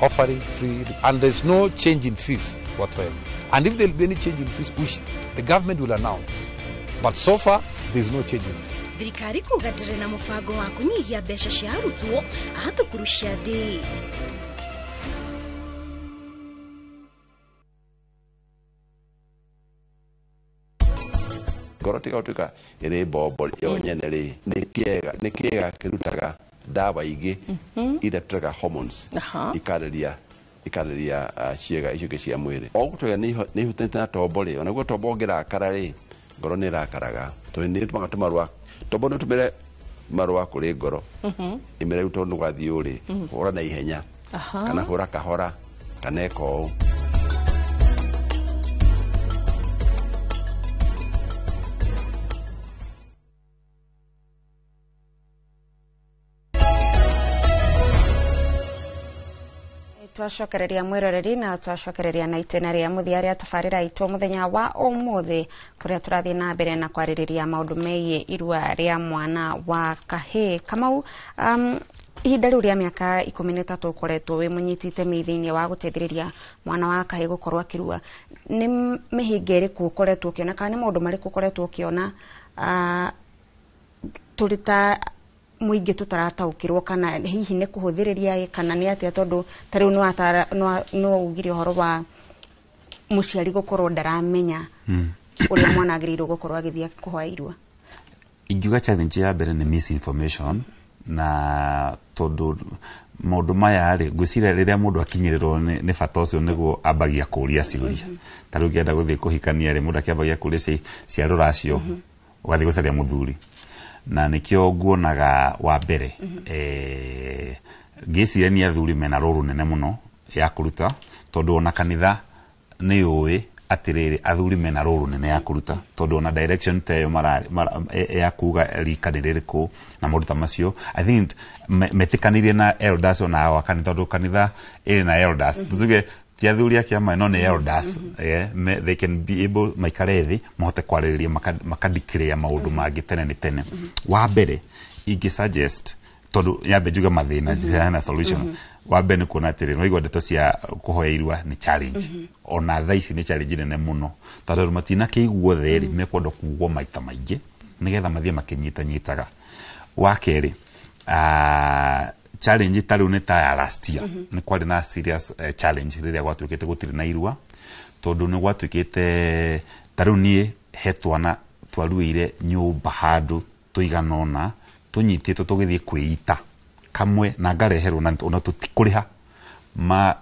offering free, and there's no change in fees whatsoever. And if there will be any change in fees, which the government will announce. But so far, there's no change in fees. Thirikari kuga ndĩrĩ na mũbango wa kũnyihia mbeca cia arutwo a thukuru cia ndĩ. Ngoro tiga gũtuĩka ĩrĩ mbombo yo nyene rĩ, nĩ kĩega kĩrutaga Ndawa ingĩ iria tũrega hormones ikarĩria ciĩga icio ingĩ cia mwĩrĩ. O gũtwega nĩ ihutanĩte na tombo rĩ, onaguo tombo ũngĩrakara rĩ, ngoro nĩ ĩrakaraga, tondũ nĩ ĩtũmaga tũmarũa, tombo nĩ ũtũmĩre marũa kũrĩ ngoro ĩmĩre rĩu tondũ gwathiĩ ũrĩ hũra na ihenya kana hũra kahora kana eka ũũ. Twacokereria mwiroreri na twacokereria na itena ria muthia ria tabarira itu muthenya wa umuthi kuria turathie na mbere na kwaririria maundu megie irua ria mwana wa kahii. Kamau, ihinda riu ria miaka 13 ukoretwo wi munyiti itemi thiini wa guteithiriria mwana wa kahii gukorwo akirua, ni mihinga iriku ukoretwo ukiona kana ni maundu mariku ukoretwo ukiona turi ta muingi tutarataukirwo kana hihi ni kuhuthiriria kana ni atia, tondu ta riu no ugire uhoro wa muciari gukorwo ndaramenya uria mwana agiriirwo gukorwo agithia kuhoya irua? Ingiuga challenge ya mbere ni misinformation, na tondu maundu maya ri ngwiciria riria mundu akinyirirwo ni bata ucio niguo ambagia kuria ciuria. Ta riu ngienda guthii kuhikania ri, mundu akiambagia kuria cia ruracio, ugathii gucaria muthuri, na nikio nguonaga wa mbere ngĩciria nĩ athuri mena rũrũ nene mũno ya kũruta, tondũ ona kanitha nĩ ũĩ atĩrĩrĩ athuri mena rũrũ nene ya kũruta, tondũ ona direction ta ĩyo ya kuga rika nĩ rĩrĩkũ na maũndũ ta macio. I think metĩkanĩirie na elders ona awa kanitha, tondũ kanitha ĩrĩ na elders, tutuge ti athuri a kĩama no nĩ elders, they can be able maikare thĩ mahote kwarĩrĩria makadeclare maũndũ mangĩ tene nĩ tene. Wa mbere ingĩ suggest, tondũ nyambe njuge mathĩna na solution, wa mbere nĩ kuona atĩrĩ no igua ndeto cia kũhoya irua nĩ challenge, ona thaa ici nĩ challenge nene mũno, tondũ matinakĩiguo therĩ mekwenda kugwo maita maingĩ nĩgetha mathiĩ makĩnyitanyitaga. Wa kerĩ, challenge ta rĩu nĩ ta ya last year, nĩ kwarĩ na serious challenge rĩrĩa gwatuĩkĩte gũtirĩ na irua, tondũ nĩ gwatuĩkĩte ta rĩu niĩ he twana twaruĩire nyũmba handũ tũigana ũna tũnyitĩtwo tũgĩthiĩ kwĩita kamwe na ngareherwo na ona tũtikũrĩha,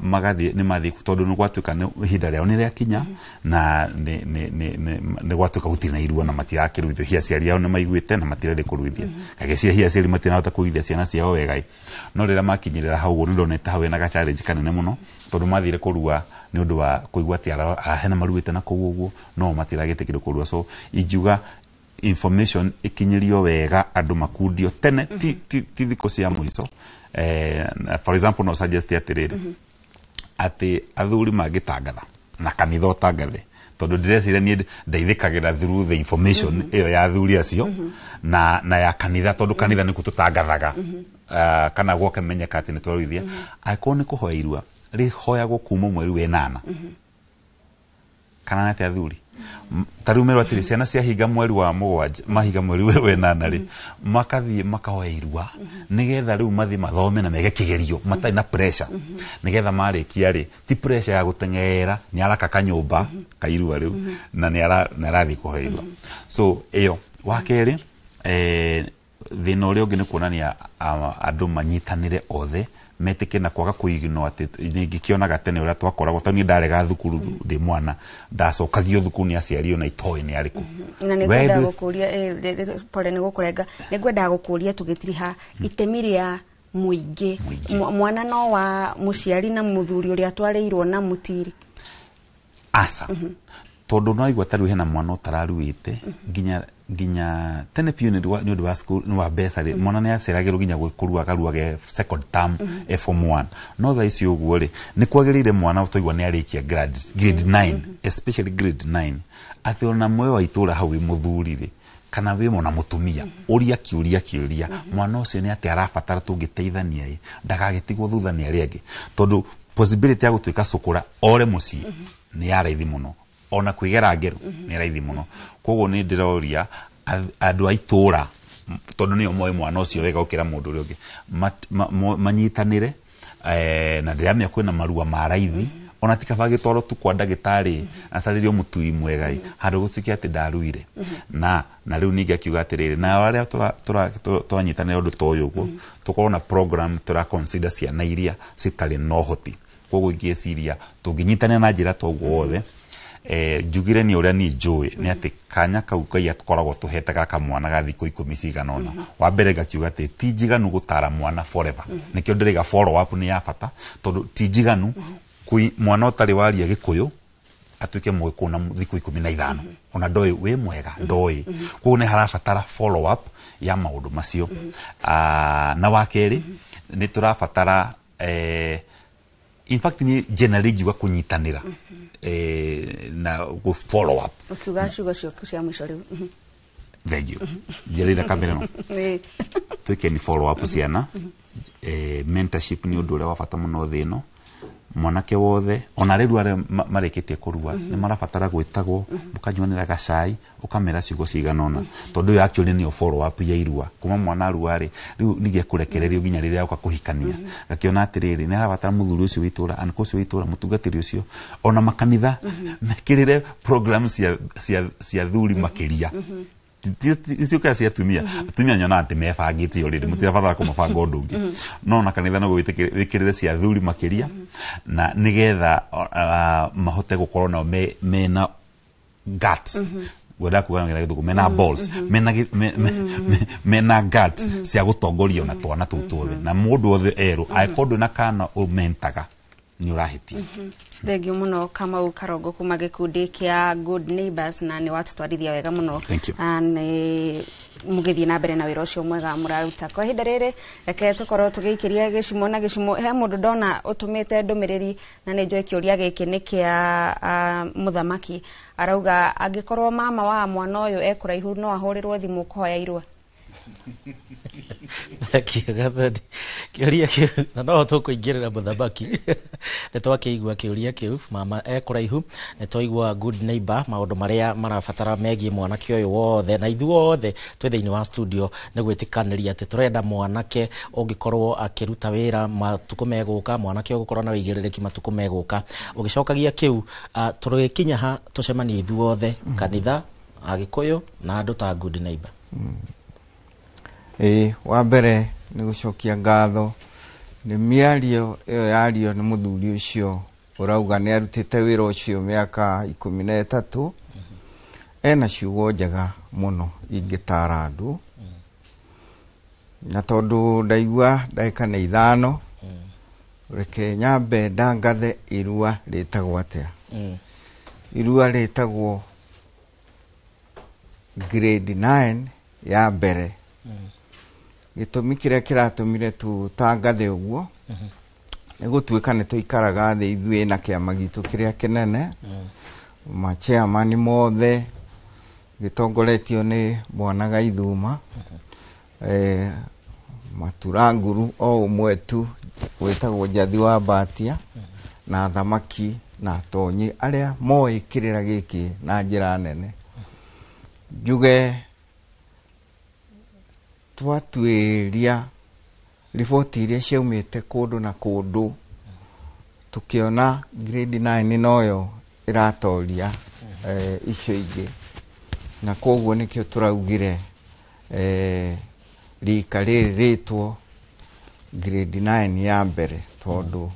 magathiĩ nĩ mathiĩ tondũ nĩ gwatuĩka nĩ ihinda rĩao nĩ rĩakinya na nĩ gwatuĩka gũtirĩ na irua na matirakĩruithio. Hihi aciari ao nĩ maiguĩte na matirarĩ kũruithia, kagĩciria hihi aciari matinahota kũruithia ciana ciao wega, no rĩrĩa makinyĩrĩra hau ũguo nĩ ndonete hau hena ga challenge kanene mũno, tondũ mathire kũrua nĩ ũndũ wa kũigua atĩ arahena maruĩte na kũu ũguo no matiragĩtĩkĩrio kũrua. So ingiuga information ikinyirio wega andũ makundio tene, ti thikũ cia mũico. For example, no suggest atĩrĩrĩ atĩ athuri mangĩtangatha na kanitha ũtangathe, tondũ ndĩreciria niĩ ndeithĩkagĩra through the information ĩyo ya athuri acio na ya kanitha, tondũ kanitha nĩkuo tũtangathaga kana gwakĩmenyeka atĩ nĩtwaruithia. Angĩkorwo nĩ kũhoya irua rĩhoyagwo kuma mweri wa ĩnana kana nĩ atĩa athuri ta rĩu merwo atĩrĩ ciana ciahinga mweri wa mũgwanja mahinga mweri wa ĩnana rĩ makathiĩ makahoya irua nĩgetha rĩu mathiĩ mathome na mege kĩgerio matarĩ na pressure, nĩgetha marĩkia rĩ ti pressure ya gũteng'era nĩ araka kanyũmba ka irua rĩu na nĩ arathiĩ kũhoya irua. So ĩyo wa kerĩ, thĩna ũrĩa ũngĩ nĩ kuonania andũ manyitanĩre othe metĩke na kwaga kũignore atĩ ningĩkĩonaga tene ũrĩa twakoragwo, tondũ niĩ ndarega thukuru ndĩ mwana ndacokagio thukuru nĩ aciari ona itoĩ nĩ arĩkũ. Na nĩ ngwendaga gũkũria, pole nĩ gũkũrenga, nĩ ngwendaga gũkũria tũgĩtiriha itemi rĩa mũingĩ, mwana no wa mũciari na mũthuri ũrĩa atwarĩirwo na mũtiri. Aca, tondũ no igua ta rĩu hena mwana ũtararuĩte nginya tene biũ nĩ ũndũ wa school nĩ wa mbeca rĩ, mwana nĩ aceragĩrwo nginya kũrua akaruage second term form 1. No thaa ici ũguo rĩ nĩ kwagĩrĩire mwana twaigua nĩ arĩkia grade 9, especially grade 9, atĩ ona muoyo wa itũra hau wĩ mũthuri rĩ kana wĩ mwana mũtumia ũria kĩũria mwana ũcio nĩ atĩ arabatara tũngĩteithania ĩ ndagagĩtigwo thutha nĩ arĩa angĩ, tondũ possibility ya gũtuĩka cũkũra ore mũciĩ nĩ ya raithi mũno, ona kwĩgera ngero nĩ raithi mũno. Koguo nĩ ndĩroria andũ a itũra, tondũ nĩo moĩ mwana ũcio wega gũkĩra mũndũ ũrĩa ũngĩ, manyitanĩre, na ndĩramenya kwĩna marua ma raithi Ona ti kaba gĩtwarwo tu kwa ndagĩtarĩ acarĩrio mũtui mwega ĩ, handũ gũtuĩke atĩ ndaruire. Na rĩu ningĩ akiuga atĩrĩrĩ, na arĩa tũranyitanĩra ũndũ ta ũyũ ũguo, tũkorwo na program tũra consider ciana iria citarĩ na ũhoti. Koguo ingĩciria tũngĩnyitanĩra na njĩra ta ũguo wothe, njugire ni ũrĩa niĩ njũĩ nĩ atĩ kanya kau Ngai akoragwo tũhete gaka mwana ga thikũ 10 cigana ũna. Wa mbere ngakiuga atĩ ti njiganu gũtara mwana forever. Nĩkĩo ndĩraiga follow up nĩ ya bata, tondũ ti njiganu kui mwana ũtarĩ waria Gĩkũyũ atuĩke mũgĩkũyũ na thikũ 15, ona ndoĩ wĩ mwega ndoĩ. Koguo nĩ harabatara follow up ya maũndũ macio. Na wa kerĩ nĩ tũrabatara, in fact ni generally ingiuga kũnyitanĩra na gũ follow up. Ũkiuga ciugo ciaku cia mũico rĩu. Thank you. Njerĩire kamera no twĩke ni follow up ciana. Mentorship nĩ ũndũ ũrĩa wa bata mũno thĩ ĩno. Mwanake wothe ona rĩu arĩa marĩkĩtie kũrua nĩ marabatara gwĩtagwo, mũkanyuanĩra gacai, ũkamera ciugo cigana ũna, tondũ ũyũ actually nĩyo follow up ya irua. Kuma mwana arua rĩ, rĩu ningĩ ekũrekererio nginya rĩrĩa oka kũhikania, gakĩona atĩrĩrĩ nĩ arabatara mũthuri ũcio wa itũra, anake ũcio wa itũra, mũtungatĩri ũcio, ona makanitha mekĩrĩre program cia thuri makĩria. Icio kana cia atumia. Atumia nyonaga atĩ mebangĩte already, mũtirabatara kũmabanga ũndũ ũngĩ. No na kanitha noguo wĩkĩrĩre cia thuri makĩria, na nĩgetha mahote gũkorwo nao mena guts, ngwendaga kuga na Gĩthũngũ mena balls, mena mena guts cia gũtongoria ona twana tũu tuothe, na mũndũ wothe erwo angĩkorwo ndwĩ na kana ũmentaga nĩ ũrahĩtia. Thengiũ mũno Kamau Karongo kuma gĩkundi kĩa Good Neighbors, na nĩ watũtwarithia wega mũno. Thank you. Nĩ mũgĩthiĩ na mbere na wĩra ũcio mwega mũraruta. Kwa ihinda rĩrĩ reke tũkorwo tũgĩikĩria gĩcimo na gĩcimo. He mũndũ ndona ũtũmĩte ndũmĩrĩri na nĩ njũĩ kĩũria gĩkĩ nĩ kĩa mũthamaki. Arauga angĩkorwo mama wa mwana ũyũ e kũraihu no ahũrĩrwo thimũ kũhoya irua. Kĩũria kĩu na no tũkũingĩrĩra mũthamaki. Nĩ twakĩigua kĩũria kĩu, mama e kũraihu, nĩ twaigua Good Neighbor maũndũ marĩa marabatara megiĩ mwanake ũyũ wothe, na ithuothe twĩ thĩinĩ wa studio nĩ gwĩtĩkanĩria atĩ tũrenda mwanake ũngĩkorwo akĩruta wĩra matukũ megũka, mwanake ũgũkorwo na wĩigĩrĩrĩki matukũ megũka. Ũgĩcokagia kĩu, tũrĩkinya ha tũcemanie ithuothe, kanitha, Agĩkũyũ na andũ ta Good Neighbor? Wa mbere nĩ gũcokia ngatho nĩ mĩario ĩyo yario nĩ mũthuri ũcio ũrauga nĩ arutĩte wĩra ũcio mĩaka 13. Ena ciugo njega mũno ingĩtara andũ, na tondũ ndaigua ndagĩka nĩ 5, reke nyambe ndangathe irua rĩtagwo atĩa. Irua rĩtagwo grade 9 ya mbere. Gĩtũmi kĩrĩa kĩratũmire tũtangathe ũguo nĩ gũtuĩka nĩ tũikaraga thĩ ithuĩ na kĩama gitũ kĩrĩa kĩnene, machairman mothe gĩtongoretio nĩ Bwana Gaithuma, Maturanguru o ũmwe tu wĩtagwo Njathi wa Mbatia, na athamaki na atonyi arĩa moĩ kĩrĩra gĩkĩ na njĩra nene. Njuge twatuĩria riboti iria ciaumĩte kũndũ na kũndũ, tũkĩona grade 9 noyo ĩratoria icio ingĩ, na koguo nĩkĩo tũraugire rika rĩrĩ rĩtwo grade 9 ya mbere, tondũ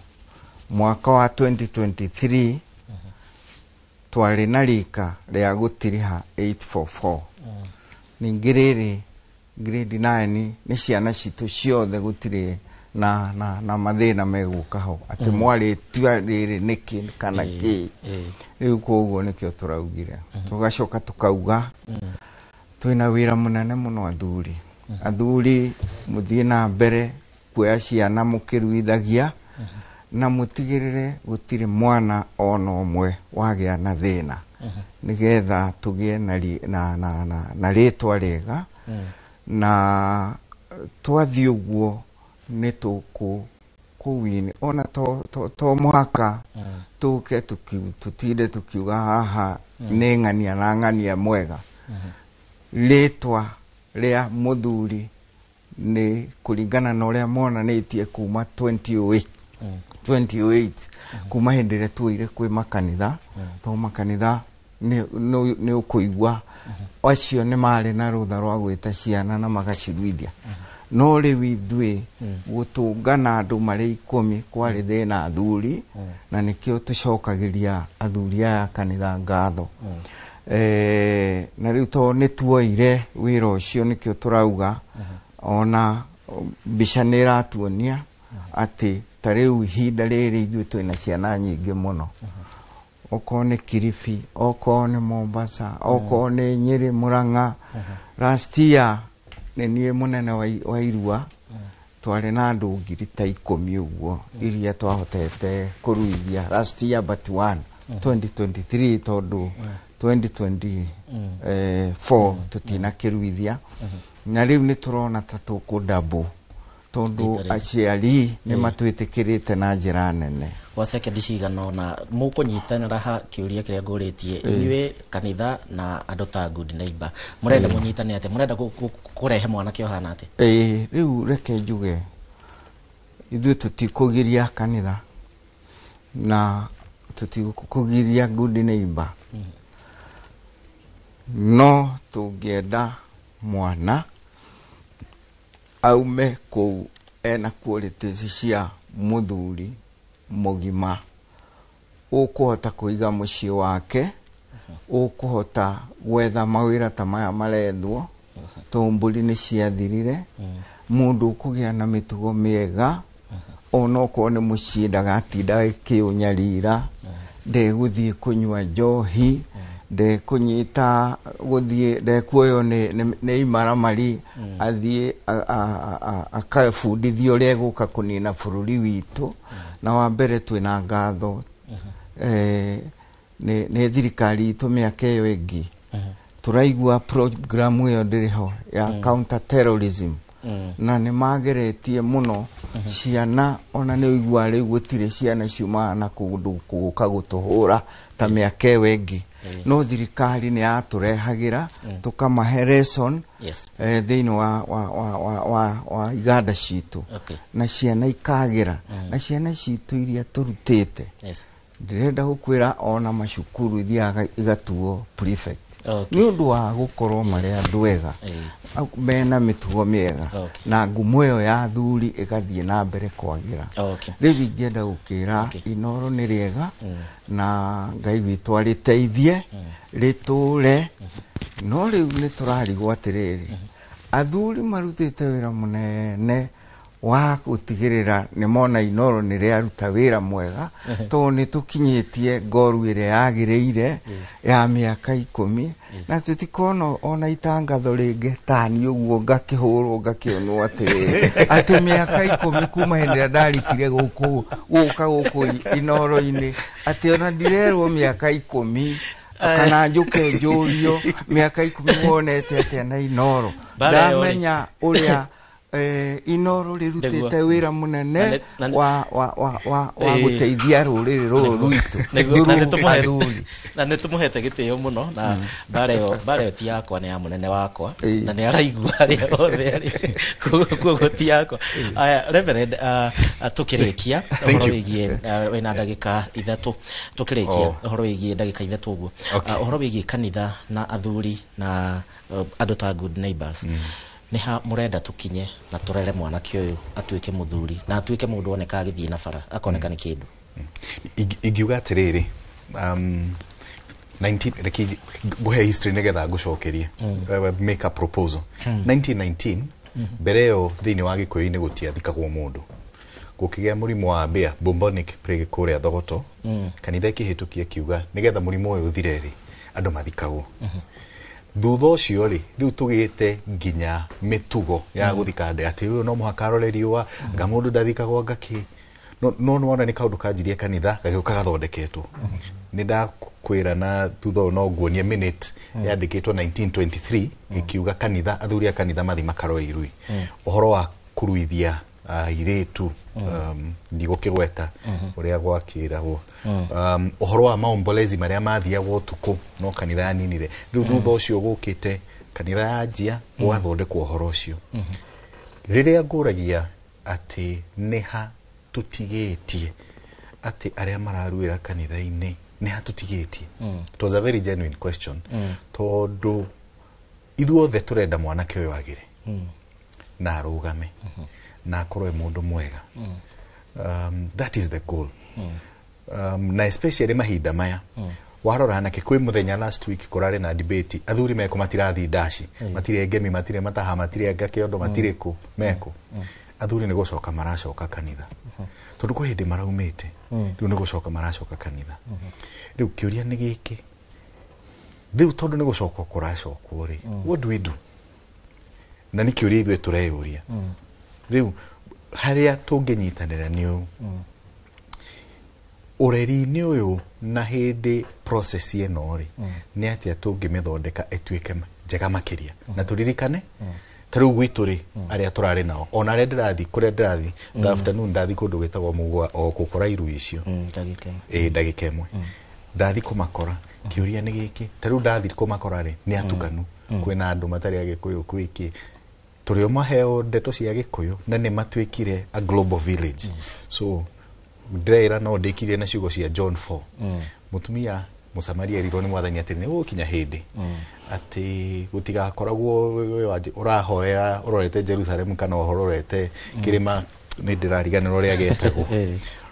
mwaka wa 2023 twarĩ na rika rĩa gũtiriha 844. Ningĩ rĩrĩ grade 9 nĩ ciana citũ ciothe, gũtirĩ na mathĩna megũka ho atĩ mwarĩtua rĩrĩ nĩkĩ kana kĩ. Rĩu koguo nĩkĩo tũraugire. Tũgacoka tũkauga twĩna wĩra mũnene mũno athuri. Athuri mũthiĩ na mbere kuoya ciana mũkĩruithagia, na mũtigĩrĩre gũtirĩ mwana ona ũmwe wagĩa na thĩna, nĩgetha tũgĩe na rĩtwa rĩega. Na twathiĩ ũguo nĩ tũkũwini, ona to mũhaka tũke tũtinde tũkiuga haha nĩ ng'ania na ng'ania mwega. Rĩtwa rĩa mũthuri nĩ kũringana na ũrĩa monanĩtie kuma 2008. 2008 kuma hĩndĩ ĩrĩa tuoire kwĩ makanitha, tondũ makanitha nĩ ũkũigua acio nĩ marĩ na rũtha rwa gwĩta ciana na magaciruithia. No rĩu ithuĩ gũtũngana andũ marĩ 10 kwarĩ thĩna athuri, na nĩkĩo tũcokagĩria athuri aya kanitha ngatho. Na rĩu tondũ nĩ tuoire wĩra ũcio nĩkĩo tũrauga ona mbica nĩ ĩratuonia atĩ ta rĩu ihinda rĩrĩ ithuĩ twĩna ciana nyingĩ mũno, okorwo nĩ Kilifi, okorwo nĩ Mombasa, okorwo nĩ Nyĩrĩ, Murang'a. Last year nĩ niĩ mũnene wa irua, twarĩ na andũ 10,000 ũguo iria twahotete kũruithia last year but one 2023, tondũ 2024 tũtinakĩruithia. Na rĩu nĩ tũrona ta tũkũdouble tondũ aciari nĩ matwĩtĩkĩrĩte na njĩra nene. Gwa sekendi cigana ũna mũkũnyitanĩra ha kĩũria kĩrĩa ngũrĩtie, inyuĩ kanitha na andũ ta Good Neighbor mũrenda mũnyitane atĩa? Mũrenda kũrehe mwanake ũhana atĩa? Ĩĩ, rĩu reke njuge ithuĩ tũtikũgiria kanitha na tũtikũgiria Good Neighbor, no tũngĩenda mwana aume kũu ena qualities cia mũthuri mũgima ũkũhota kũiga mũciĩ wake, ũkũhota gwetha mawĩra ta maya marethwo, tondũ mbũri nĩ ciathirire, mũndũ ũkũgĩa na mĩtugo mĩega, onokorwo nĩ mũciĩ ndagatinda akĩũnyarira, ndegũthiĩ kũnyua njohi, ndekũnyita gũthiĩ, ndekuoywo nĩ imaramari, athiĩ akabundithio ũrĩa egũka kũnina bũrũri witũ. Na wa mbere twĩna ngatho nĩ thirikari itũ mĩaka ĩyo ĩngĩ tũraigua programu ĩyo ndĩrĩ ho ya counter terrorism, na nĩ mageretie mũno ciana, ona nĩ ũiguaga rĩu gũtirĩ ciana ciumaga na kũndũ gũka gũtũhũra ta mĩaka ĩyo ĩngĩ. No thirikari nĩ yatũrehagĩra tũkamahe lesson thĩinĩ wa iganda citũ, na ciana ikagĩra, na ciana citũ iria tũrutĩte, ndĩrenda gũkwĩra ona macukuru ithiaga igatuo prefect nĩ ũndũ wa gũkorwo marĩ andũ ega mena mĩtugo mĩega, na ngumo ĩyo ya athuri ĩgathiĩ na mbere kwagĩra. Rĩu ingĩenda gũkĩra Inooro nĩ rĩega, na Ngai witũ arĩteithie rĩtũre. No rĩu nĩ tũrarigwo atĩrĩrĩ, athuri marutĩte wĩra mũnene wa gũtigĩrĩra nĩ mona Inooro nĩ rĩaruta wĩra mwega, tondũ nĩ tũkinyĩtie ngoru ĩrĩa yagĩrĩire ya mĩaka 10, na tũtikona ona itangatho rĩngĩ tani ũguo ngakĩhũrwo ngakĩonwo atĩrĩrĩ atĩ mĩaka 10 kuma hĩndĩ ĩrĩa ndarikire gũkũ gũka gũkũ Inooro-inĩ, atĩ ona ndirerwo mĩaka 10 kana njũke njũrio mĩaka 10 wonete atĩa na Inooro. Ndamenya ũrĩa Inooro rĩrutĩte wĩra mũnene wa gũteithia rũrĩrĩ rũrũ rwitũ. Na nĩ tũmũhete gĩtĩo mũno, na mbara ĩyo ti yakwa, nĩ ya mũnene wakwa, na nĩ araigua arĩa othe arĩ koguo ti yakwa. Aya, Reverend, tũkĩrĩkia ũhoro wĩgiĩ, wĩna ndagĩka 3, tũkĩrĩkia ũhoro wĩgiĩ ndagĩka 3 ũguo, ũhoro wĩgiĩ kanitha na athuri na andũ ta Good Neighbors, nĩ ha mũrenda tũkinye na tũrere mwanake ũyũ atuĩke mũthuri na atuĩke mũndũ oneka agĩthiĩ na bara akoneka nĩ kĩndũ? Ingiuga atĩrĩrĩ, reke ngũhe history nĩgetha ngũcokerie, make a proposal. 1919 mbere ĩyo thĩinĩ wa Gĩkũyũ-inĩ gũtiathikagwo mũndũ, gũkĩgĩa mũrimũ wa mbĩa, bubonic plague kũrĩa Thogoto, kanitha ĩkĩhĩtũkia kiuga nĩgetha mũrimũ ũyũ ũthire rĩ, andũ mathikagwo. Thutha ũcio rĩ, rĩu tũgĩte nginya mĩtugo ya gũthika andũ atĩ ũyũ no mũhaka arore riũa, nga mũndũ ndathikagwo ngakĩ. No nĩwona nĩ kaũndũ kanjirie kanitha gagĩũka gathondeketwo. Nĩ ndakwĩra na thutha ũyũ no nguonie minute yandĩkĩtwo 1923 ĩkiuga kanitha, athuri a kanitha mathi makaroe irui. Ũhoro wa kũruithia airĩtu, ndigũkĩgweta ũrĩa gwakĩragwo, ũhoro wa maombolezi marĩa mathiagwo ũtukũ no kanitha yaninire. Rĩu thutha ũcio gũkĩte kanitha yanjia gũgathondekwo ũhoro ũcio. Rĩrĩa ngũragia atĩ nĩ ha tũtigĩtie atĩ arĩa mararuĩra kanitha-inĩ nĩ ha tũtigĩtie? It was a very genuine question, tondũ ithuothe tũrenda mwanake ũyũ agĩre na arũgame na akorwo e mũndũ mwega. That is the goal. Na especially mahinda maya, warora anake, kwĩ mũthenya last week kũrarĩ na debate, athuri meko matirathi ndaci, matirĩ ngemi, matirĩ mataha, matirĩ anga kĩondo, matirĩ kũ meko. Athuri nĩ gũcoka maracoka kanitha, tondũ kwĩ hĩndĩ maraumĩte. Rĩu nĩ gũcoka maracoka kanitha. Rĩu kĩũria nĩ gĩkĩ, rĩu tondũ nĩ gũcoka kũracokwo rĩ, what do we do? Na nĩ kĩũria ithuĩ tũreyũria. Rĩu harĩa tũngĩnyitanĩra nĩ ũũ, ũreri-inĩ ũyũ na hĩndĩ process ĩno rĩ, nĩ atĩa tũngĩmĩthondeka ĩtuĩke njega makĩria? Na tũririkane ta rĩu gwitũ rĩ, arĩa tũrarĩ nao, ona arĩa ndĩrathi, kũrĩa ndĩrathi the afternoon, ndathi kũndũ gwĩtagwo Mũgwa o gũkora iru icio. Ndagĩka ĩmwe. Ĩ ndagĩka ĩmwe ndathi kũmakora. Kĩũria nĩ gĩkĩ, ta rĩu ndathi kũmakora rĩ, nĩ atukanu. Kwĩna andũ matarĩ Agĩkũyũ, kwĩkĩ tũrĩ o maheo ndeto cia Gĩkũyũ na nĩ matuĩkire a global village. So ndĩreĩra no ndĩkirie na ciugo cia John 4. Mũtumia Mũsamaria erirwo nĩ Mwathani atĩ nĩ gũgũkinya hĩndĩ atĩ gũtigakoragwo ũrahoera ũrorete Jerusalem kana ũrorete kĩrĩma, nĩ ndĩrariganĩrwo ũrĩa getagwo,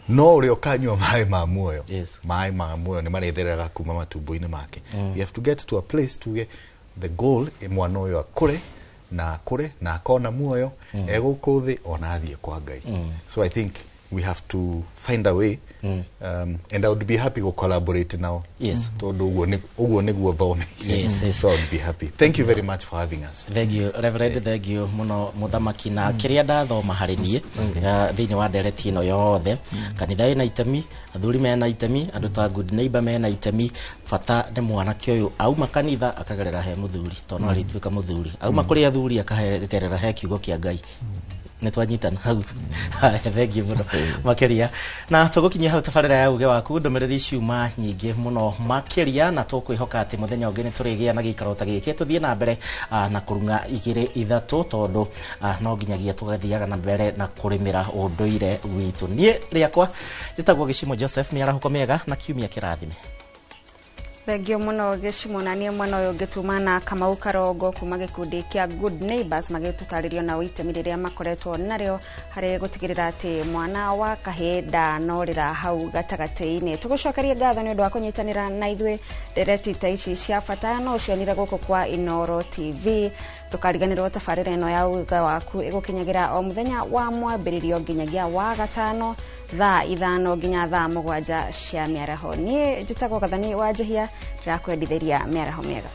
no ũrĩa ũkanyua maĩ ma muoyo, maĩ ma muoyo nĩ marĩthereraga kuma matumbo-inĩ make. We have to get to a place tuge the goal, mwana ũyũ akũre na akũre na akona muoyo egũkũ thĩ ona athiĩ kwa Ngai. So I think we have to find a way, and I would be happy to collaborate now, tondũ ũguo nĩguo thomeire. So I would be happy. Thank you very much for having us. Thank you, Reverend. Thank you muno, Mũthamaki. Na kĩrĩa ndathoma harĩ niĩ thĩinĩ wa ndereti ĩno yothe, kanitha ĩna itemi, athuri mena itemi, andũ ta Good Neighbor mena itemi. Bata nĩ mwanake ũyũ auma kanitha akagerera he mũthuri, tondũ no arĩtuĩka mũthuri, auma kũrĩ athuri akagerera he kiugo kĩa Ngai. Nĩ twanyitana hau. Thank you mũno makĩria. Na tũgũkinyia hau tabarĩra ya Uge Waku. Ndũmĩrĩri ciuma nyingĩ mũno makĩria, na tũkwĩhoka atĩ mũthenya ũngĩ nĩ tũrĩgĩa na gĩikaro ta gĩkĩ, tũthiĩ na mbere na kũrung'a igĩrĩ ithatũ, tondũ no nginyagia tũgathiaga na mbere na kũrĩmĩra ũndũire witũ. Niĩ rĩakwa njĩtagwo Gĩcimo Joseph. Mĩarahũko mĩega na kiumia kĩrathime. Thengio mũno, Gĩcimo. Na niĩ mwena ũyũ ũngĩ tuma na Kamau Karongo kuma gĩkundi kĩa Good Neighbors, magĩtũtarĩrio nao itemi rĩrĩa makoretwo narĩo harĩ gũtigĩrĩra atĩ mwana wa kahĩĩ ndanorĩra hau gatagatĩ-inĩ. Tũgũcokerie ngatho nĩ ũndũ wa kũnyitanĩra na ithuĩ. Ndereti ta ici cia bata no ũcionire gũkũ kwa Inoro TV. Ndũkariganĩrwo tabarĩra ĩno ya Uga Waku ĩgũkinyagĩra o mũthenya wa Mwambĩrĩrio nginyagia wa Gatano, thaa 5 nginya thaa 7 cia mĩaraho. Niĩ njĩtagwo Gathoni wa Njĩhia, ndĩrakwendithĩria mĩaraho mĩega.